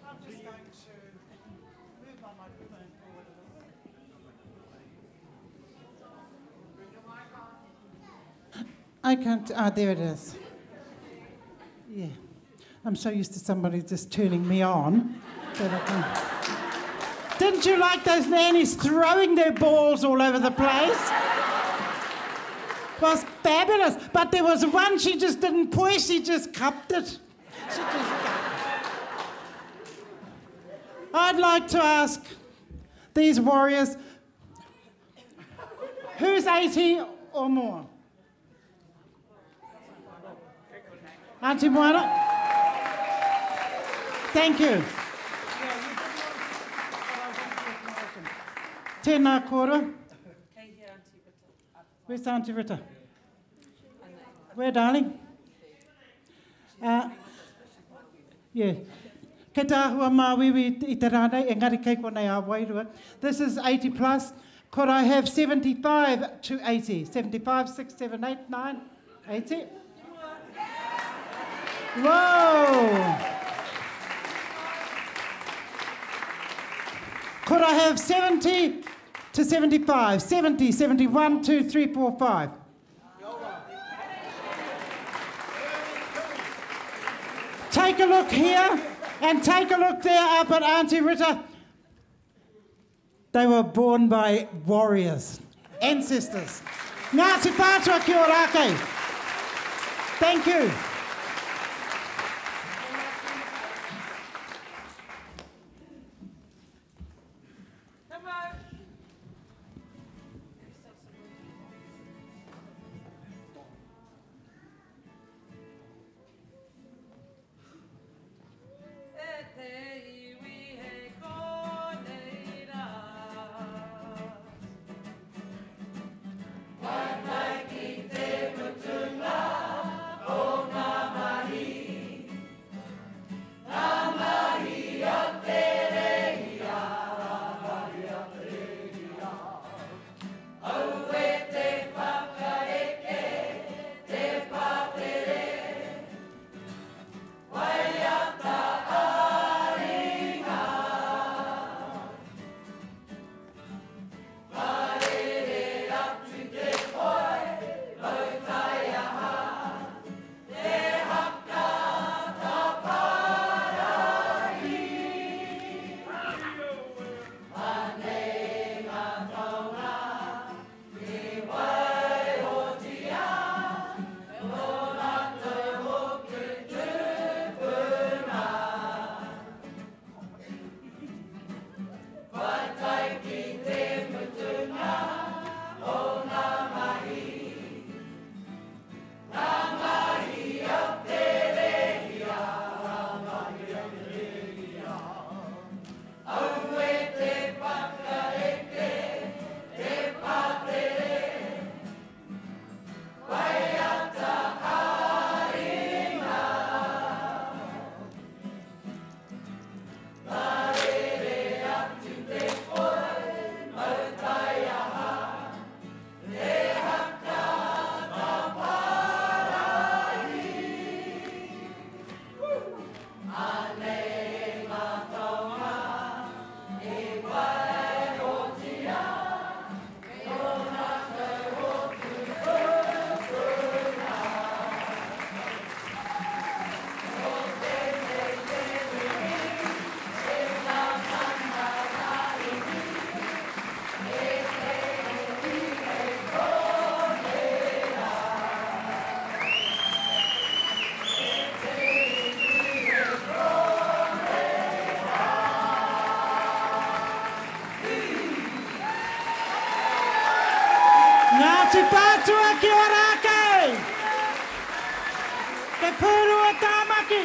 I'm just going to move my microphone forward a little bit. I can't, there it is. Yeah. I'm so used to somebody just turning me on that I can. Didn't you like those nannies throwing their balls all over the place? Was fabulous. But there was one she just didn't push, she just cupped it. She just... I'd like to ask these warriors, who's 80 or more? Auntie Moana? Thank you. Tēnā kōrua. Where's Auntie Rita? Where, darling? Yeah. Kei te āhua māwiwi i te rā nei, engari kei konei a wairua. This is 80 plus. Could I have 75 to 80? 75, 6, 7, 8, 9, 80. Whoa! Could I have 70 to 75? 70, 71, 2, 3, 4, 5. Take a look here and take a look there up at Auntie Rita. They were born by warriors, ancestors. Ngāti Whātua ki Ōrākei. Thank you. Wai mai ki te mutunga o ngā Ngāti Whātua ki Ōrākei! Te Pūru o Tāmaki!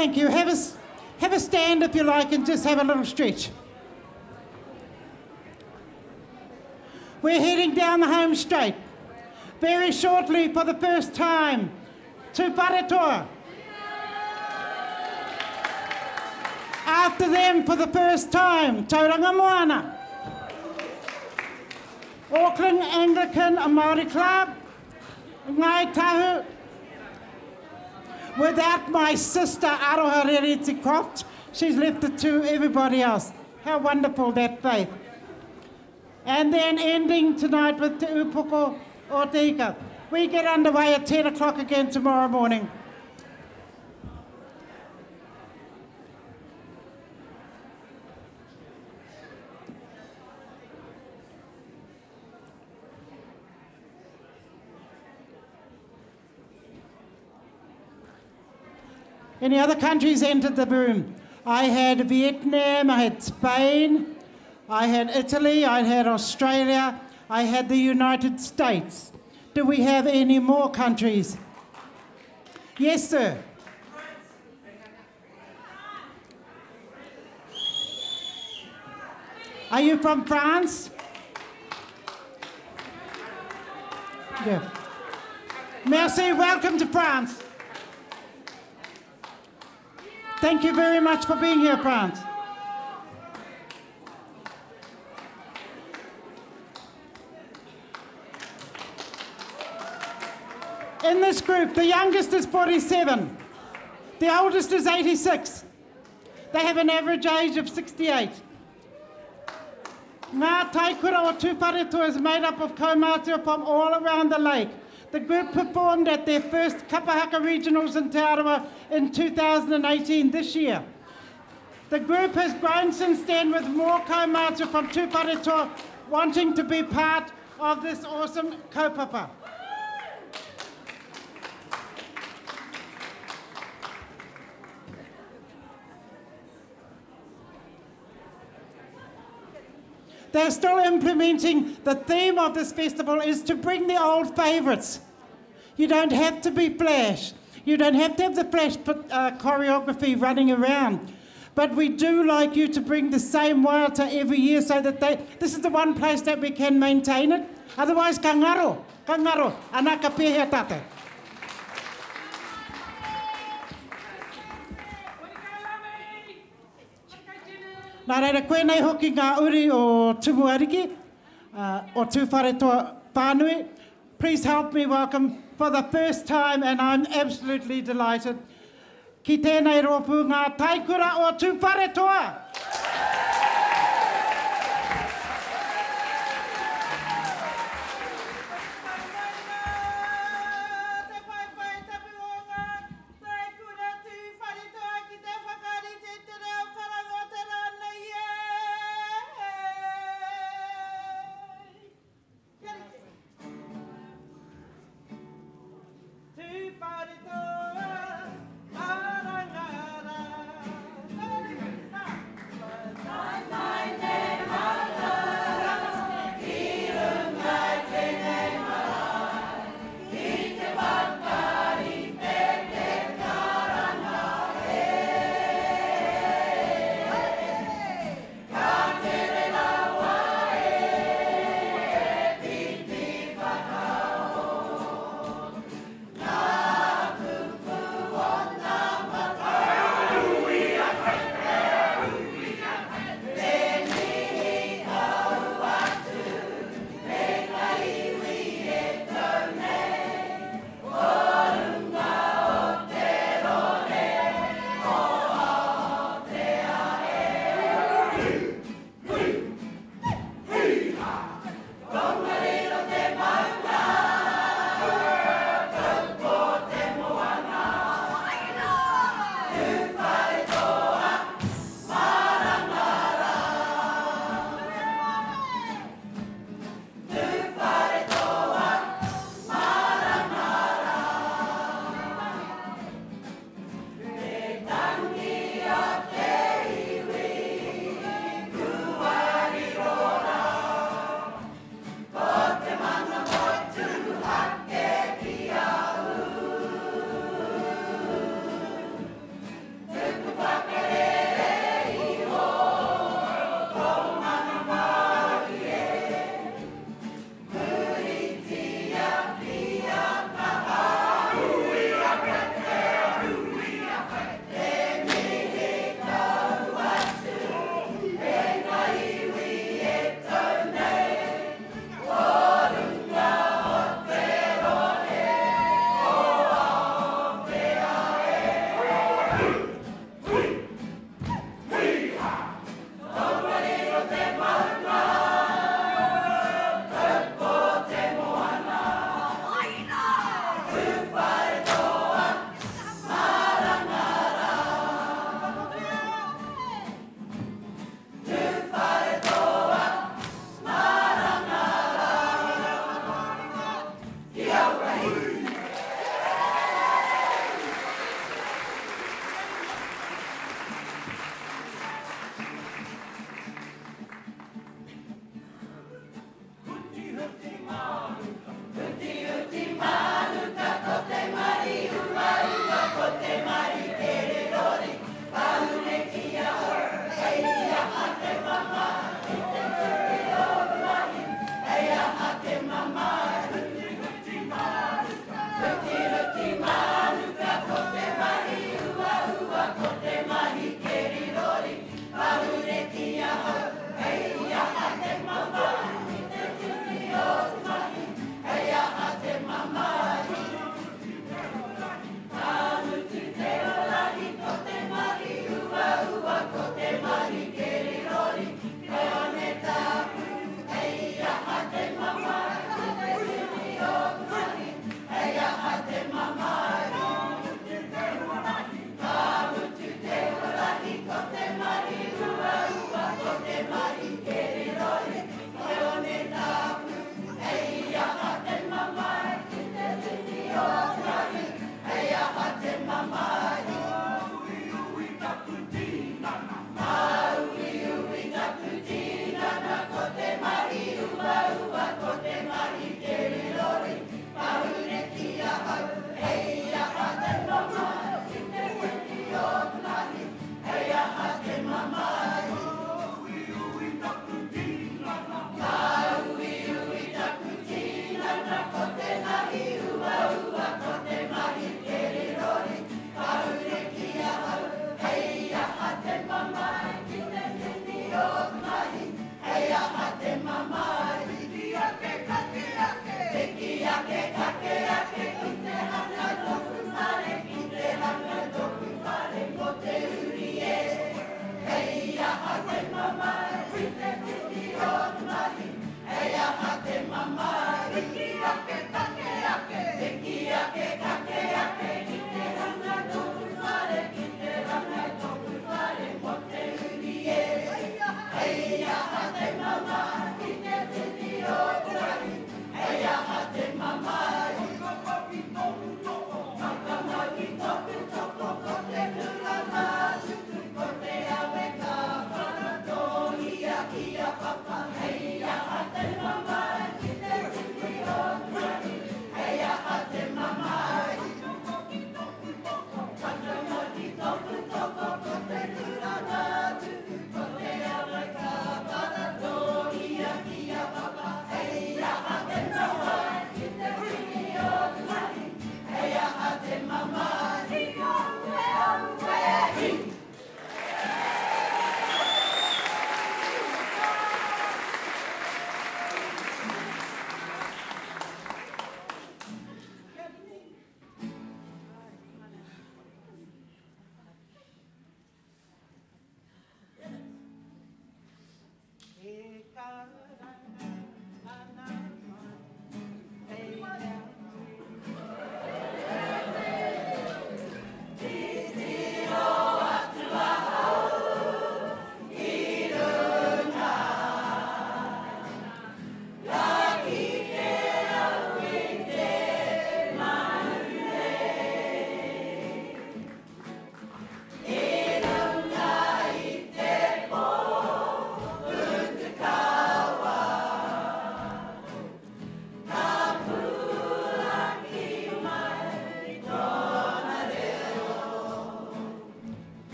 Thank you. Have a, have a stand if you like and just have a little stretch. We're heading down the home straight. Very shortly, for the first time, Tūwharetoa. After them, for the first time, Tauranga Moana. Auckland Anglican Māori Club, Ngai Tahu. Without my sister Aroha Reriti Croft, she's left it to everybody else. How wonderful that faith. And then ending tonight with Te Upoko o Te Ika. We get underway at 10 o'clock again tomorrow morning. Any other countries entered the room? I had Vietnam, I had Spain, I had Italy, I had Australia, I had the United States. Do we have any more countries? Yes, sir. Are you from France? Yeah. Merci, welcome to France. Thank you very much for being here, France. In this group, the youngest is 47, the oldest is 86. They have an average age of 68. Ngā Taikura o Tūwharetoa is made up of kaumātua from all around the lake. The group performed at their first Kapahaka Regionals in Te Arawa in 2018 this year. The group has grown since then with more kaumātua from Tūwharetoa wanting to be part of this awesome kaupapa. They're still implementing the theme of this festival is to bring the old favourites. You don't have to be flash. You don't have to have the flash choreography running around. But we do like you to bring the same waiata every year so that this is the one place that we can maintain it. Otherwise, ka ngaro, ka ngaro, ana ka pēhea tātou. Nā reira, koe nei hoki ngā uri o Tumuariki, o Tūwharetoa whānui. Please help me welcome for the first time, and I'm absolutely delighted, ki tēnei rōpū ngā taikura o Tūwharetoa.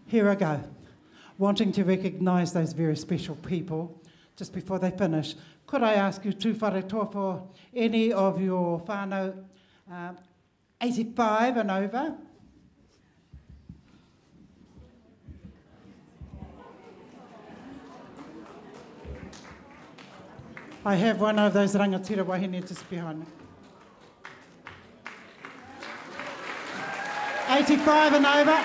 Here I go. Wanting to recognise those very special people just before they finish, could I ask you Tūwharetoa for any of your whānau 85 and over? I have one of those rangatira wahine just behind me. 85 and over.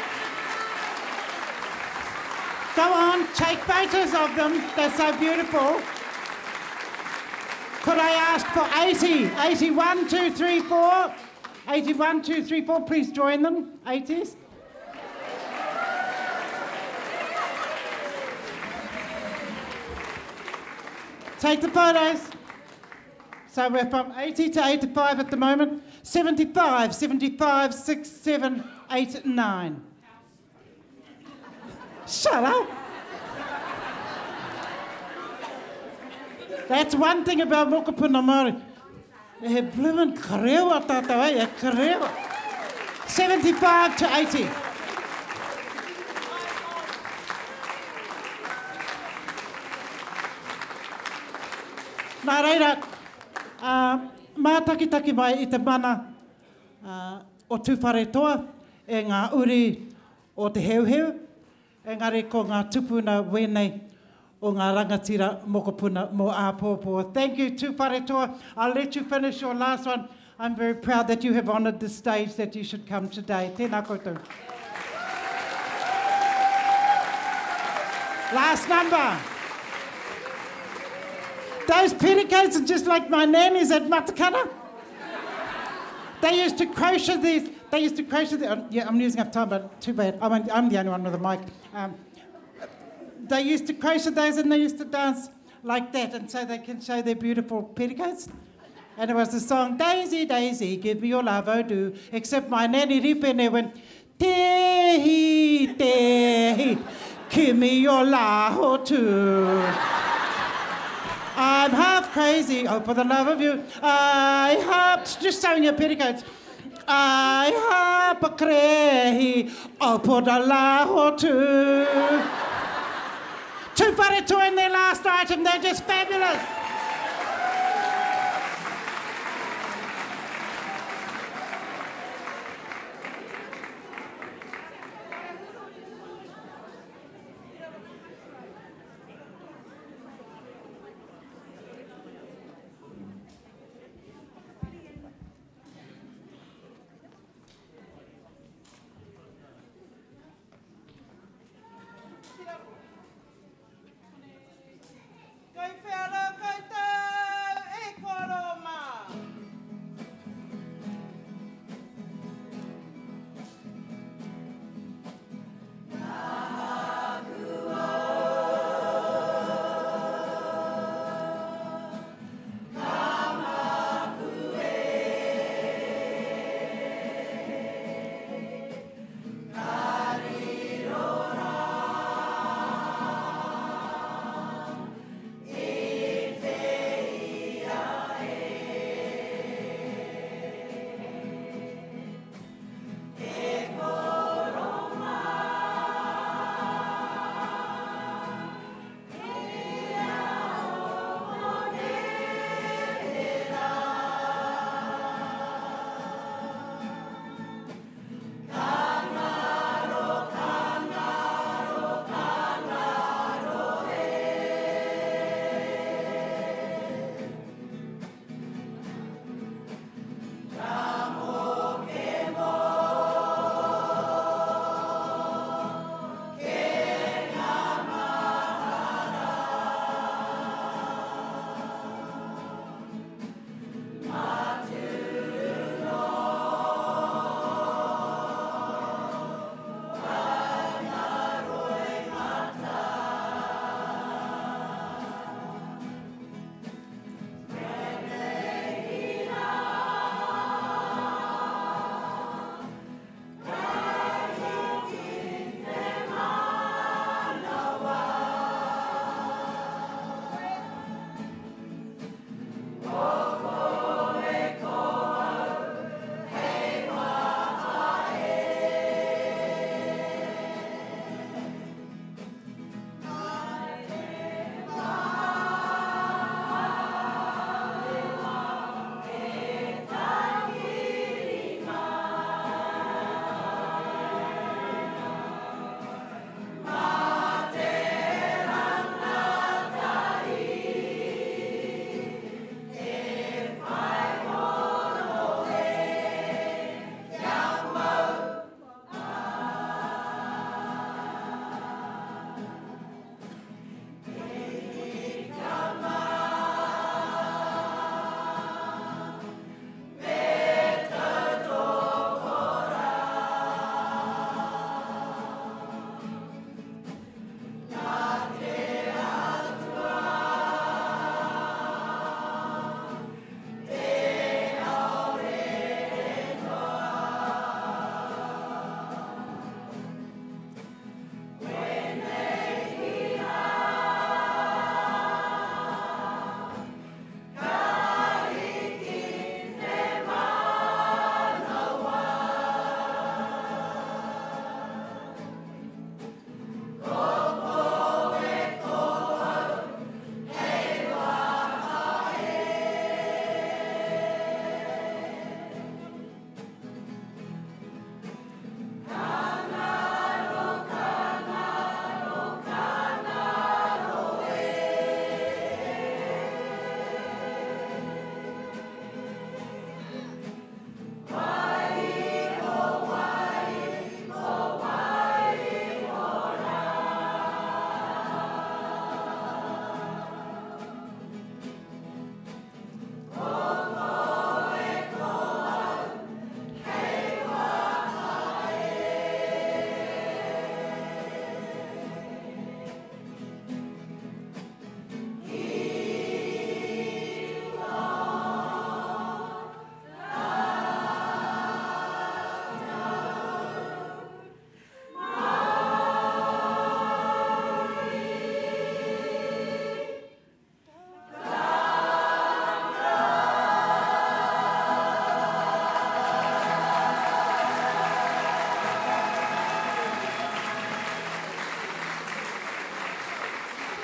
Go on, take photos of them. They're so beautiful. Could I ask for 80? 81, 2, 3, 4. 81, 2, 3, 4. Please join them. 80s. Take the photos. So we're from 80 to 85 at the moment. 75, 75, 6, 7, 8, 9. Shut up. That's one thing about mokopuna Māori. He blooming karewa tātou, eh? He karewa. 75 to 80. Nā reira, uh, mātakitaki mai i te mana uh, o Tūwharetoa e ngā uri o Te Heuheu, engari ko ngā tupuna wēnei o ngā rangatira mokopuna mō āpōpō. Thank you, Tūwharetoa. I'll let you finish your last one. I'm very proud that you have honoured the stage that you should come today. Tēnā koutou. Last number. Those petticoats are just like my nannies at Matakana. They used to crochet these. They used to crochet the, yeah, I'm using up time, but too bad. I'm, I'm the only one with a mic. They used to crochet those and they used to dance like that, and so they can show their beautiful petticoats. And it was the song, Daisy, Daisy, give me your love, oh do. Except my nanny Ripene went, Tehi, tehi, give me your love too. I'm half crazy, oh, for the love of you. I half, just showing your petticoats. I half a crazy, oh, for the love too. Tūwharetoa in their last item, they're just fabulous. Kei whea rā koutou?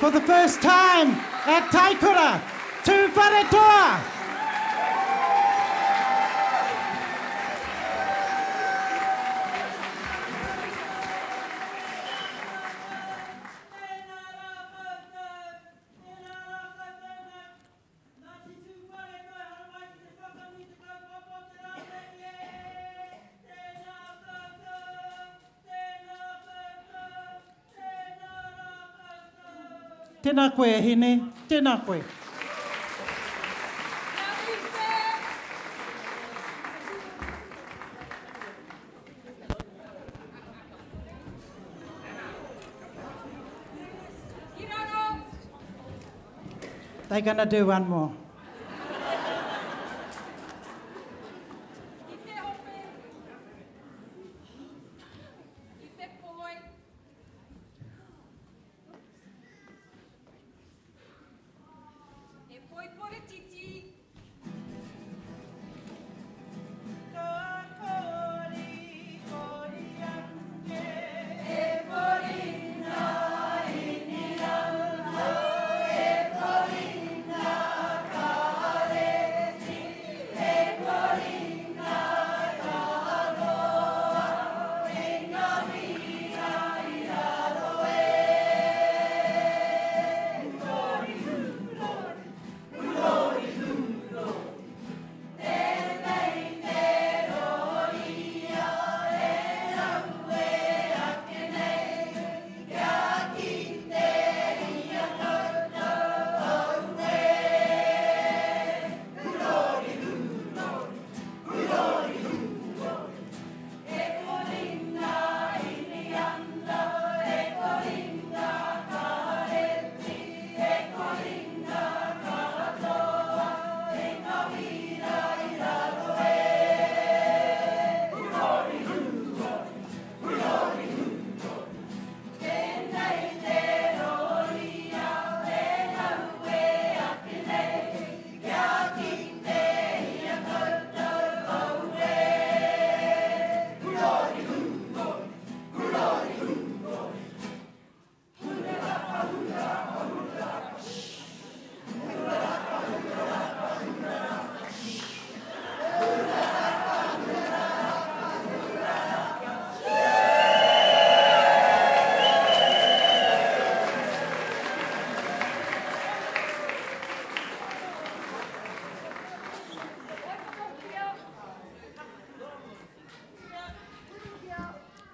For the first time at Taikura, Tūwharetoa! Tēnā koe e Hine, tēnā koe. They're going to do one more.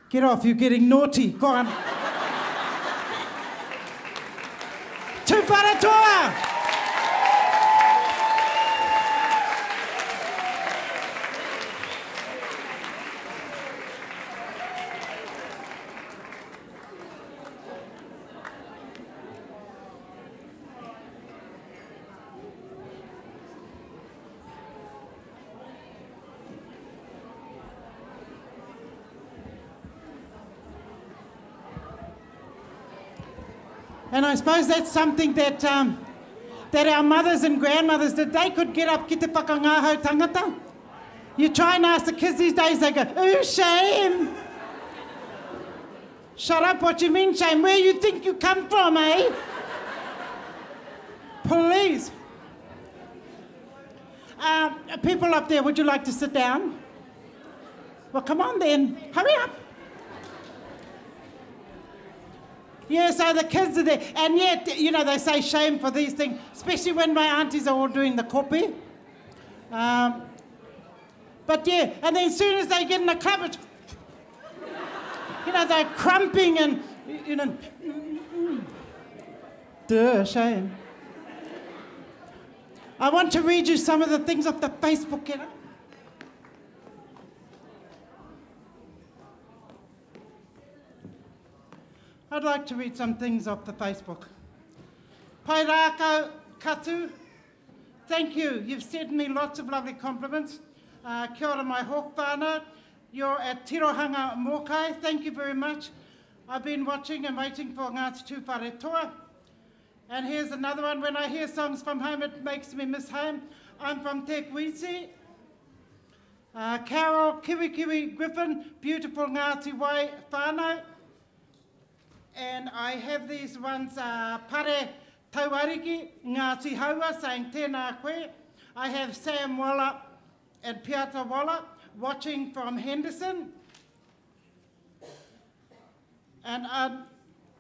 Get off, you're getting naughty. Go on. Tūwharetoa! And I suppose that's something that, um, that our mothers and grandmothers did. They could get up ki te whakangahau tangata. You try and ask the kids these days, they go, ooh, shame. Shut up, what you mean, shame? Where you think you come from, eh? Please. Uh, people up there, would you like to sit down? Well, come on then. Hurry up. Yeah, so the kids are there. And yet, you know, they say shame for these things, especially when my aunties are all doing the kopi. Um, but yeah, and then as soon as they get in a club, it's, you know, they're crumping and, you know, duh, shame. I want to read you some of the things off the Facebook, you know. I'd like to read some things off the Facebook. Pairaka Katu, thank you. You've sent me lots of lovely compliments. Uh, kia ora my hawk whānau. You're at Tirohanga Mōkai. Thank you very much. I've been watching and waiting for Ngāti Tūwharetoa. And here's another one. When I hear songs from home, it makes me miss home. I'm from Te Kuiti. Uh, Carol Kiwi Kiwi Griffin, beautiful Ngāti Wai whānau. And I have these ones, uh, Pare Tauariki, Ngāti Haua, saying tēnā koe. I have Sam Waller and Piata Waller watching from Henderson. And I'd,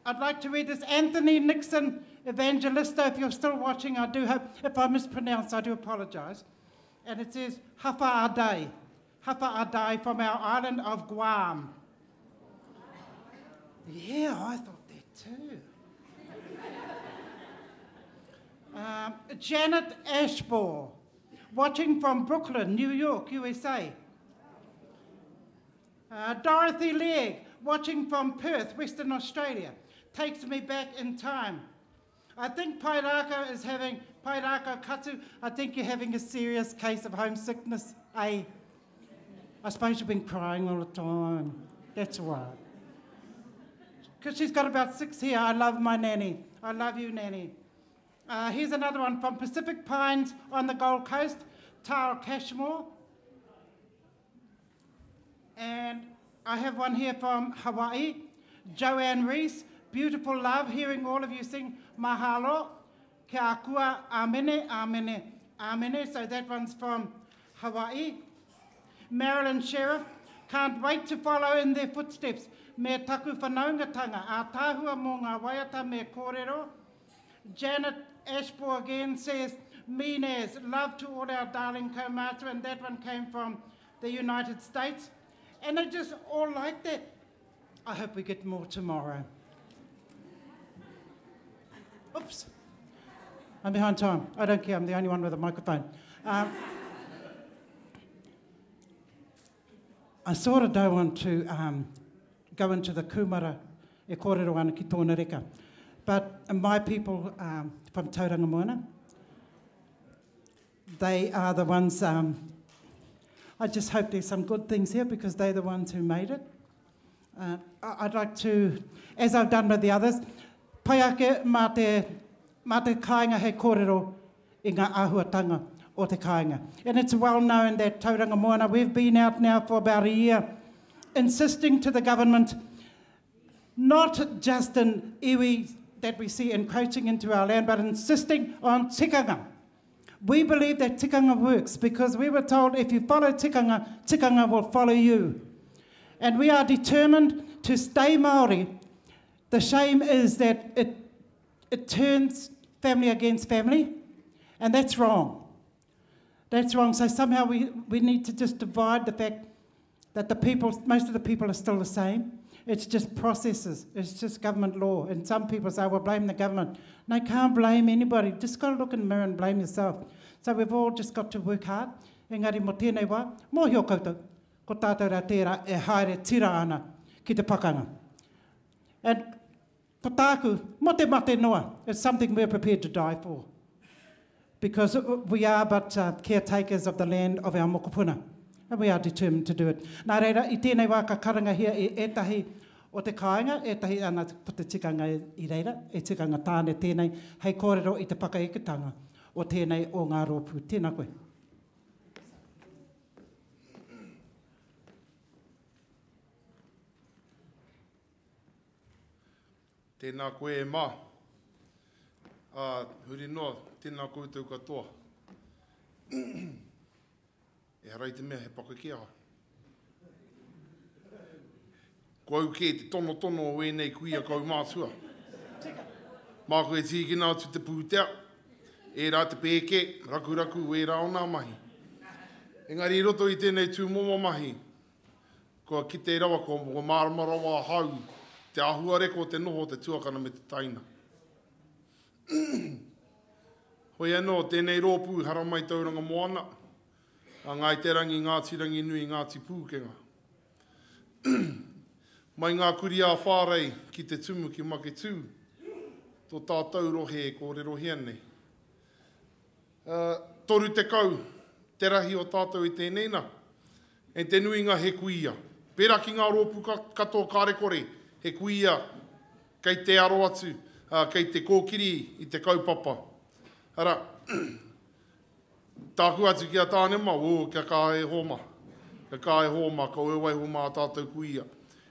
I'd like to read this. Anthony Nixon Evangelista, if you're still watching, I do hope, if I mispronounce, I do apologise. And it says, Hafa Adai. Hafa Adai from our island of Guam. Yeah, I thought that too. Um, Janet Ashbaugh, watching from Brooklyn, New York, USA. Uh, Dorothy Legg, watching from Perth, Western Australia, takes me back in time. I think Pairaka is having, Pairaka Katsu, I think you're having a serious case of homesickness, eh? I suppose you've been crying all the time. That's all right. Because she's got about six here. I love my nanny. I love you, nanny. Uh, here's another one from Pacific Pines on the Gold Coast, Tara Cashmore. And I have one here from Hawaii, Joanne Reese. Beautiful love, hearing all of you sing Mahalo, Kia akua, amene, amene, amene. So that one's from Hawaii. Marilyn Sheriff, can't wait to follow in their footsteps. Me taku whanaungatanga, a tāhua mō ngā waiata me kōrero. Janet Ashbaugh again says, Minez, love to all our darling kaumātua, and that one came from the United States. And they just all like that. I hope we get more tomorrow. Oops. I'm behind time. I don't care. I'm the only one with a microphone. Um, I sort of don't want to um, go into the kūmara e kōrero ana ki tōna reka. But my people um, from Tauranga Moana, they are the ones, um, I just hope there's some good things here because they're the ones who made it. Uh, I'd like to, as I've done with the others, pai ake mā te, mā te kāinga hei kōrero i ngā āhuatanga o te kāinga. And it's well known that Tauranga Moana, we've been out now for about a year insisting to the government, not just in iwi that we see encroaching into our land, but insisting on tikanga. We believe that tikanga works because we were told if you follow tikanga, tikanga will follow you. And we are determined to stay Māori. The shame is that it, it turns family against family, and that's wrong. That's wrong. So somehow we, we need to just divide the fact that the people, most of the people are still the same. It's just processes. It's just government law. And some people say, well, blame the government. No, can't blame anybody. Just got to look in the mirror and blame yourself. So we've all just got to work hard. Engari mo tēnei wā, mōhio koutou, ko tātou rā tērā e haere tira ana ki te pakanga. And ko tāku, mo te mate noa, it's something we're prepared to die for. Because we are but uh, caretakers of the land of our mokopuna. And we are determined to do it. Nā reira, i tēnei wā ka karangahia e ētahi o te kāinga, ētahi ana ko te tikanga i reira, e tikanga tāne tēnei, hei kōrero i te whakaeketanga o tēnei o ngā rōpū. Tēnā koe. Tēnā koe e mā. Ā, huri noa, tēnā koutou katoa. Ehara i te mea he pakeke ahau. Ko au kē te tonotono o ēnei kuia kaumātua. Māku e tīkina atu te pūtea, ērā te pēke, rakuraku, ērā o nā mahi. Engari i roto i tēnei tūmomo mahi, kua kite rawa, kua mārama rawa ahau te āhuareka o te noho o te tuakana me te taina. Hoi anō, tēnei rōpū Haramai Tauranga Moana, a Ngāi Te Rangi, Ngāti Ranginui, Ngāti Pūkenga. Mai ngā kurī ā-whārei ki te tumu ki Maketū, tō tātou rohe e kōrerohia nei. Uh, 30 te rahi o tātou i tēnei nā. E te nuinga he kuia. Pērā ki ngā rōpū katoa kāre kore, he kuia kei te aro atu, uh, kei te kōkiri i te kaupapa. Ara, tāku atu ki a Tāne ma, o, kia kā e hōma. Kia kā e hōma, ka ue waiho mā tātou kuia.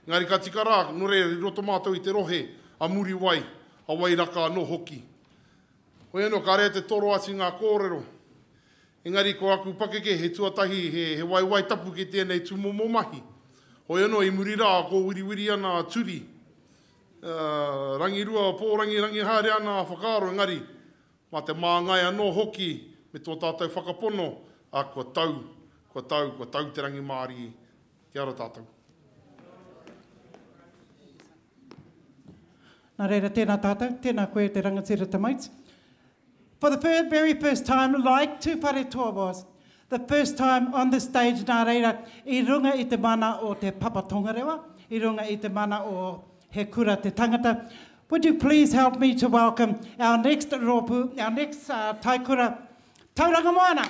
Engari ka tika rā, nō reira, i roto mātou i te rohe, a Muriwai, a Wairaka anō hoki. Hoi anō, kāre te toro atu ngā kōrero. Engari ko aku pakeke he tuatahi, he, he waiwai tapu ki tēnei tūmomo mahi. Hoi anō, i muri rā, kōwiriwiri ana a Turi. Uh, rangirua, pōrangi, rangi haere ana a whakaaro, engari, mā te māngai anō hoki me tō tātou whakapono, a kua tau, kua tau, kua tau te rangimārie. Kia ora tātou. Nā reira, tēnā tātou, tēnā koe te rangatira tamaiti. For the very first time, like Tūwharetoa was, the first time on the stage nā reira, i runga i te mana o te Papa Tongarewa, i runga i te mana o He Kura Te Tangata, would you please help me to welcome our next rōpū, our next uh, taikura, Tauranga Moana!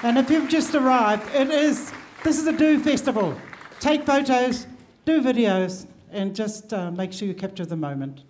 And if you've just arrived, it is this is a do festival. Take photos, do videos, and just uh, make sure you capture the moment.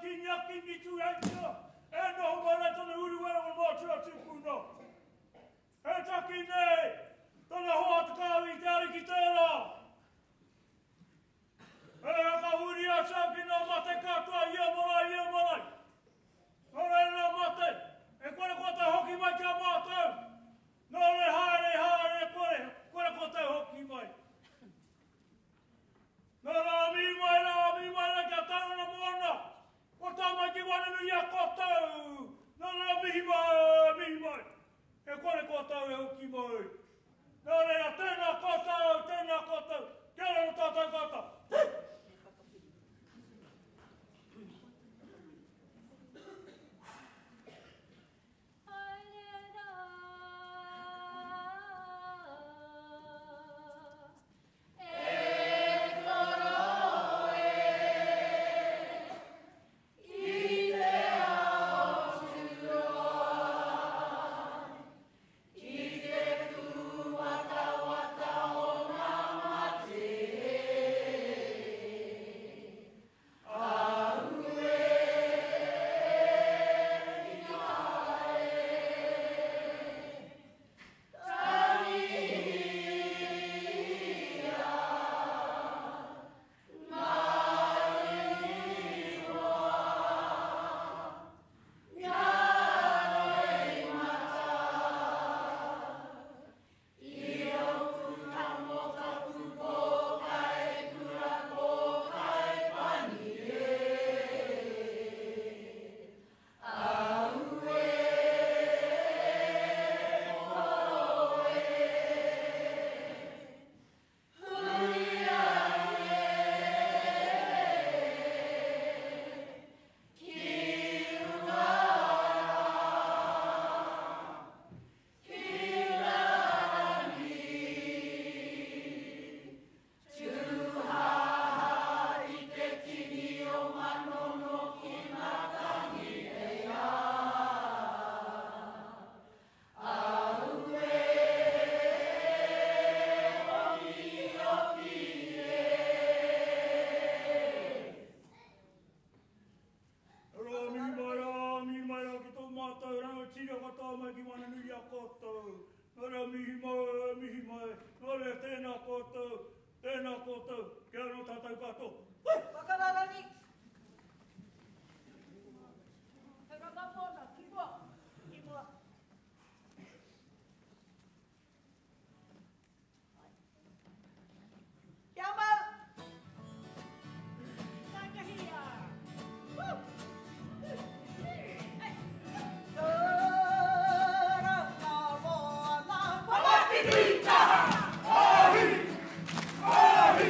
Kingi a Kingi Tūheitia, e noho mai nei tana uruwera o mātua tūpuna. E taki nei, tana hoa te kāwi te ariki tērā. E ka huri atu au ki ngā mate katoa, ia marae, ia marae. Nō reira ngā mate, e kore koutou hoki mai ki a mātou. Nō reira haere, haere, kore, kore koutou hoki mai. Nō rā, mihi mai rā, mihi mai rā kia tauranga moana. Ko Tāmaki Wanganui a koutou. Nō reira mihi mai, mihi mai. E kore koutou e hoki mai. Nō reira, tēnā koutou, tēnā koutou. Kia ora tātou katoa. Ahi! Ahi!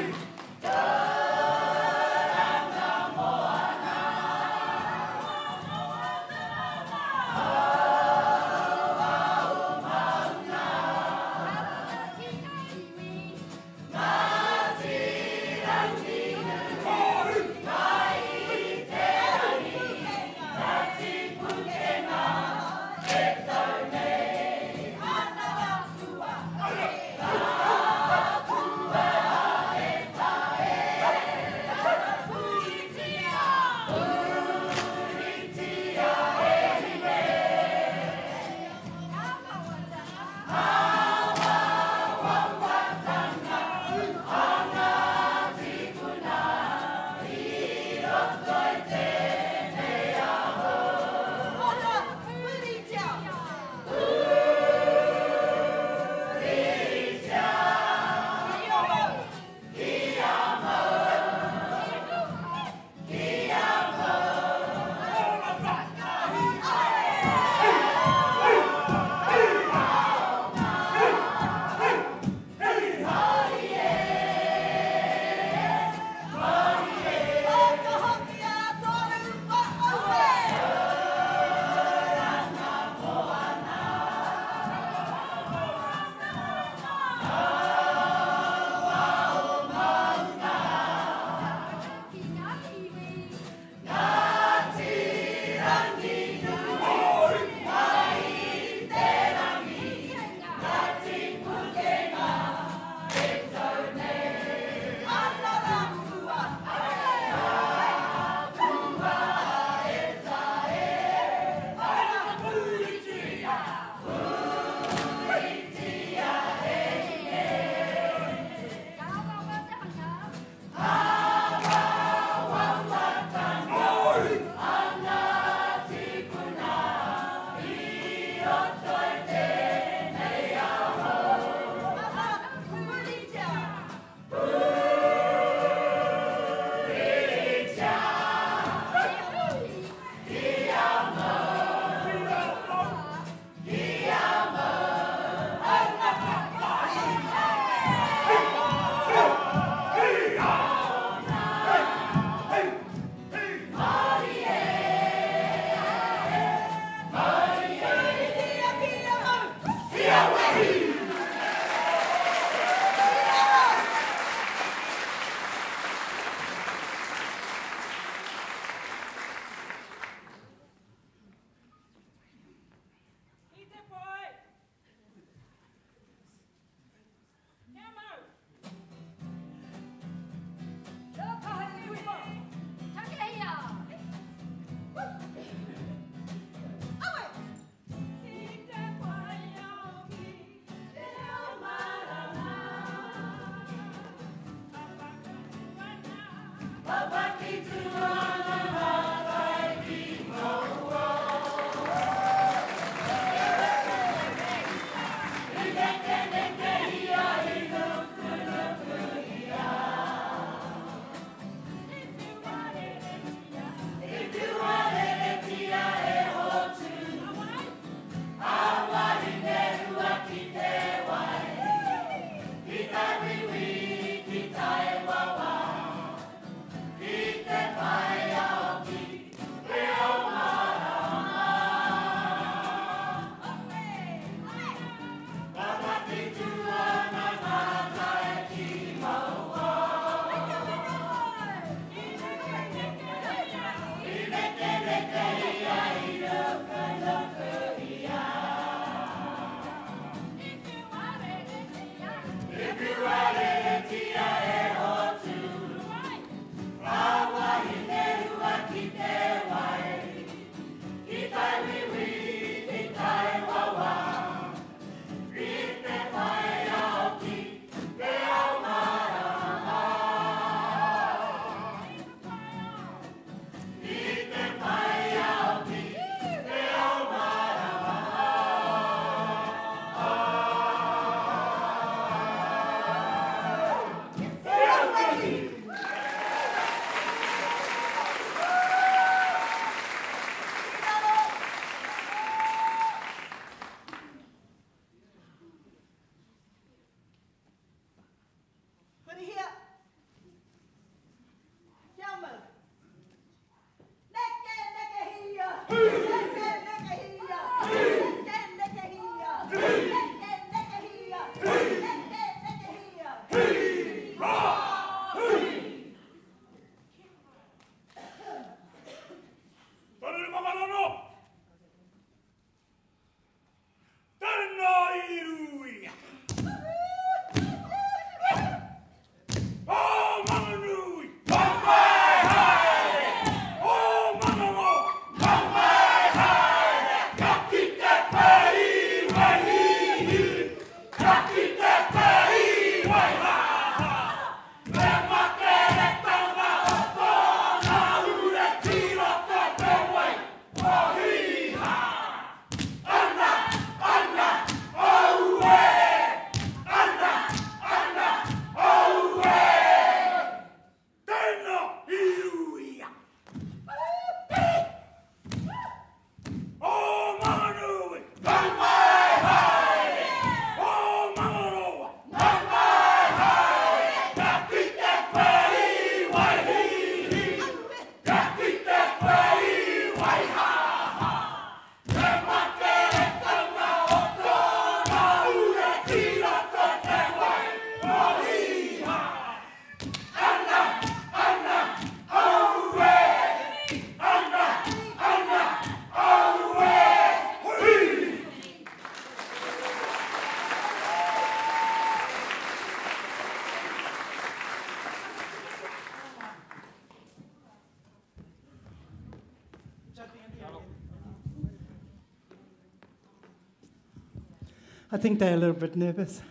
I think they're a little bit nervous.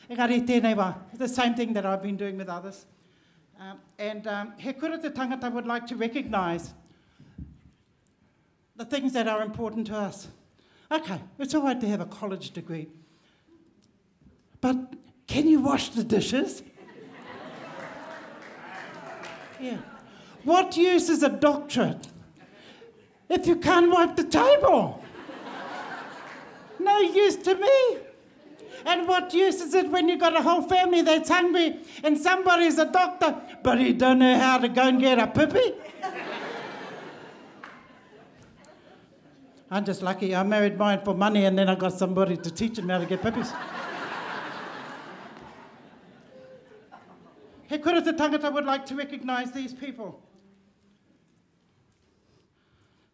Engari tēnei wā, the same thing that I've been doing with others. And he kura te tangata would like to recognise the things that are important to us. Okay, it's all right to have a college degree, but can you wash the dishes? Yeah. What use is a doctorate if you can't wipe the table? No use to me. And what use is it when you've got a whole family that's hungry and somebody's a doctor, but he don't know how to go and get a pipi? I'm just lucky. I married mine for money and then I got somebody to teach him how to get pipis. He kura te tangata would like to recognise these people.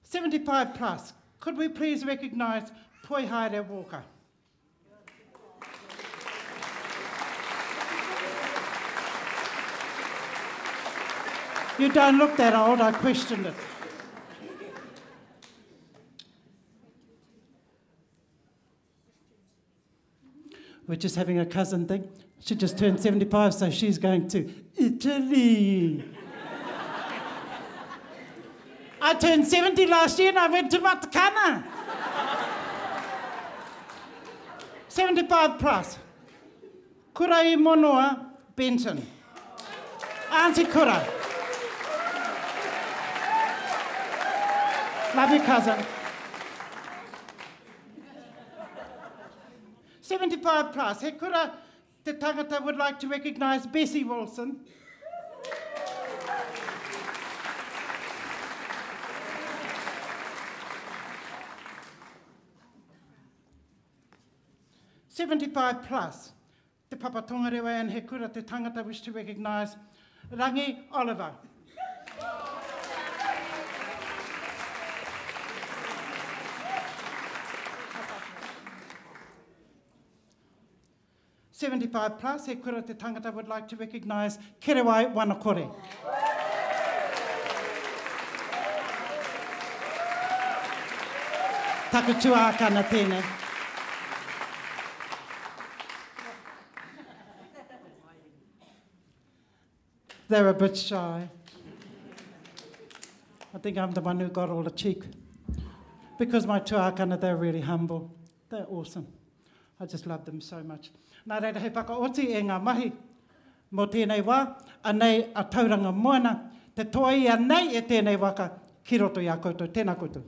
75 plus. Could we please recognise Poihaere Walker? You don't look that old, I questioned it. We're just having a cousin thing. She just turned 75, so she's going to Italy. I turned 70 last year and I went to Matakana. 75 plus. Kurai Monoa Benton. Auntie Kura. Love you, cousin. 75 plus. He kura te tangata would like to recognise Bessie Wilson. 75 plus. Te Papa Tongarewa and He Kura Te Tangata wish to recognise Rangi Oliver. 75 plus, He Kura Te Tangata would like to recognise Kerewai Wanakore. Taku tuākana tēnei. They're a bit shy. I think I'm the one who got all the cheek. Because my tuākana, they're really humble. They're awesome. I just love them so much. Nā reira he whakaoti e ngā mahi mō tēnei wā, anei a Tauranga Moana, te toa ia nei e tēnei waka ki roto i a koutou. Tēnā koutou.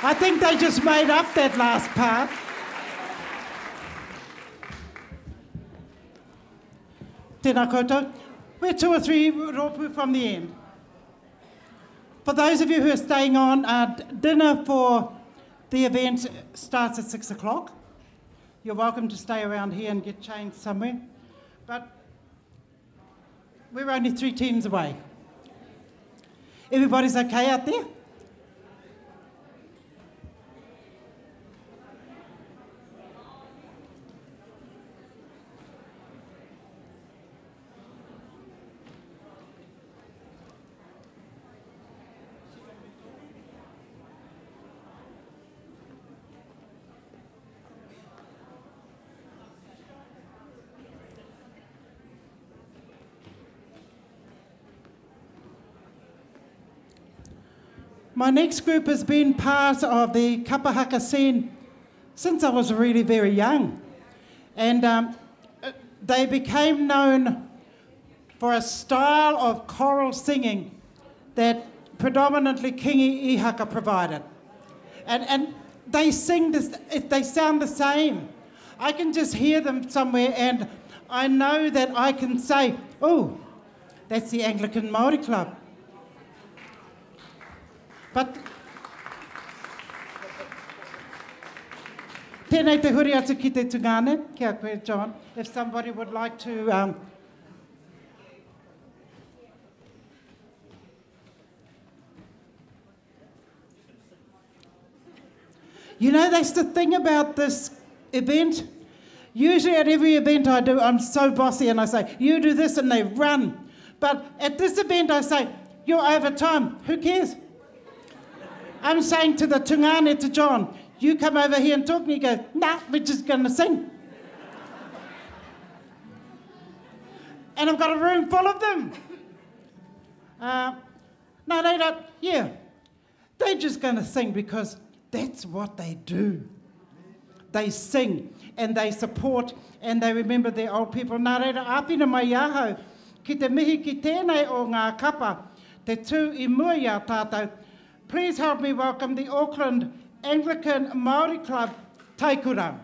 I think they just made up that last part. Tēnā koutou. We're two or three rōpū from the end. For those of you who are staying on, uh, dinner for the event starts at six o'clock. You're welcome to stay around here and get changed somewhere. But we're only three teams away. Everybody's okay out there? My next group has been part of the kapahaka scene since I was really very young. And um, they became known for a style of choral singing that predominantly Kingi Ihaka provided. And, and they sing this, they sound the same. I can just hear them somewhere and I know that I can say, oh, that's the Anglican Māori Club. But tēnei te huri atu ki te tungāne, kia koe, John, if somebody would like to... Um, You know, that's the thing about this event. Usually at every event I do, I'm so bossy and I say, you do this, and they run. But at this event, I say, you're over time. Who cares? I'm saying to the tungane, to John, you come over here and talk, and he goes, nah, we're just going to sing. and I've got a room full of them. Uh, no, they don't, yeah. They're just going to sing because that's what they do. They sing and they support and they remember their old people. Nā reira, āwhina mai ahau ki te mihi ki tēnei o ngā kapa, te tū i mua i a tātou. Please help me welcome the Auckland Anglican Māori Club, Taikura.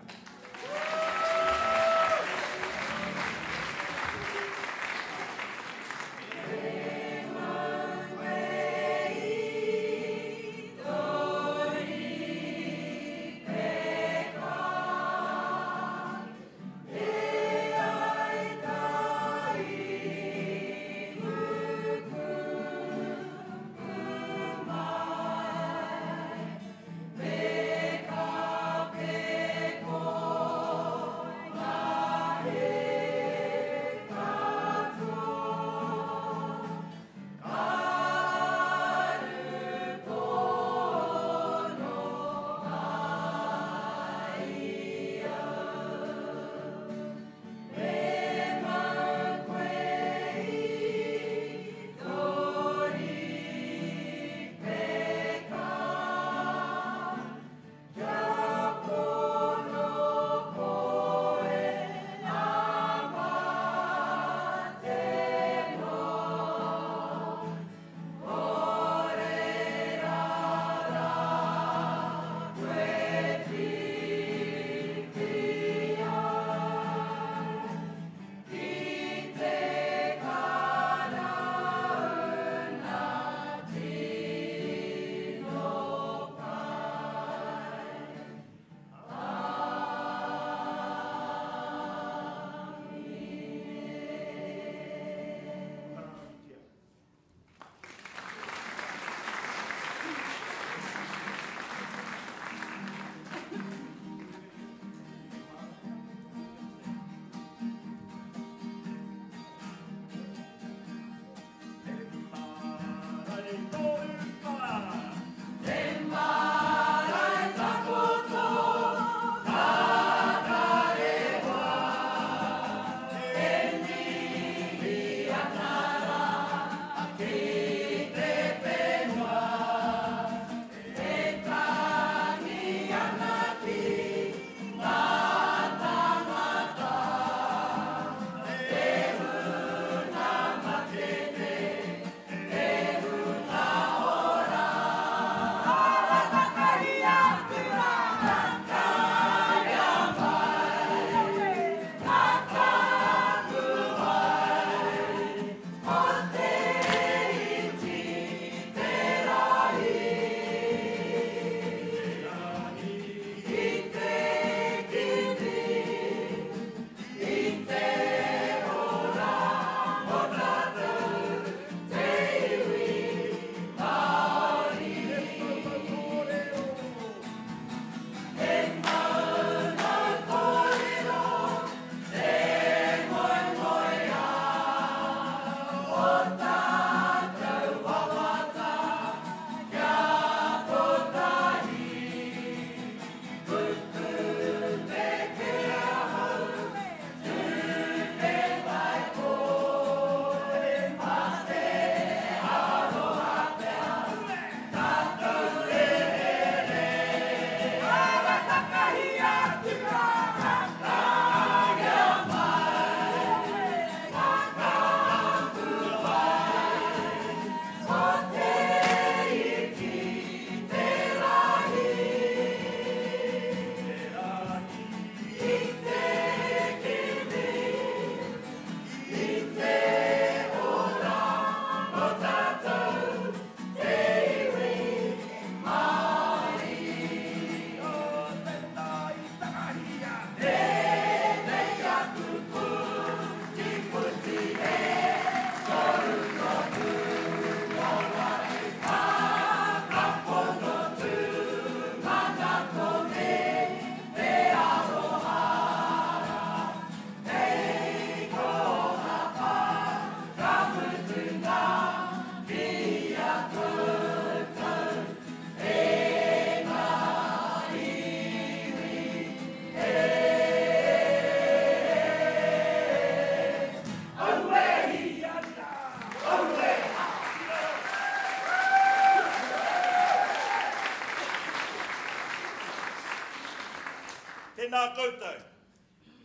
Tēnā koutou.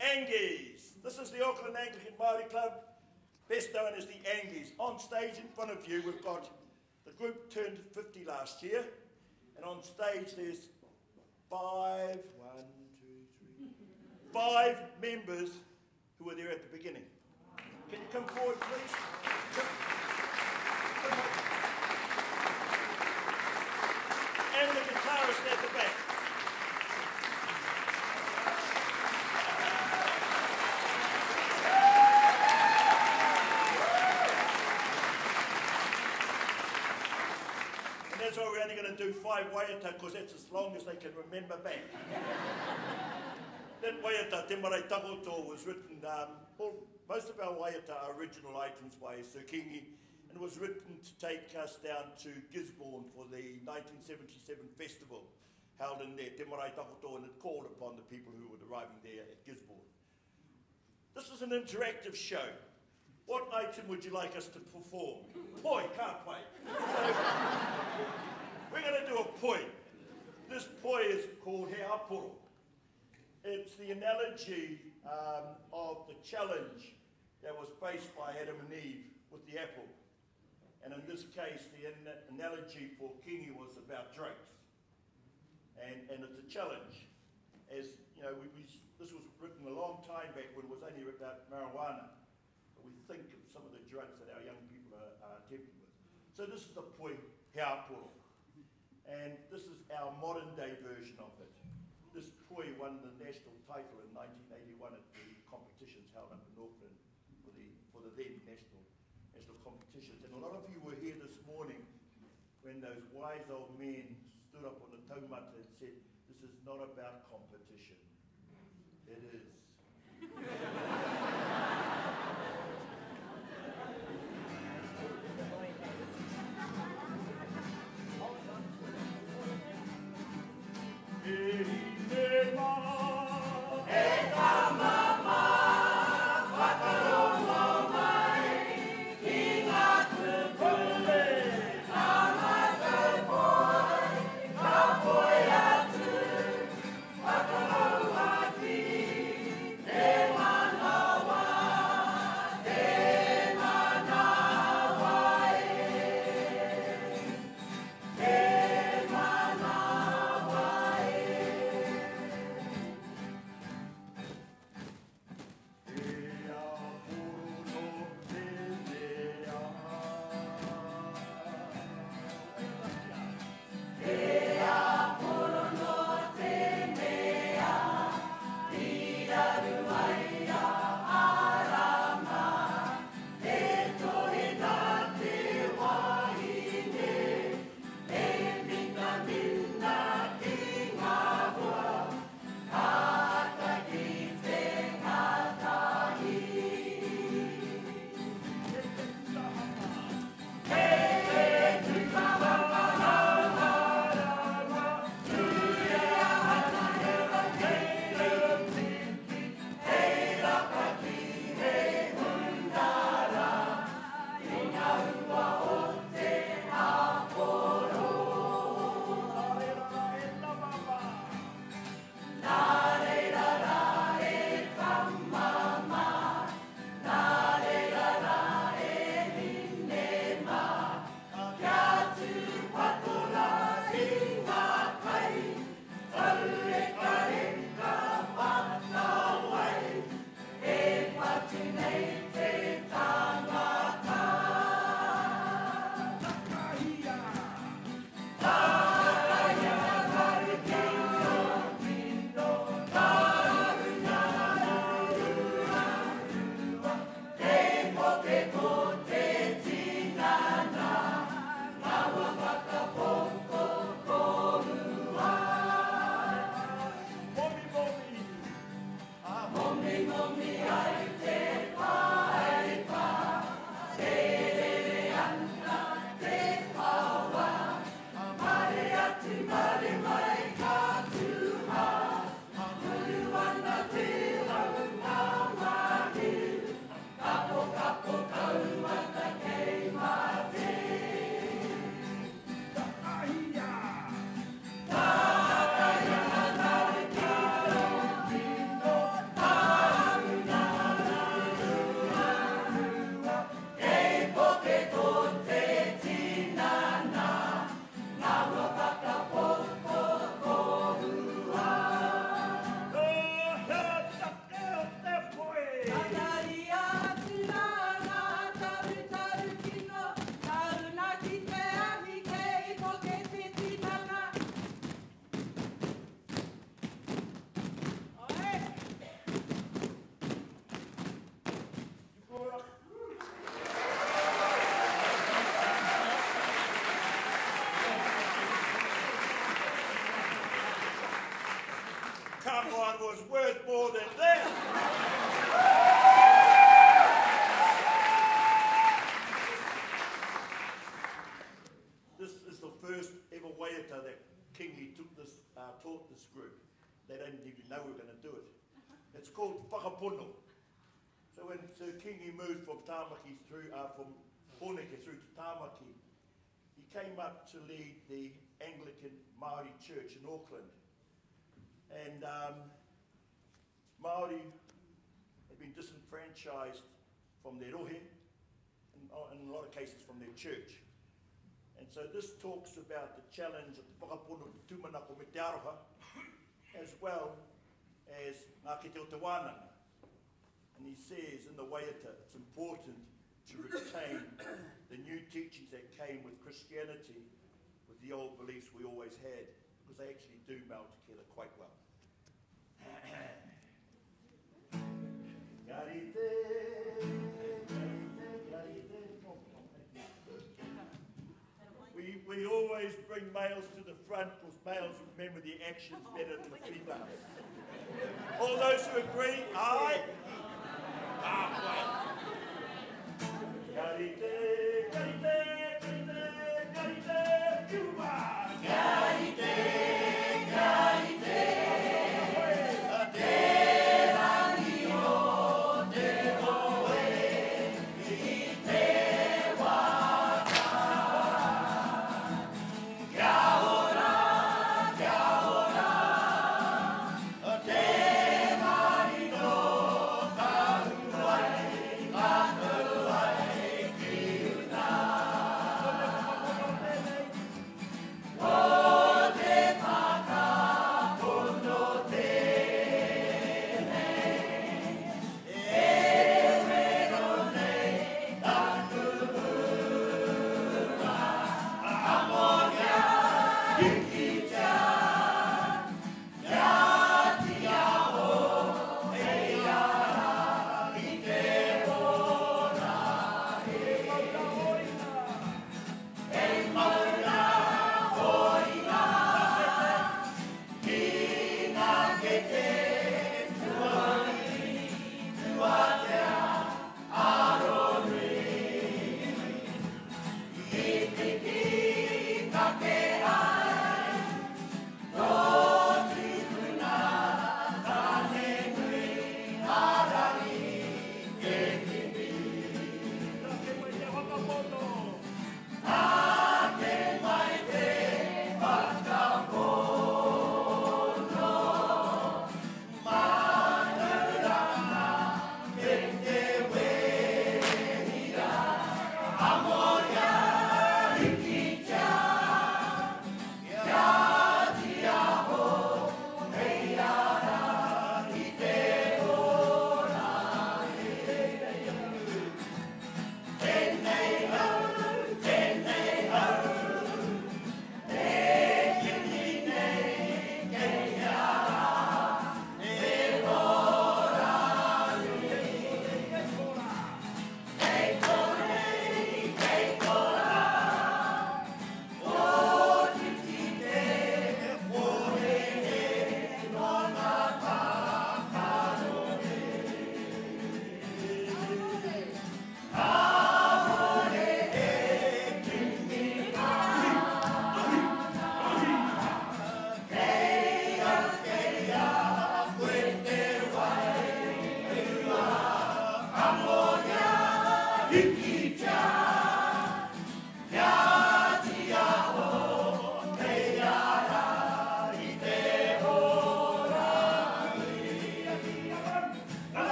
Angies. This is the Auckland Anglican Māori Club, best known as the Angies. On stage in front of you, we've got the group turned 50 last year, and on stage there's five, one, two, three, five members who were there at the beginning. Can you come forward, please? Come. And the guitarist at the back. And that's why we're only going to do 5 waiata, because that's as long as they can remember back. That waiata, Te Marae Takoto, was written, most of our waiata are original items by Sir Kingi, and was written to take us down to Gisborne for the 1977 festival held in there, Te Marae Takoto, and it called upon the people who were arriving there at Gisborne. This is an interactive show. What item would you like us to perform? Poi, can't play. So, we're going to do a poi. This poi is called He Aporo. It's the analogy of the challenge that was faced by Adam and Eve with the apple. And in this case, the analogy for Kingi was about drugs. And it's a challenge. As you know, this was written a long time back when it was only about marijuana. But we think of some of the drugs that our young people are tempted with. So this is the poi He Aporo. And this is our modern day version of it. This poi won the national title in 1981 at the competitions held up in Auckland for the then national competitions. And a lot of you were here this morning when those wise old men stood up on the taumata and said, this is not about competition. It is. Te mana That one was worth more than this. This is the first ever waiata that Kingi took this, uh, taught this group. They didn't even know we were going to do it. It's called Whakapono. So when Sir Kingi moved from Tamaki through, uh, from Pōneke through to Tamaki, he came up to lead the Anglican Māori Church in Auckland. And um, Māori had been disenfranchised from their rohe, and uh, in a lot of cases from their church. And so this talks about the challenge of te whakapono te tūmanako me te aroha, as well as ngā kete o te wānanga. And he says in the waiata, it's important to retain the new teachings that came with Christianity with the old beliefs we always had, because they actually do meld together quite well. We, we always bring males to the front because males remember the actions better than the females. All those who agree, aye. Ah, Karite, karite, karite, karite, Karite, karite.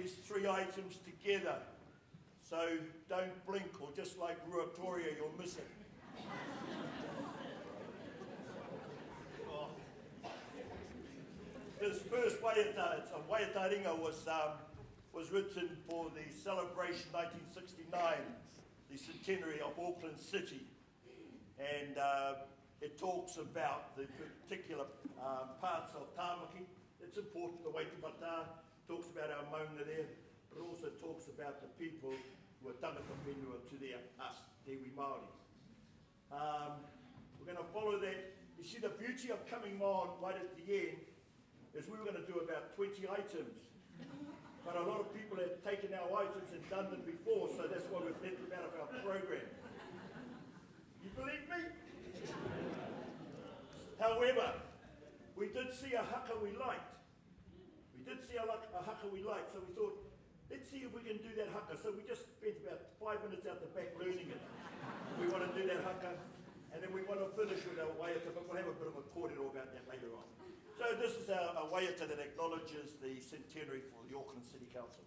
These three items together. So don't blink, or just like Ruatoria, you'll miss it. Oh. This first waiata, it's a waiata ringa, was, um, was written for the celebration 1969, the centenary of Auckland City. And uh, it talks about the particular um, parts of Tāmaki. It's important, the Waitemata talks about our maunga there, but also talks about the people who are tangata whenua to their us, te iwi Māori. We're going to follow that. You see, the beauty of coming on right at the end is we were going to do about 20 items. But a lot of people have taken our items and done them before, so that's why we've let them out of our program. You believe me? However, we did see a haka we liked. We did see a haka we liked, so we thought, let's see if we can do that haka. So we just spent about 5 minutes out the back learning it. We want to do that haka, and then we want to finish with our waiata, but we'll have a bit of a kōrero about that later on. So this is our waiata that acknowledges the centenary for the Auckland City Council.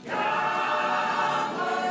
Kia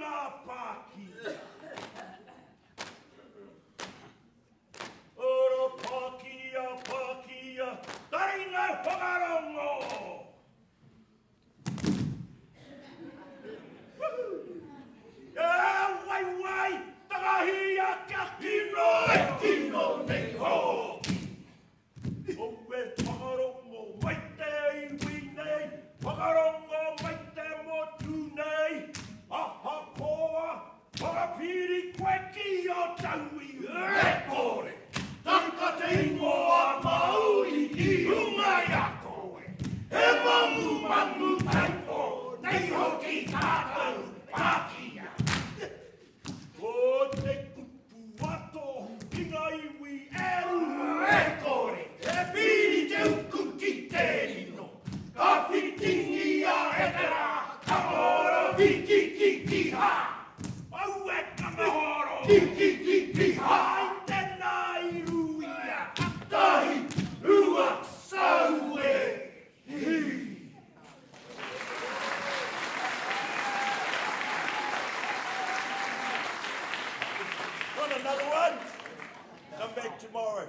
ngā pākia. Ora pākia, pākia, taringa whakarongo! E wai wai, takahia kia kino e kino nei hoki. O e whakarongo mai te iwi nei, whakarongo mai te motu nei, ahakoa, whakapiri koe ki o tauiwi e kore. Taka te ingoa Māori ki runga i a koe. He mangu mangu taipo, nei hoki tātou pākia. Ko te kupu a tōhu ki ngā iwi e ruhu e kore. E piri te uku ki te rino, ka whitingia e te rā, ka ora ki ki ki ki ha. Au e kangahoro ki ki ki ki ha. I tēnā i ruia, tahi, rua, sau e, hi. Want another one? Come back tomorrow.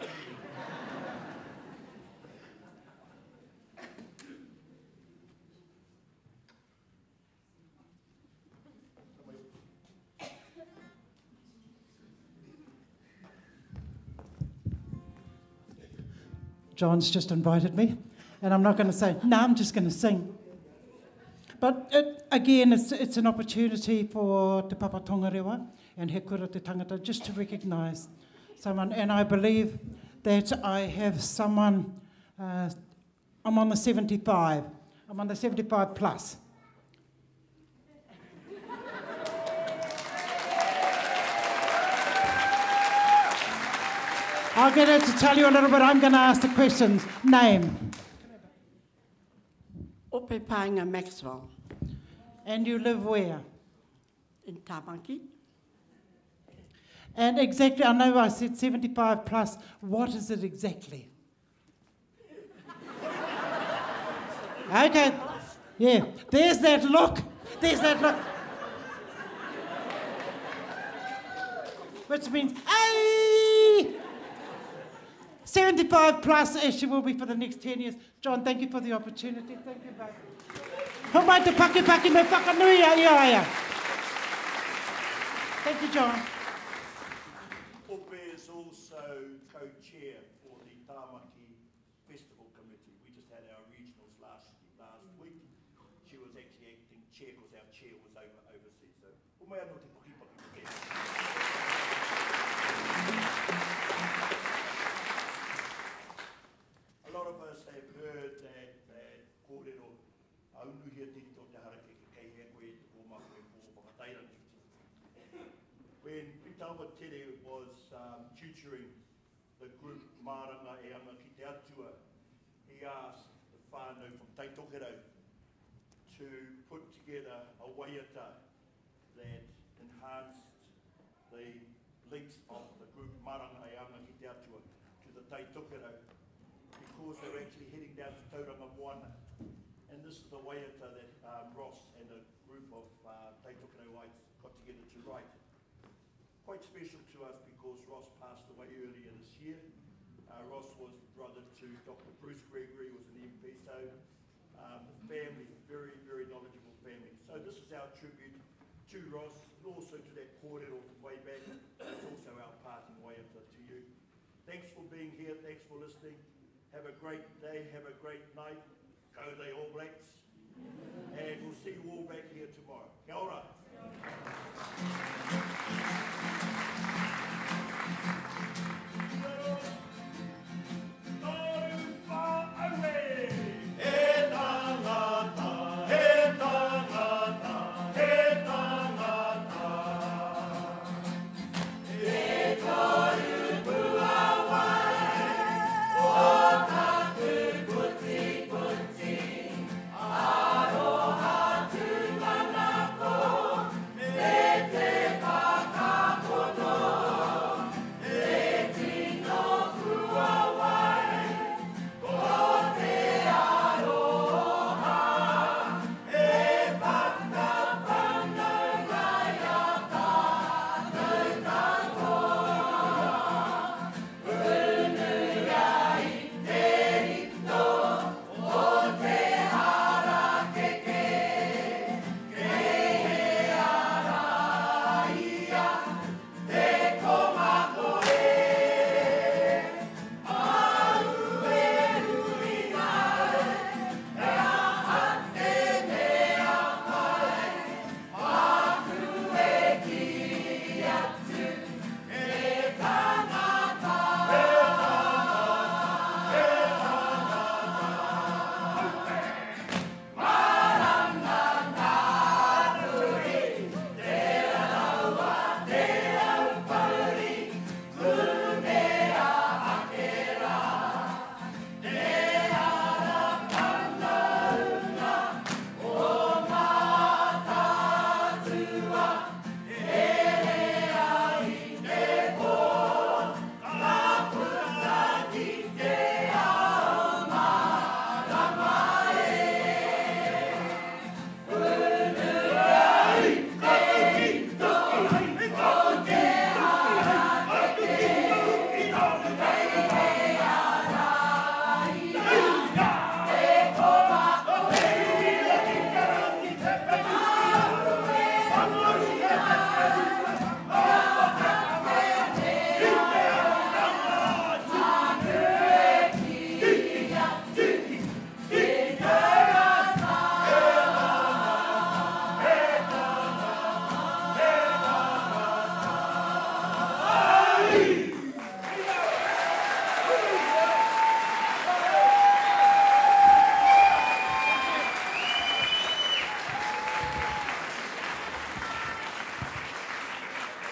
John's just invited me, and I'm not going to say, no, nah, I'm just going to sing. But it, again, it's, it's an opportunity for Te Papa Tongarewa and He Kura Te Tangata just to recognise someone. And I believe that I have someone, I'm on the 75. I'm on the 75 plus. I'll get her to tell you a little bit. I'm going to ask the questions. Name. Ope Paenga Maxwell. And you live where? In Tamaki. And exactly, I know I said 75 plus. What is it exactly? Okay. Yeah. There's that look. There's that look. Which means, hey! 75 plus, as she will be for the next 10 years. John, thank you for the opportunity. Thank you, babe. Ho mai te paki paki me whakanui a ia ia. Thank you, John. Ope is also co-chair for the Tamaki Festival Committee. We just had our regionals last week. She was actually acting chair because our chair was overseas. So, ho mai anō te paki paki me. A lot of us have heard that kōrero a unuhia te rito o te harakeke kei hea koe e te kōmako e pō whakatairangi. When Pita Awatere was tutoring the group Maranga e Anga ki te Atua, he asked the whānau from Tai Tokerau to put together a waiata that enhanced the links of the group Maranga e Anga ki te Atua to the Tai Tokerau, because they were actually heading down to Tauranga Moana. And this is the waiata that Ross and a group of Tai Tokerauites got together to write. Quite special to us because Ross passed away earlier this year. Ross was brother to Dr. Bruce Gregory, who was an MP, so the family, very, very knowledgeable family. So this is our tribute to Ross, and also to that kōrero from way back. It's also our parting waiata to you. Thanks for being here, thanks for listening. Have a great day, have a great night. Go the All Blacks. And we'll see you all back here tomorrow. Kia ora. Aroha tūmanako.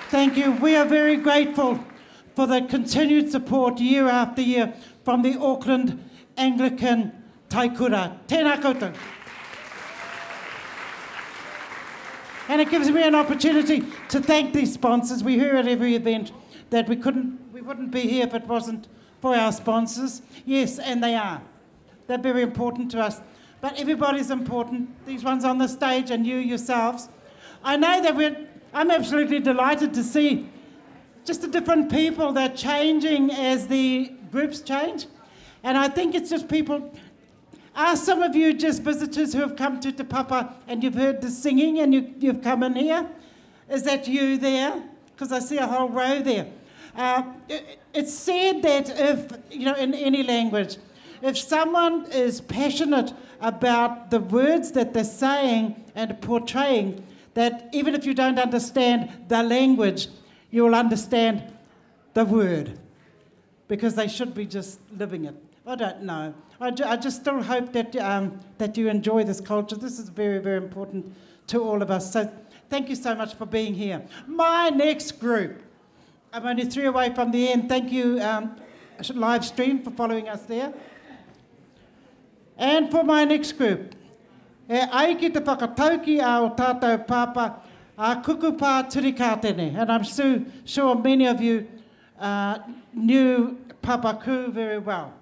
Thank you. We are very grateful for the continued support year after year from the Auckland Anglican Taikura. Tēnā koutou. And it gives me an opportunity to thank these sponsors. We hear at every event that we couldn't, we wouldn't be here if it wasn't for our sponsors. Yes, and they are. They're very important to us. But everybody's important, these ones on the stage and you yourselves. I know that we're, I'm absolutely delighted to see just the different people that are changing as the groups change. And I think it's just people. Are some of you just visitors who have come to Te Papa and you've heard the singing and you, you've come in here? Is that you there? Because I see a whole row there. Uh, it, it's said that if, you know, in any language, if someone is passionate about the words that they're saying and portraying, that even if you don't understand the language, you'll understand the word because they should be just living it. I don't know. I, ju- I just still hope that, um, that you enjoy this culture. This is very, very important to all of us. So thank you so much for being here. My next group. I'm only three away from the end. Thank you, um, live stream, for following us there. And for my next group, e ai ki te whakatauki a o tātou pāpā, a kuku pā turikātene. And I'm so sure many of you uh, knew Papa Ku very well.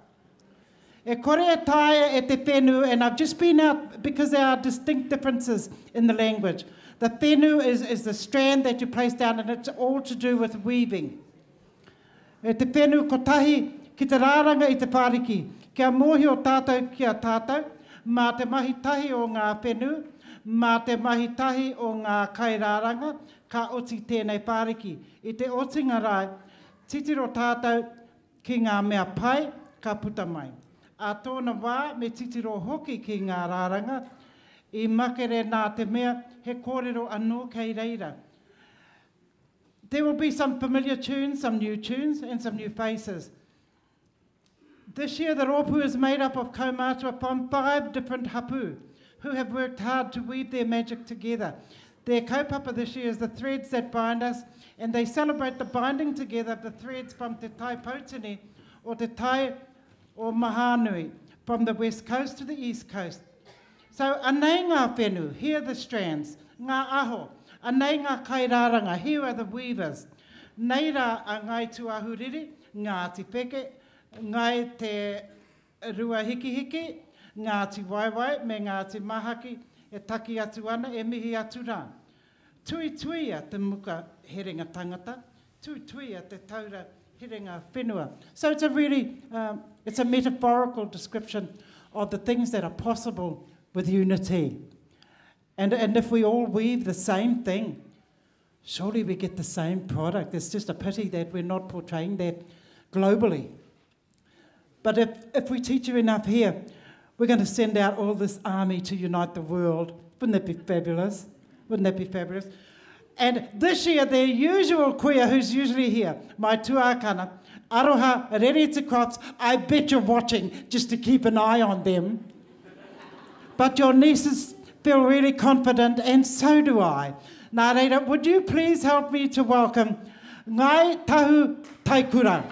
E kore e taea e te whenu, and I've just been out because there are distinct differences in the language. The whenu is, is the strand that you place down and it's all to do with weaving. E te whenu kotahi ki te rāranga i te whāriki, kia mōhio tātou ki a tātou, mā te mahi tahi o ngā whenu, mā te mahi tahi o ngā kairāranga, ka oti tēnei whāriki. I te otinga rā, titiro tātou ki ngā mea pai, ka puta mai. A tōna wā, me titiro hoki ki ngā rāranga, i makere nā te mea, he kōrero anō kei reira. There will be some familiar tunes, some new tunes, and some new faces. This year, the rōpū is made up of kaumātua from five different hapu who have worked hard to weave their magic together. Their kaupapa this year is the threads that bind us, and they celebrate the binding together of the threads from Te Tai Poutini or Te Tai o Mahanui, from the west coast to the east coast. So, anei ngā whenu, here are the strands, ngā aho, anei ngā kairāranga, here are the weavers. Nei rā a Ngāi Tūāhuriri, Ngāti Wheke, Ngāi Te Ruahikihiki, Ngāti Waewae me Ngāti Mahaki e taki atu ana, e mihi atu rā. Tuituia te muka herenga tangata, tuituia te taura herenga whenua. So it's a really, um, it's a metaphorical description of the things that are possible with unity. And, and if we all weave the same thing, surely we get the same product. It's just a pity that we're not portraying that globally. But if, if we teach you enough here, we're going to send out all this army to unite the world. Wouldn't that be fabulous? Wouldn't that be fabulous? And this year, their usual kuia, who's usually here, my tuakana, Aroha Rerita Crops, I bet you're watching just to keep an eye on them. But your nieces feel really confident, and so do I. Nā reira, would you please help me to welcome Ngai Tahu Taikura.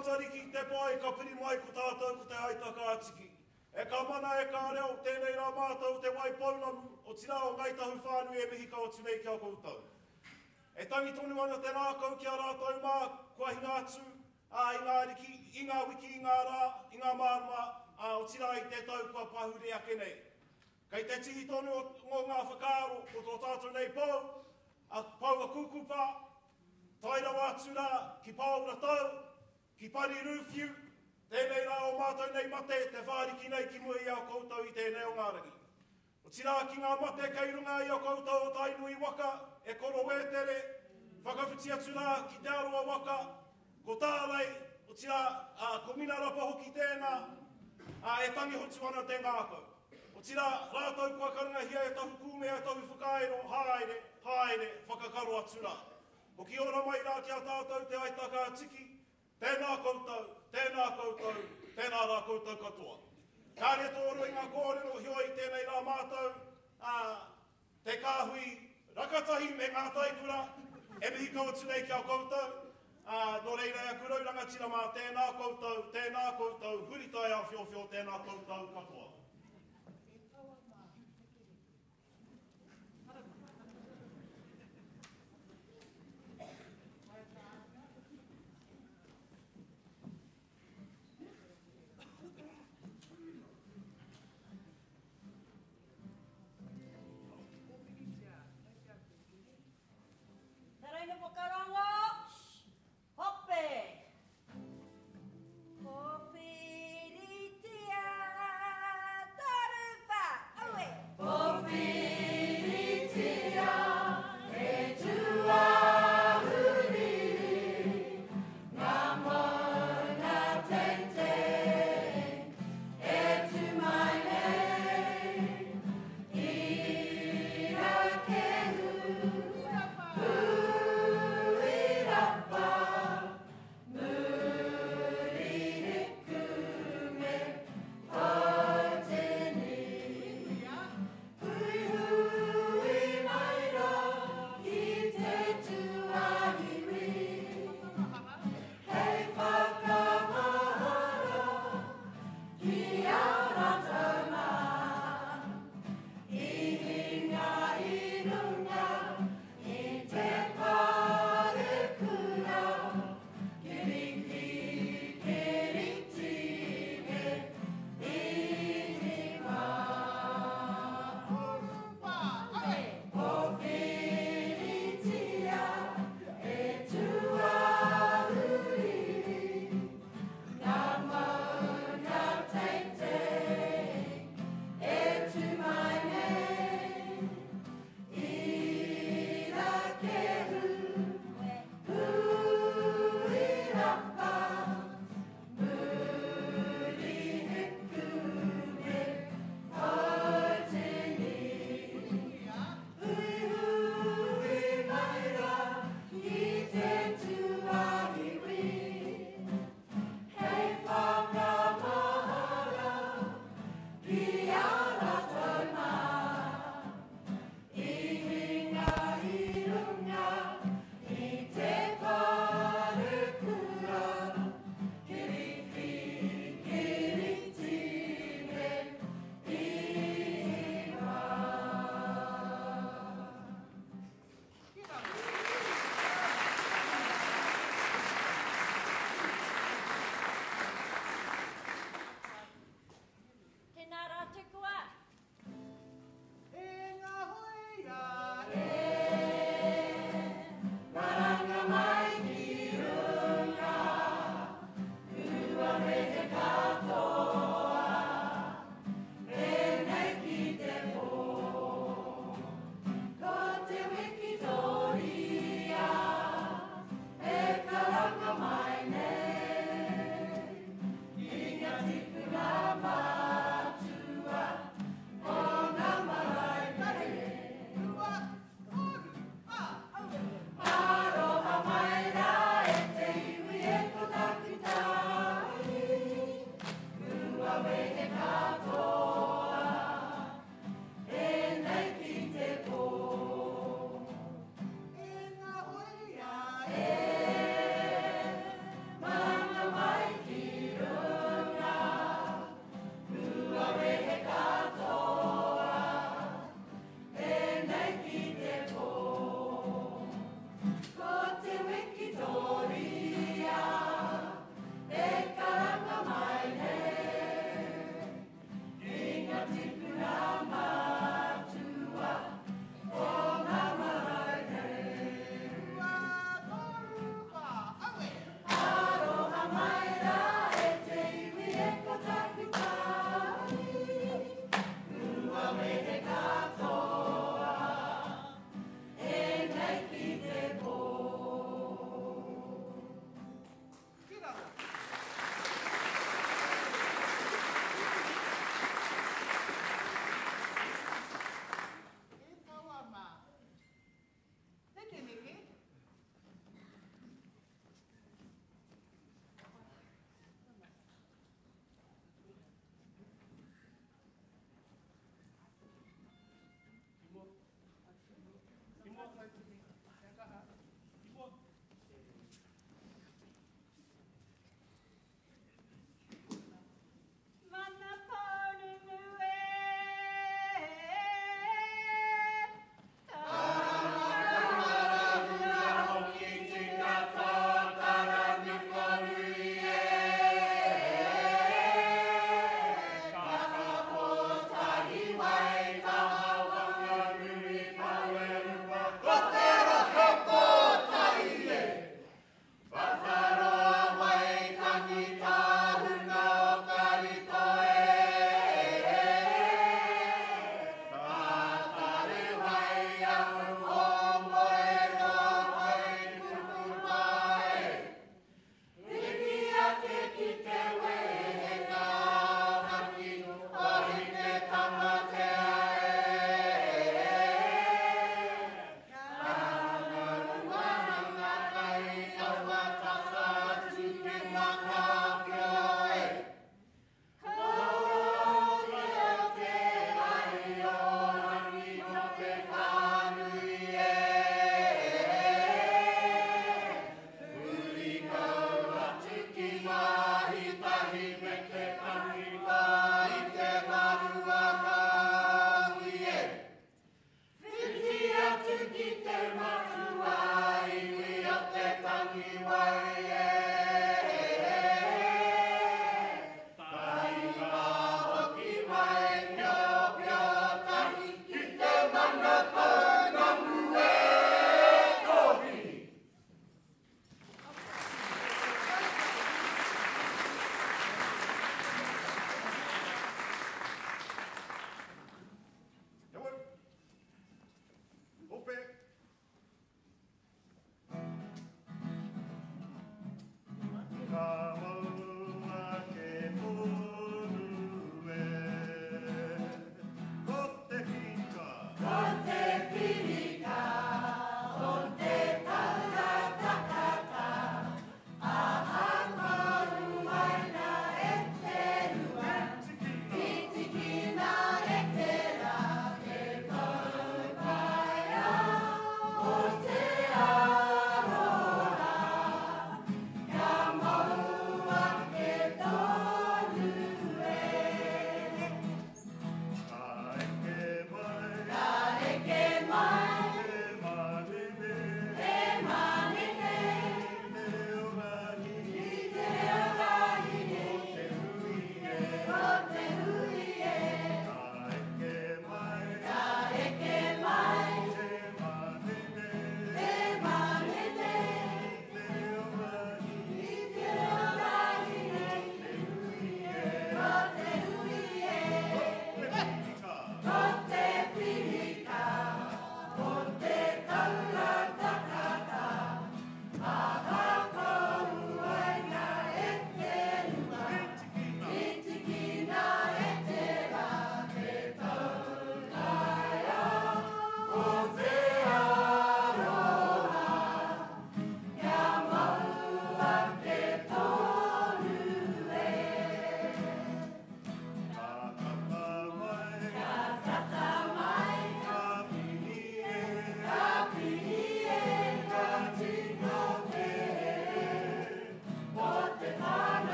Matariki te pae ka piri mai ko tātou ko Te Aitaka a Tiki. E ka mana e ka reo, tēnei rā mātou o Te Waipounamu, otirā o Ngāi Tahu whānui e mihi kau atu nei ki a koutou. E tangi tonu ana te rākau ki a rātou mā kua hinga atu, ā, i ngā riki, i ngā wiki, i ngā rā, i ngā marama, ā, otirā i te tau kua pahure ake nei. Kei te tihi tonu o ngā whakaaro o tō tātou nei pou, a Paua Kūkupa, tae rawa atu rā ki Pāora Tau, ki Pari Rūwhiu, tēnei rā o mātou nei mate te whāriki nei ki mua i a koutou i tēnei o ngā rangi. Otirā ki ngā mate kei runga i a koutou o Tainui waka, e Koro Wētere, whakawhiti atu rā ki Te Arawa waka, ko Tārei, otirā, ā, ko Minarapa hoki tēnā, ā, e tangi hotu ana te ngākau. Otirā, rātou kua karangahia e tahu kūmea, e tahu whakairo, haere, haere, whakakaro atu rā. Hoki ora mai rā ki a tātou te aitaka a Tiki, tēnā koutou, tēnā koutou, tēnā rā koutou katoa. Kāre tōro i ngā kōrero, heoi tēnei rā mātou, ā, te kāhui rakatahi me ngā taikura, e mihi kau atu nei ki a koutou, ā, nō reira e aku rau rangatira mā, tēnā koutou, tēnā koutou, huri taiāwhiowhio, tēnā koutou katoa. Tereina whakarongo, hope! Kōwhiritia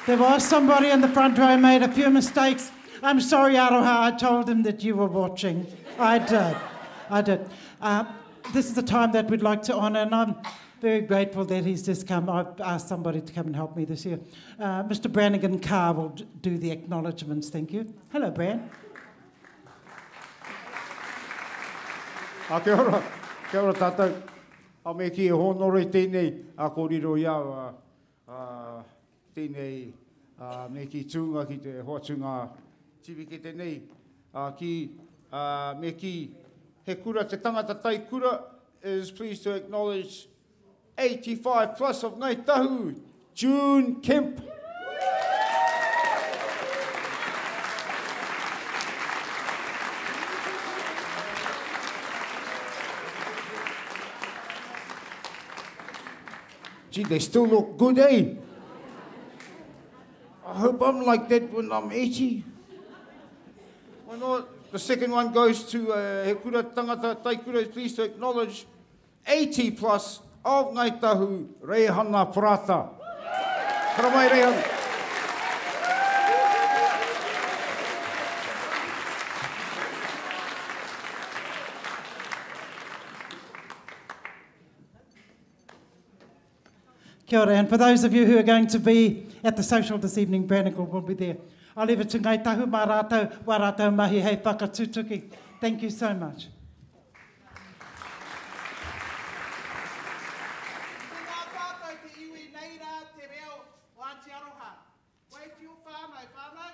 There was somebody in the front row made a few mistakes. I'm sorry, Aroha, I told him that you were watching. I did. I did. Uh, this is the time that we'd like to honour, and I'm very grateful that he's just come. I've asked somebody to come and help me this year. Uh, Mr. Brannigan Carr will do the acknowledgements, thank you. Hello, Bran. A kia ora, kia ora tātou. A me ki e hōnore tēnei a kōrero i au a, a, tēnei a, me ki tūnga ki te hoatunga tiwikete nei a, ki a, me ki he kura te tangata taikura is pleased to acknowledge 85 plus of Ngāi Tahu, June Kemp. Gee, they still look good, eh? I hope I'm like that when I'm 80. Why not? The second one goes to uh, He Kura Tangata Taikura is pleased to acknowledge 80 plus of Ngāi Tahu, Reihana Parata. Haramai, Reihana. Kia ora, and for those of you who are going to be at the social this evening, Brannigan will be there. I'll leave it to Ngai Tahu mā rātou, wā rātou mahi hei whakatutuki. Thank you so much. Tēnā tātou te iwi nei rā te reo o Aunty Aroha. Wave to your whānau, whānau.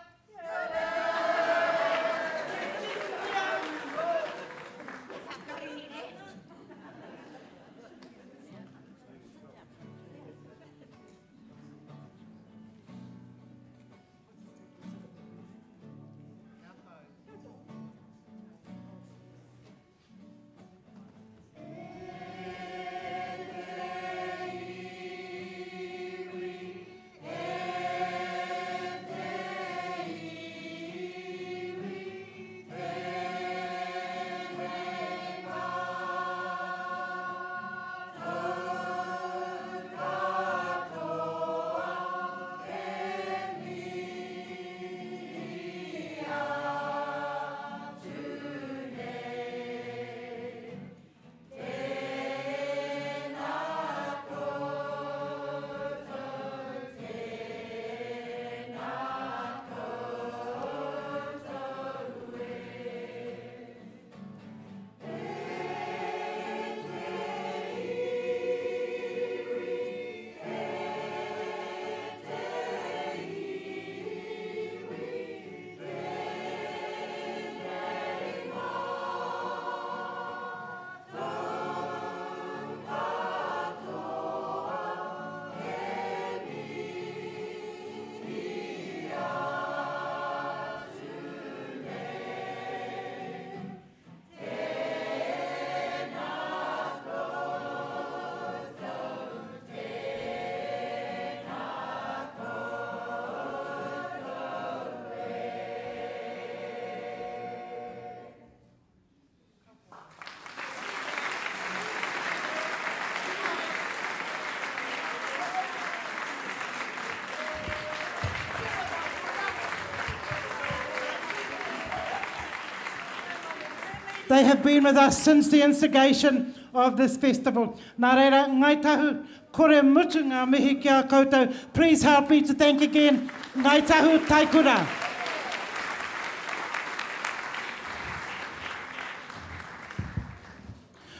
They have been with us since the instigation of this festival. Nā reira, Ngai Tahu, kore mutu ngā mihi ki a koutou. Please help me to thank again Ngai Tahu Taikura.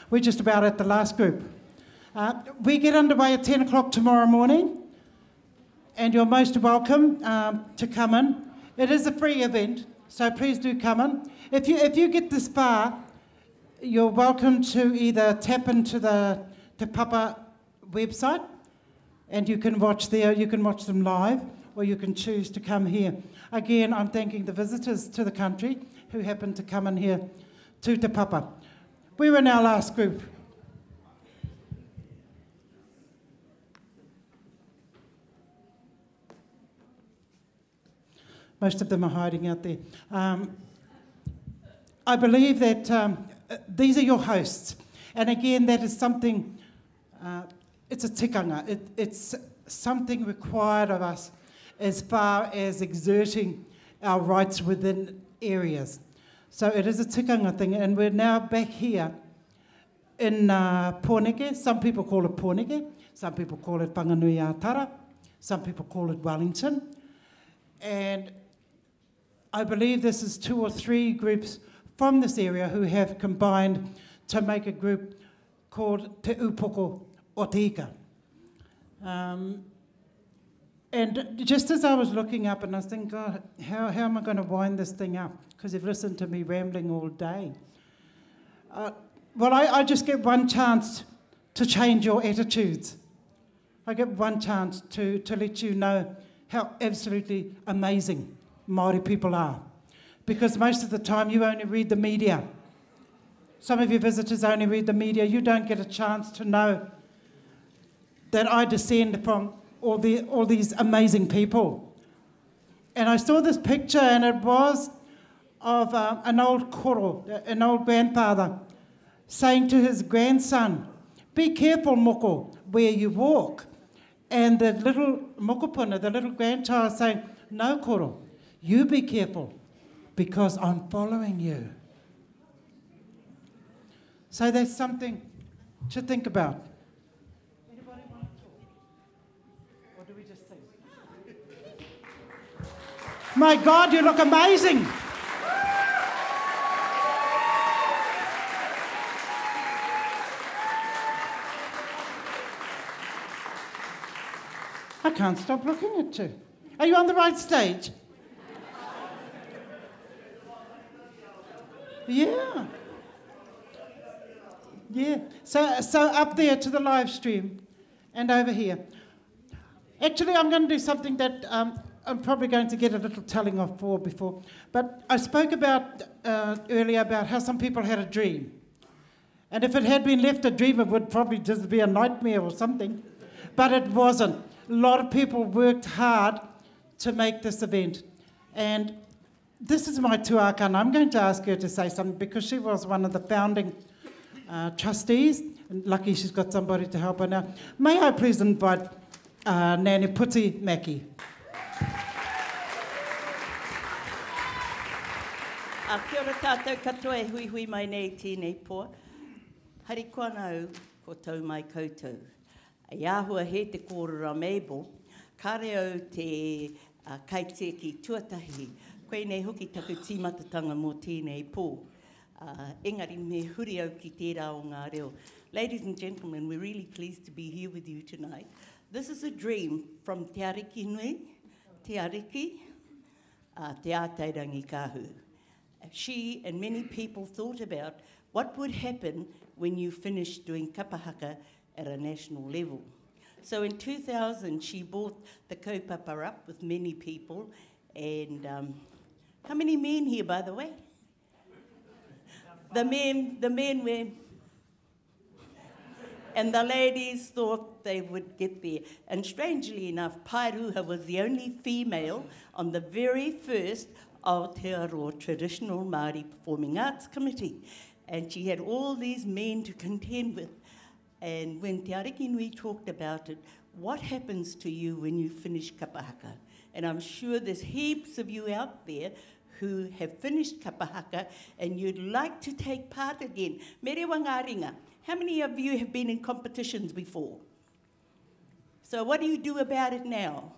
We're just about at the last group. Uh, we get underway at 10 o'clock tomorrow morning, and you're most welcome um, to come in. It is a free event, so please do come in. If you, if you get this far, you're welcome to either tap into the Te Papa website and you can watch there, you can watch them live, or you can choose to come here. Again, I'm thanking the visitors to the country who happened to come in here to Te Papa. We were in our last group. Most of them are hiding out there. Um, I believe that um, these are your hosts. And again, that is something, uh, it's a tikanga. It, it's something required of us as far as exerting our rights within areas. So it is a tikanga thing, and we're now back here in uh, Pōneke. Some people call it Pōneke, some people call it Whanganui-a-Tara, some people call it Wellington. And I believe this is two or three groups from this area who have combined to make a group called Te Upoko o Te Ika. Um, and just as I was looking up and I was thinking, God, how, how am I going to wind this thing up? Because you've listened to me rambling all day. Uh, well, I, I just get one chance to change your attitudes. I get one chance to, to let you know how absolutely amazing Māori people are. Because most of the time you only read the media. Some of your visitors only read the media. You don't get a chance to know that I descend from all, the, all these amazing people. And I saw this picture, and it was of uh, an old koro, an old grandfather, saying to his grandson, Be careful, moko, where you walk. And the little mokopuna, the little grandchild, saying, No, koro, you be careful, because I'm following you. So there's something to think about. Anybody want to talk? Or do we just sing? My God, you look amazing. I can't stop looking at you. Are you on the right stage? Yeah. Yeah. So, so up there to the live stream and over here. Actually, I'm going to do something that um, I'm probably going to get a little telling off for before. But I spoke about uh, earlier about how some people had a dream. And if it had been left a dream, it would probably just be a nightmare or something. But it wasn't. A lot of people worked hard to make this event. And this is my tuaka, and I'm going to ask her to say something because she was one of the founding uh, trustees. And lucky she's got somebody to help her now. May I please invite uh, Nanny Puti Mackie. A kia ora tātou katoa e hui hui mai nei tēnei poa. Hari koa nau, ko tau mai koutou. I āhua he te kōrero a Mabel, kāre au te uh, kaitiaki tuatahi. Koinei hoki taku tīmatatanga mō tēnei pō. Uh, engari me huri au ki tērā o ngā reo. Ladies and gentlemen, we're really pleased to be here with you tonight. This is a dream from Te Ariki Nui, Te Ariki, uh, Te Ātairangi Kahu. She and many people thought about what would happen when you finish doing kapahaka at a national level. So in 2000, she brought the kaupapa up with many people. And um, how many men here, by the way? The men, the men were and the ladies thought they would get there. And strangely enough, Pairuha was the only female on the very first Aotearoa Traditional Māori Performing Arts Committee. And she had all these men to contend with. And when Te Arikinui talked about it, what happens to you when you finish kapahaka? And I'm sure there's heaps of you out there who have finished kapahaka and you'd like to take part again. Mere ringa, how many of you have been in competitions before? So what do you do about it now?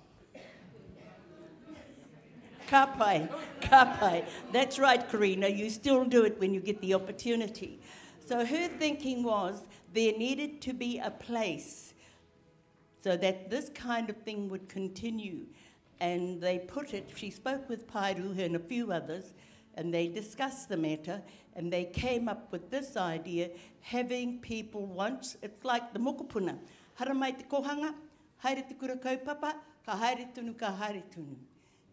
Ka pai, ka pai. That's right, Karina, you still do it when you get the opportunity. So her thinking was there needed to be a place so that this kind of thing would continue. And they put it, she spoke with Pairuha and a few others, and they discussed the matter, and they came up with this idea, having people once, it's like the mokopuna, haramai te kohanga, haere te kura kaupapa, ka haere tunu, ka haere tunu.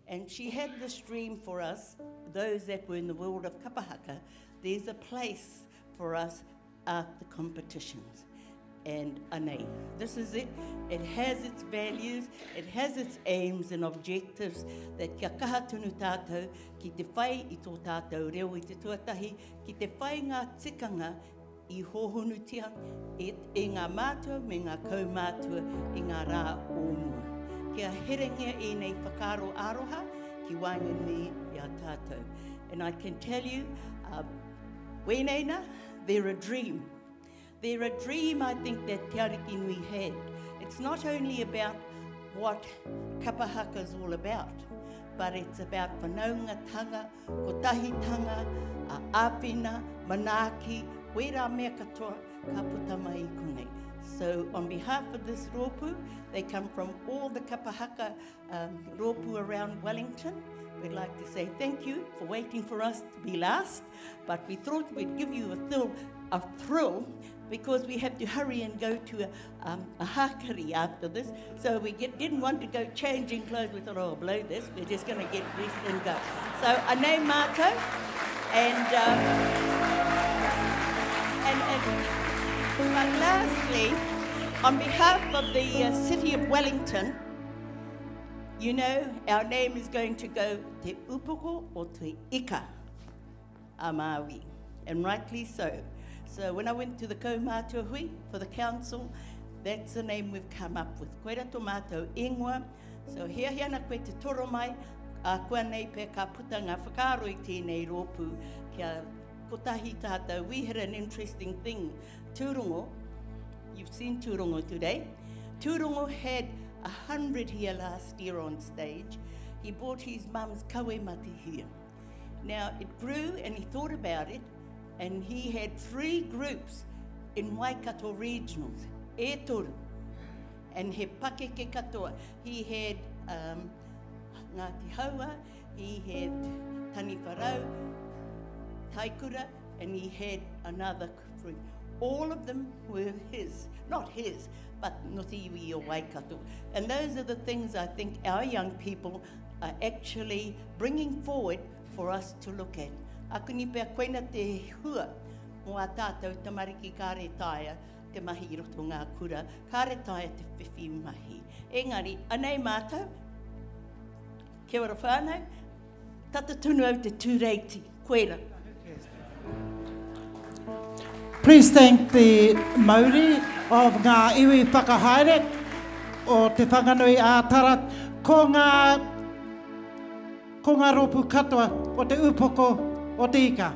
And she had this dream for us, those that were in the world of kapahaka, there's a place for us at the competitions. And anei, this is it. It has its values, it has its aims and objectives that kia kaha tonu tātou ki te whai i tō tātou reo i te tuatahi, ki te whai ngā tikanga i hōhonutia e, e ngā mātua me ngā kaumātua i ngā rā o mua. Kia herengia ēnei whakaaro aroha ki waenganui i a tātou. And I can tell you, wēnei nā, they're a dream. They're a dream, I think, that Te Arikinui had. It's not only about what kapa haka is all about, but it's about whanaungatanga, kotahitanga, āwhina, manaaki, wērā mea katoa ka puta mai i konei. So on behalf of this rōpū, they come from all the kapa haka rōpū around Wellington. We'd like to say thank you for waiting for us to be last, but we thought we'd give you a thrill, a thrill because we have to hurry and go to a, a hakari after this. So we get, didn't want to go changing clothes. We thought, oh, blow this. We're just going to get dressed and go. So anei mātou, and, and, but lastly, on behalf of the City of Wellington, you know, our name is going to go Te Upoko o Te Ika a Māui, and rightly so. So when I went to the kaumātua hui for the council, that's the name we've come up with. Koira tō mātou ingoa, so hiahia ana koe te toro mai, a koa nei pea ka puta ngā whakaaro i tēnei rōpū kia kotahi tātou. We had an interesting thing. Tūrongo, you've seen Tūrongo today. Tūrongo had 100 here last year on stage. He brought his mum's kawe mate here. Now, it grew and he thought about it, and he had 3 groups in Waikato regionals, e toru, and he pakeke katoa. He had Ngāti Haua, he had Taniwharau, Taikura, and he had another 3. All of them were his, not his, but no te iwi o Waikato. And those are the things I think our young people are actually bringing forward for us to look at. Akuni pea koina te hua mō a tātou tamariki kāre taea te mahi i roto ngā kura, kāre taea te whiwhi mahi. Engari, anei mātou, kia ora whānau, tata tonu au te tūreiti, koera. Please thank the mauri of ngā iwi whakahaere o Te Whanganui a Tara. Ko ngā, ko ngā rōpū katoa o te upoko o te ika.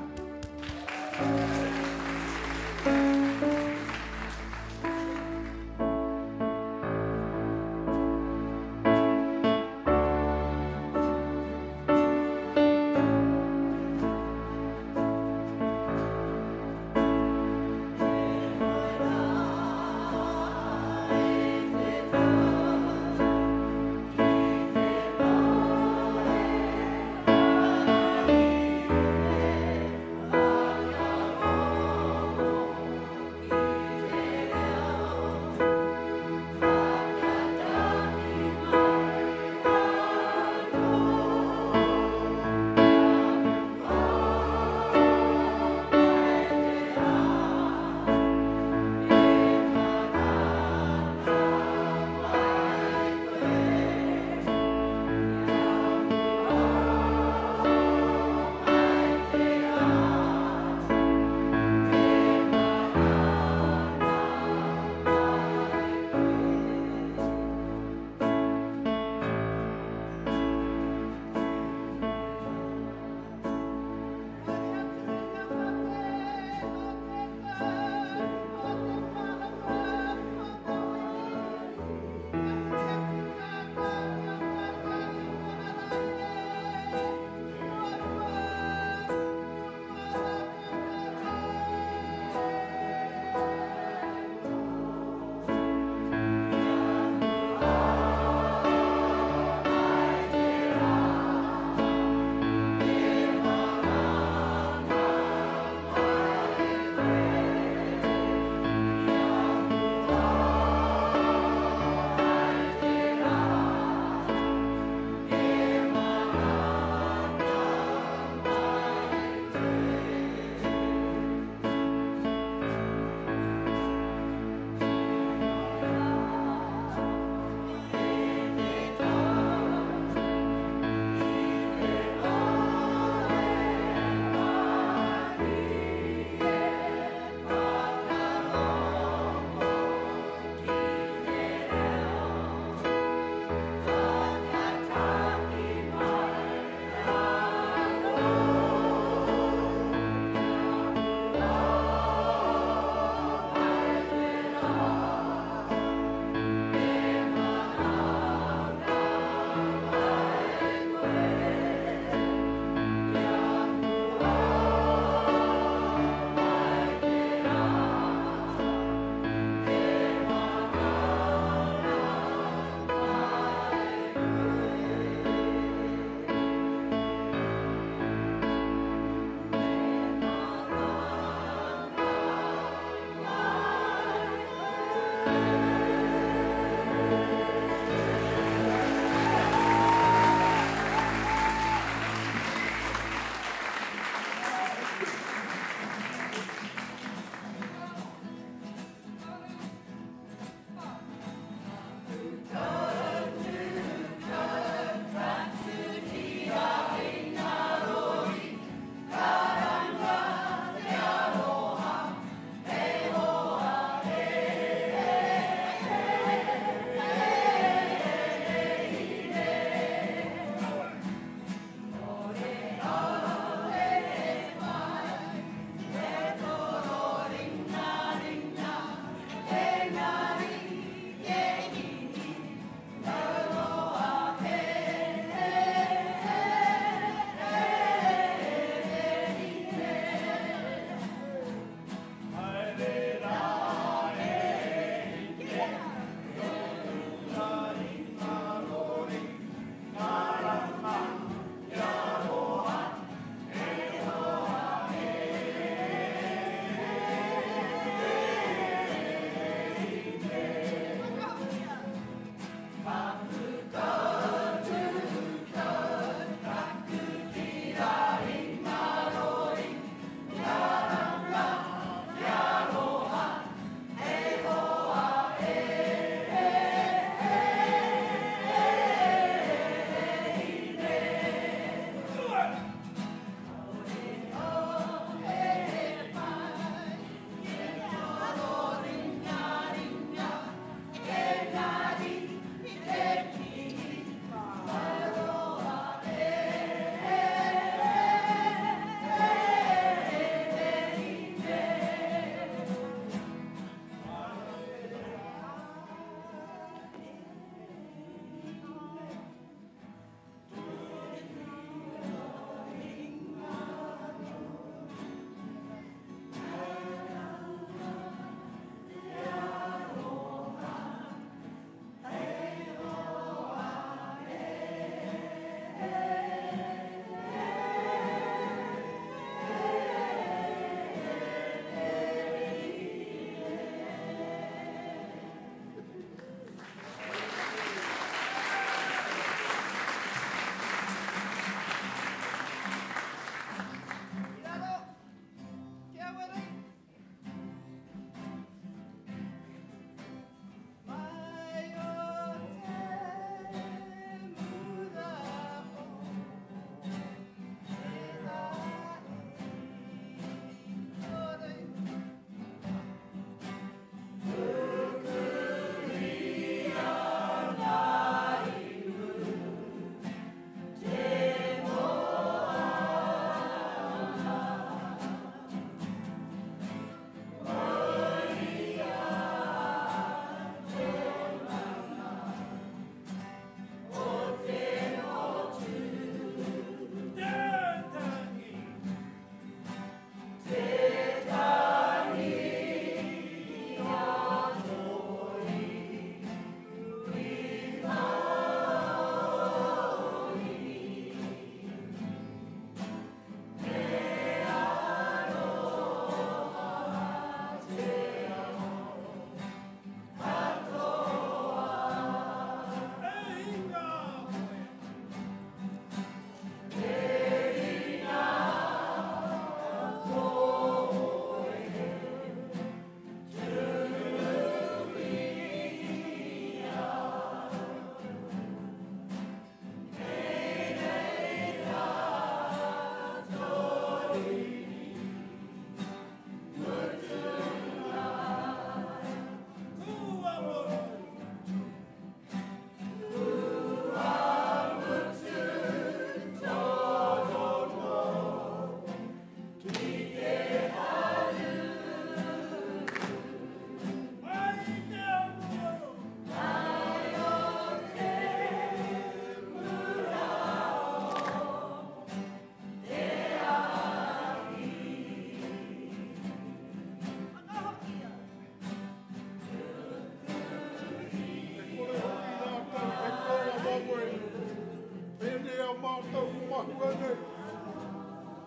āhua nei.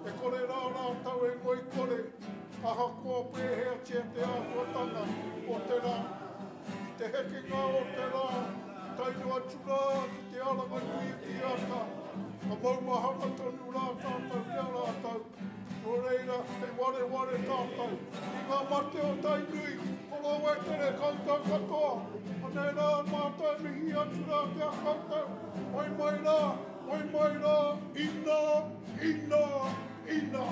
E kore rā rātou e ngoikore, ahakoa pēheatia te āhuatanga o te rā. I te hekenga o te rā, tae noa atu rā ki te aranga nui ki ata, ka maumahara tonu rā tātou ki a rātou. Nō reira, kei wareware tātou i ngā mate o Tainui, Koro Wetere, koutou katoa. Anei rā mātou e mihi atu rā ki a koutou, whai mai rā. Wai mai rā, ina, ina, ina.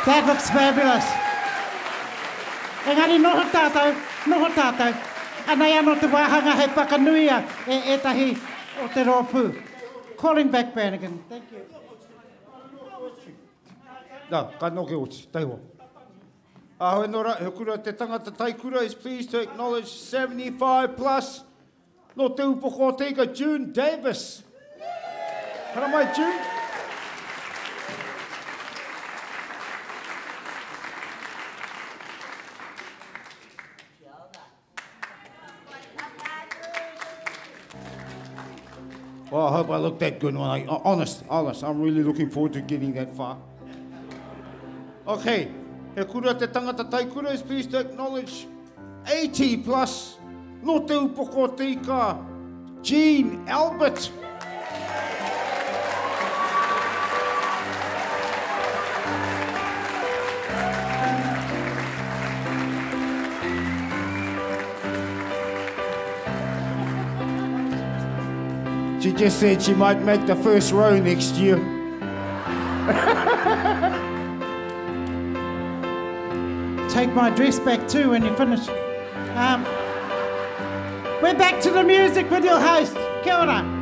That looks fabulous. Engari noho tātou, noho tātou. Anei anō te wāhanga hei whakanuia e ētahi o te rōpū. Calling back Brannigan. Thank you. Nā, ka noke oti, taihoa. Ahau anō rā, he kura te tangata taikura is pleased to acknowledge 75 plus nō Te Upoko o Te Ika, June Davis. Haramai, June. Well, I hope I look that good when I, honest, honest, I'm really looking forward to getting that far. Okay, he kura te tangata taikura is pleased to acknowledge 80 plus nō Te Upoko o Te Ika, Jean Albert. She just said she might make the first row next year. Take my dress back too when you finish. We're back to the music with your host. Kia ora.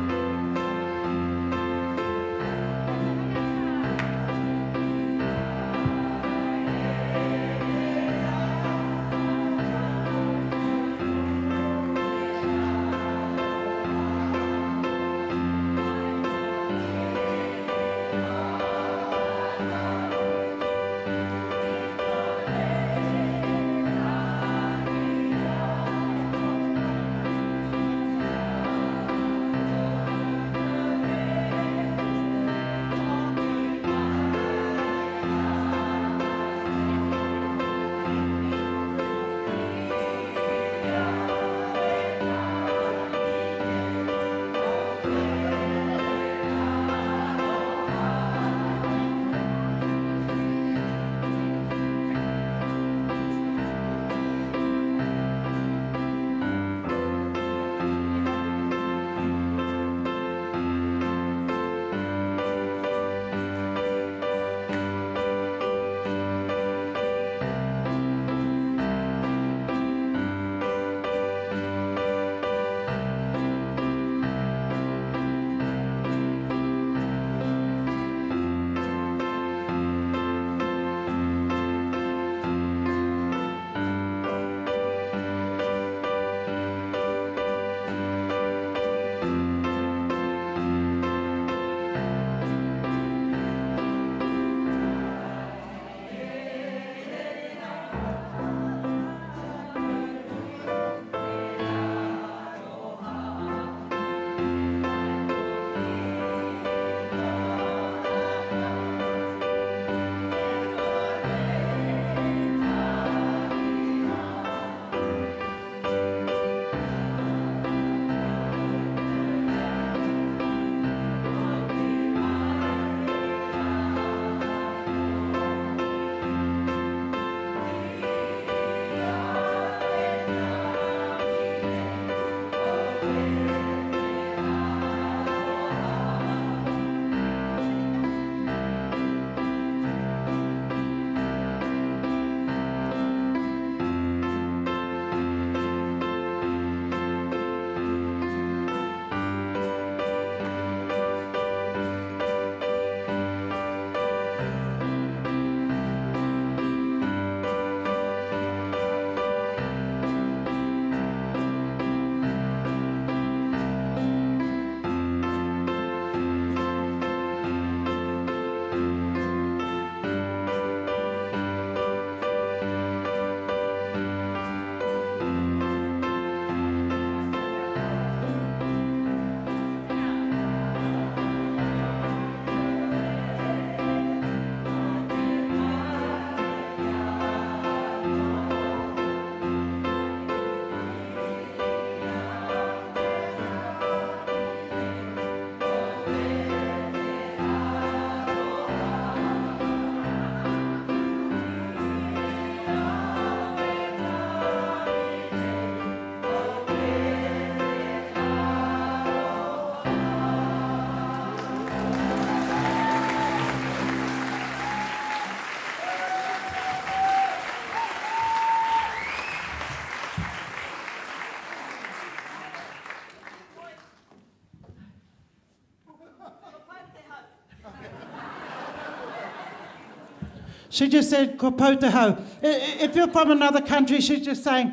She just said, ko pau te hau. If you're from another country, she's just saying,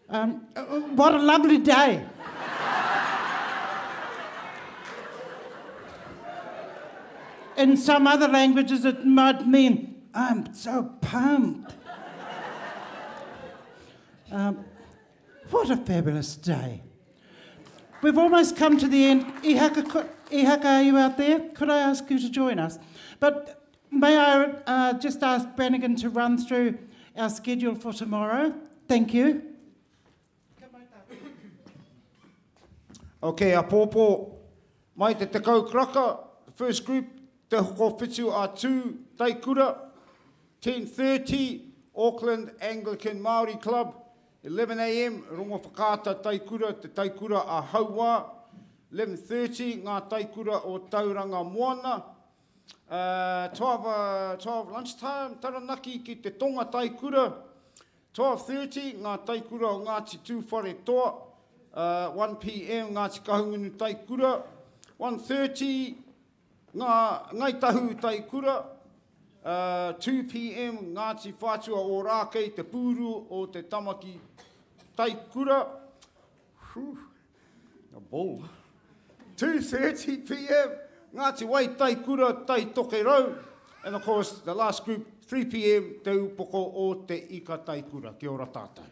um, what a lovely day. In some other languages, it might mean, I'm so pumped. Um, what a fabulous day. We've almost come to the end. Ihaka, Ihaka, are you out there? Could I ask you to join us? But may I uh, just ask Brannigan to run through our schedule for tomorrow? Thank you. Okay, a pōpō, mai te tekau kraka, the first group, Te Hokowhitu a Tū, Taikura, 10.30, Auckland Anglican Māori Club, 11am, Rongowhakaata Taikura, Te Taikura a Hauā, 11.30, Ngā Taikura o Tauranga Moana, uh, 12, uh, 12 lunchtime, Taranaki ki te Tonga Taikura, 12.30, Ngā Taikura o Ngāti Tūwharetoa, uh, 1pm, Ngāti Kahungunu Taikura, 1.30, Ngā Ngai Tahu Taikura, uh, 2pm, Ngāti Whātua Ōrākei, Te Pūru o Te Tamaki Taikura, whew, a bull, 2.30pm, Ngāti Wai Taikura, Tai Tokerau, and of course, the last group, 3pm, Te Upoko o Te Ika Taikura. Kia ora tātou.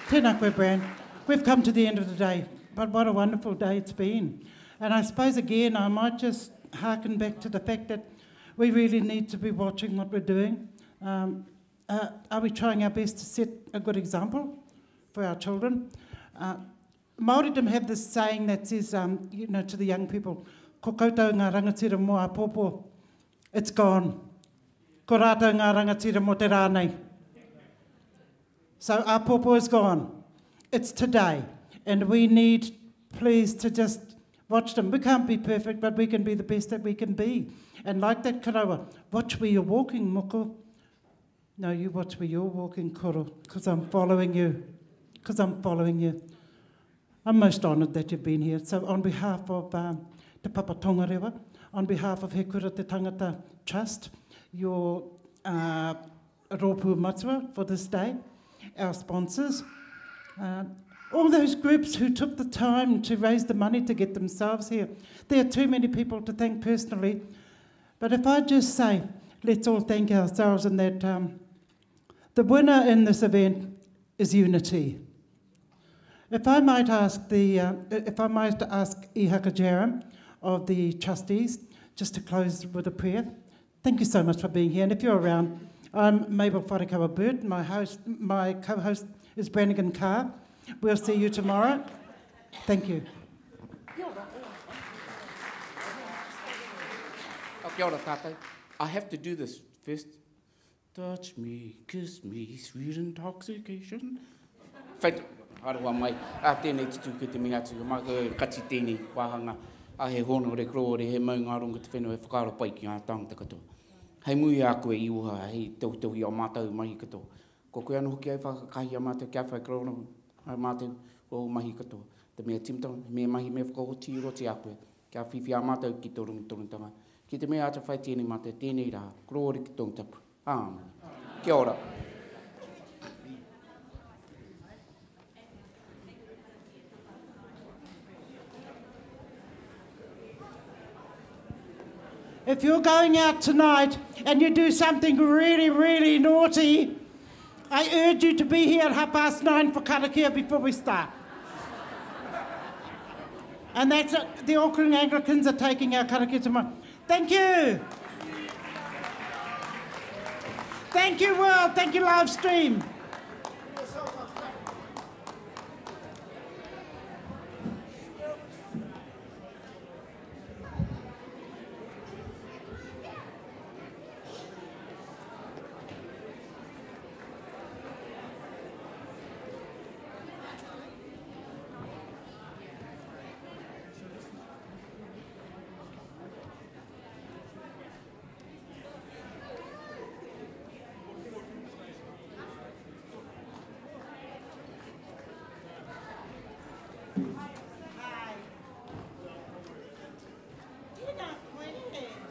Tēnā koe, Bran. We've come to the end of the day, but what a wonderful day it's been. And I suppose, again, I might just harken back to the fact that we really need to be watching what we're doing. Um, uh, are we trying our best to set a good example for our children? Uh, Māoridom have this saying that says, um, you know, to the young people, ko koutou ngā rangatira mō āpōpō, it's gone. Ko rātou ngā rangatira mō te rā nei. So āpōpō is gone. It's today. And we need, please, to just watch them. We can't be perfect, but we can be the best that we can be. And like that karawa, watch where you're walking, moko. No, you watch where you're walking, koro, because I'm following you. Because I'm following you. I'm most honoured that you've been here. So on behalf of um, Te Papa Tongarewa, on behalf of He Kura Te Tangata Trust, your uh, rōpū matua for this day, our sponsors, uh, all those groups who took the time to raise the money to get themselves here. There are too many people to thank personally. But if I just say, let's all thank ourselves in that um, the winner in this event is unity. If I might ask the, uh, if I might ask Ihaka Jaram of the trustees, just to close with a prayer. Thank you so much for being here. And if you're around, I'm Mabel Wharekawa Bird. My, host, my co-host is Brannigan Carr. We'll see you tomorrow. Thank you. Oh, kia ora tātou. I have to do this first. Touch me, kiss me, sweet intoxication. Whai, aroha mai, a tēnei tutu ki te mihi atu, ma kati tēnei wāhanga, a he hōnore korōre, he maungārongo te whenua, he whakaaro pai ki ngā tāngata katoa. Hei mui a koe i uha, hei tohutohu i a mātou mahi katoa. Ko koe anō hoki ai whakakahi a mātou kia whai korōre a mātou o mahi katoa. Te mea timtanga, he mea mahi me whakaoti roti a koe, kia whiwhi a mātou ki tō runga tonutanga. Ki te mea atawhai tēnei mātou, tēnei rā, korōre ki tōu tapu. Āmine. Kia ora. If you're going out tonight and you do something really, really naughty, I urge you to be here at 9:30 for karakia before we start. And that's it. The Auckland Anglicans are taking our karakia tomorrow. Thank you. Thank you, world. Thank you, live stream. Tēnā koe.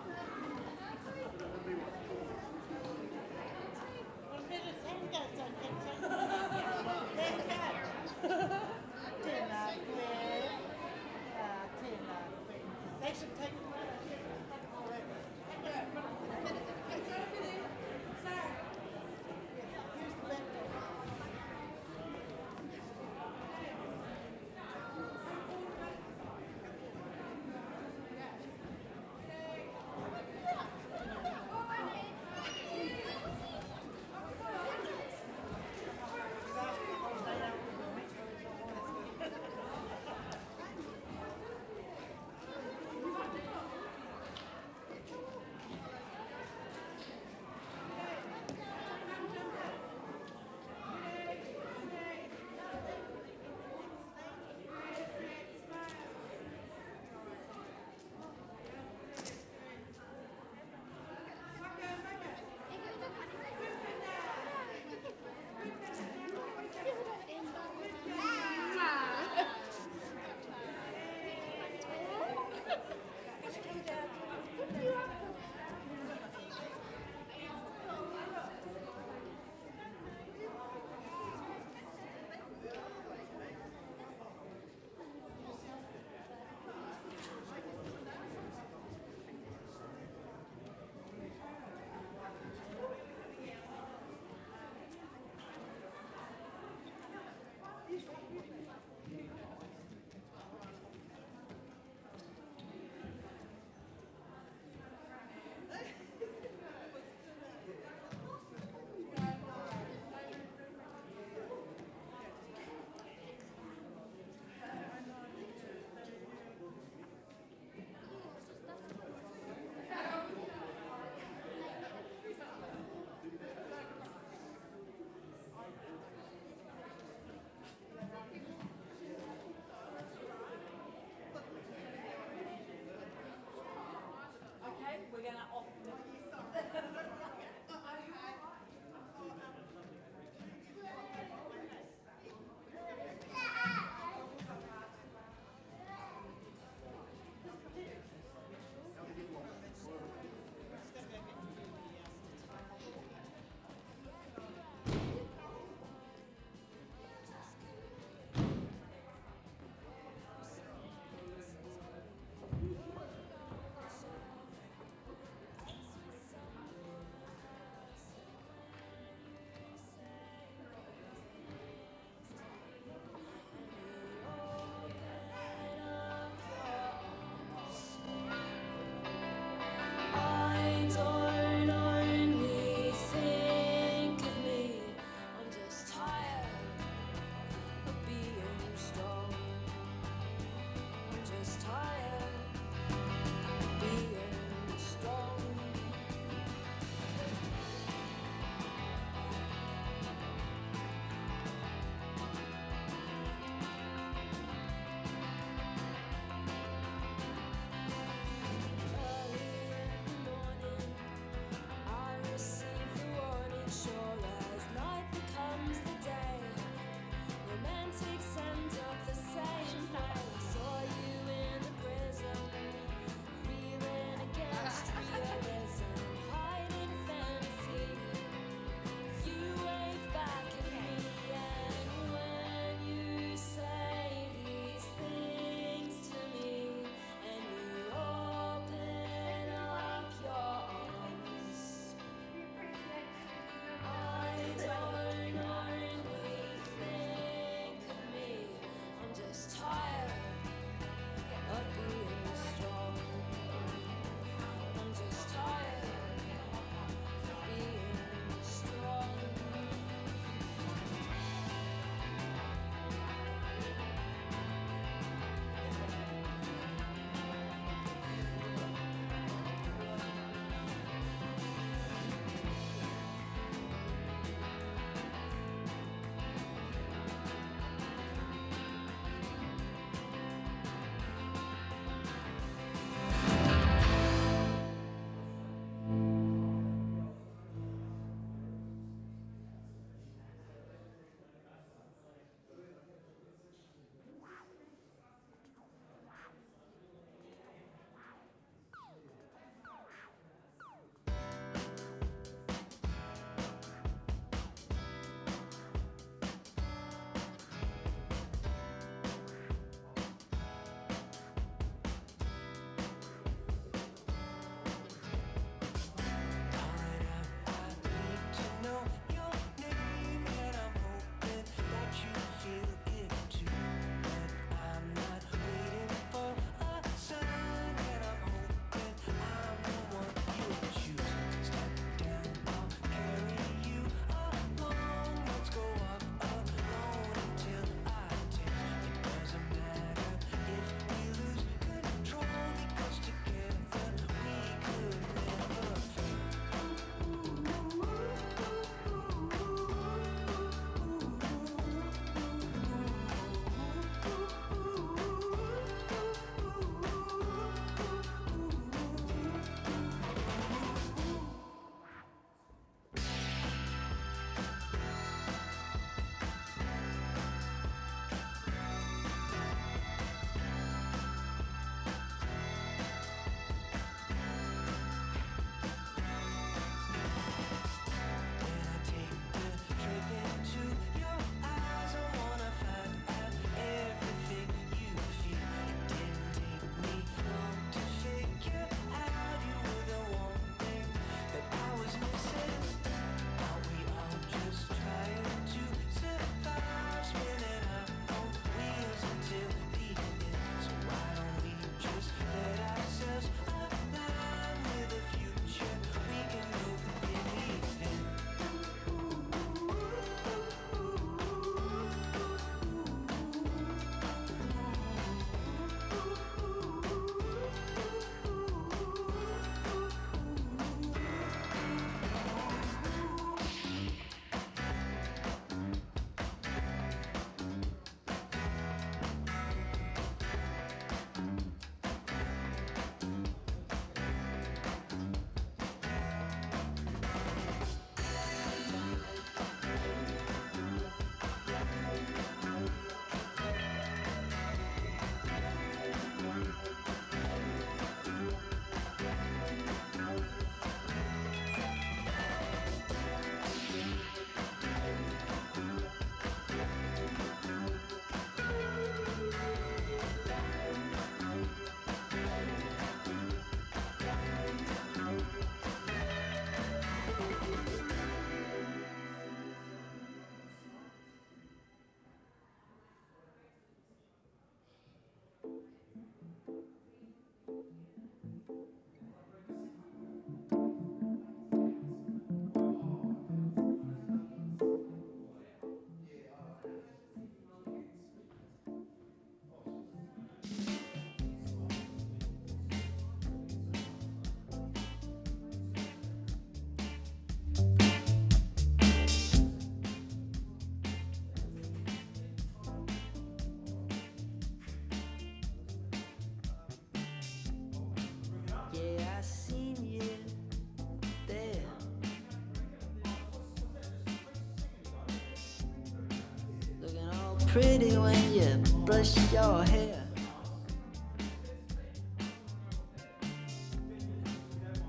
pretty when you brush your hair.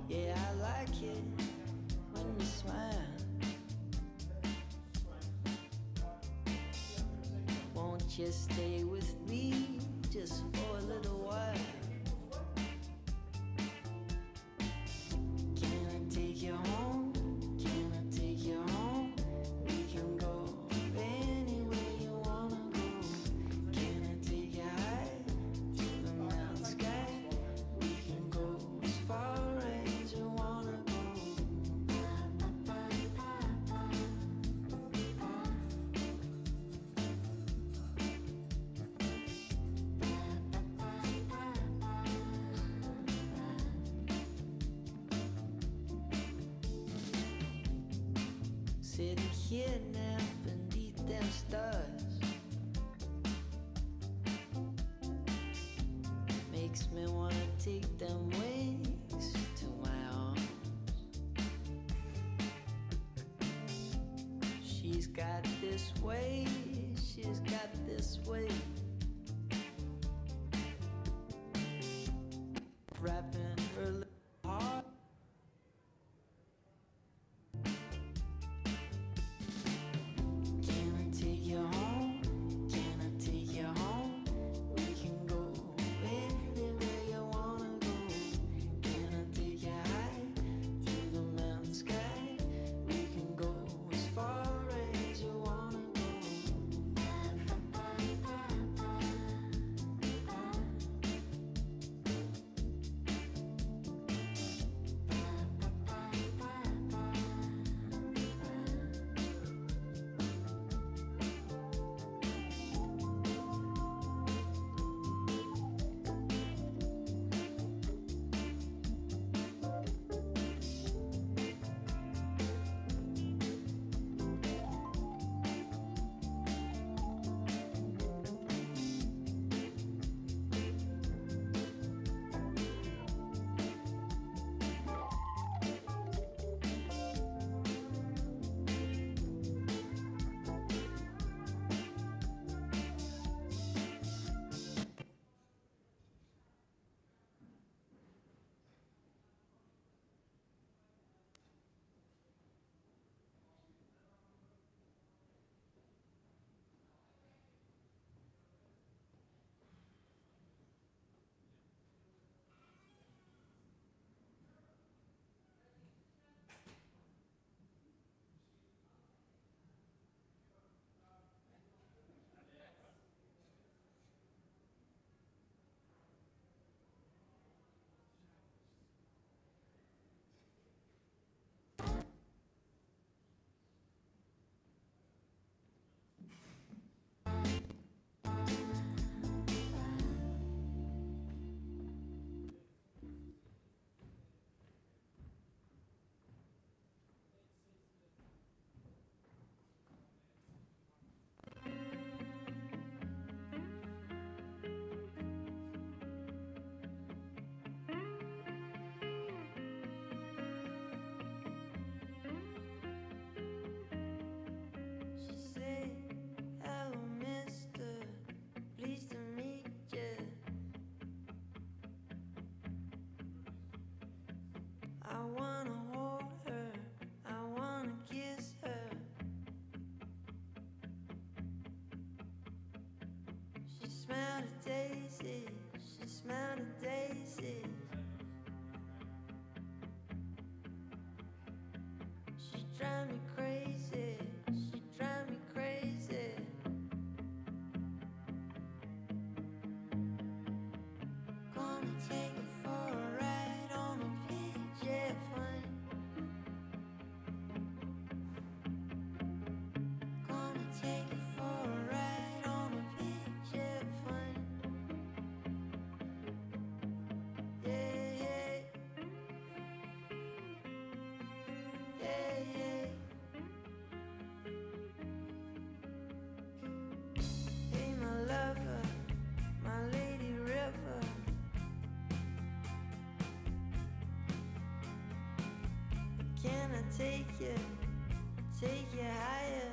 Yeah, I like it when you smile. Won't you stay with me just for a little while? Can I take you home? Can I take you home? We can go anywhere you wanna go. Can I take you high to the mountain sky? We can go as far as you wanna go. Sitting here now beneath them stars makes me wanna take them wings to my arms. She's got this way, she's got this way, wrapping her little heart. Can I take you home? Can I take you home? We can go anywhere you wanna go. Can I take you high to the mountain sky? We can go as far as you wanna go. She said, hello, mister, pleased to meet you. I wanna hold her, I wanna kiss her. She smelled of daisies, she smelled of daisies. She drive me crazy, she drive me crazy. Gonna take her for a ride on a big jet plane. Gonna take her for a ride on a big jet plane. Yeah, yeah. Yeah, yeah. Hey, my lover, my lady river. Can I take you higher?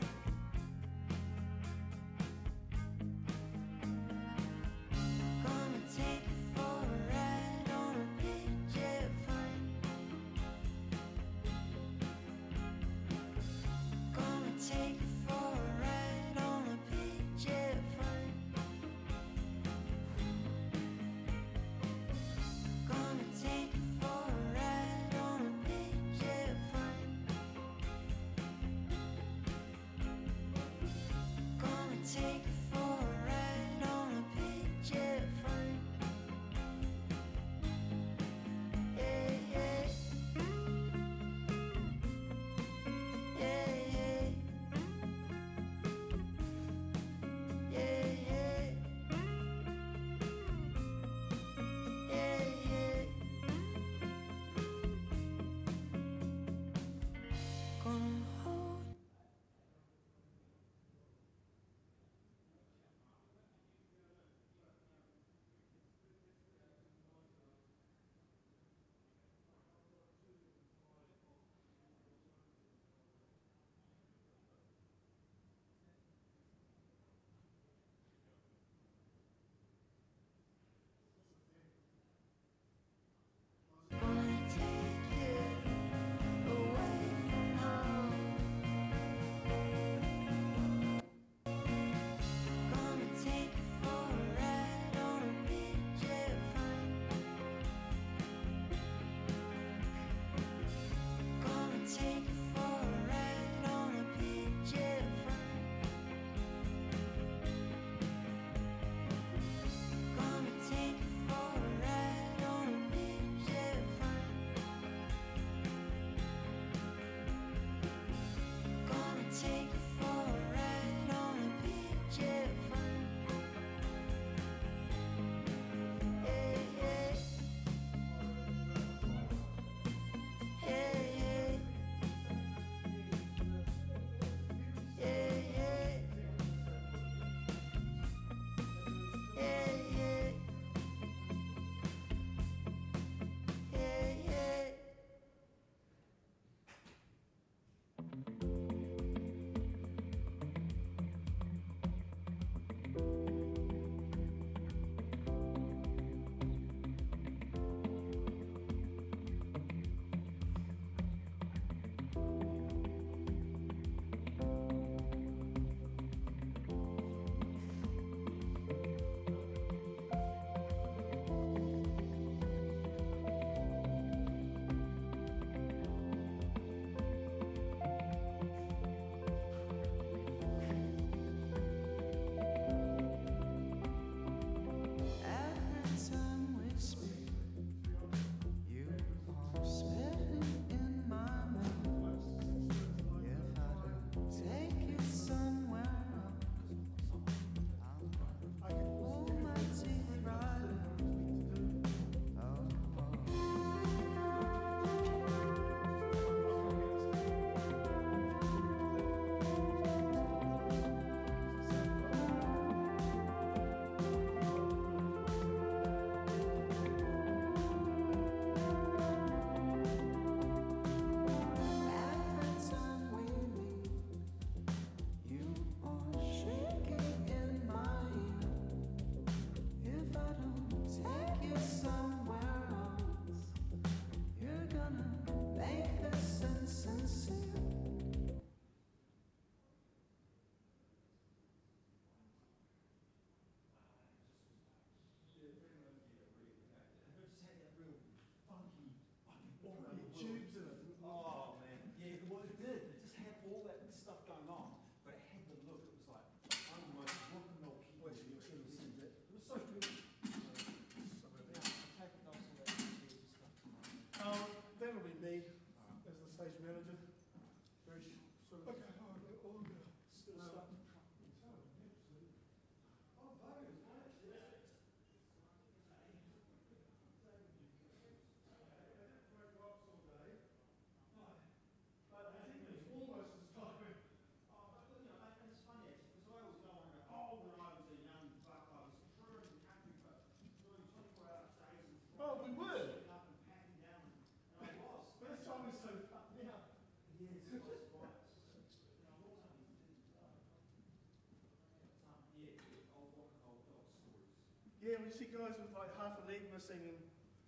Yeah, we see guys with like half a leg missing and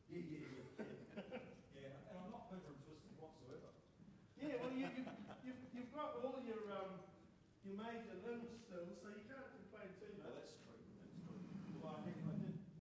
yeah, yeah, yeah. Yeah, and I'm not over and twisted whatsoever. Yeah, well, you, you, you've, you've got all your, um, your major limbs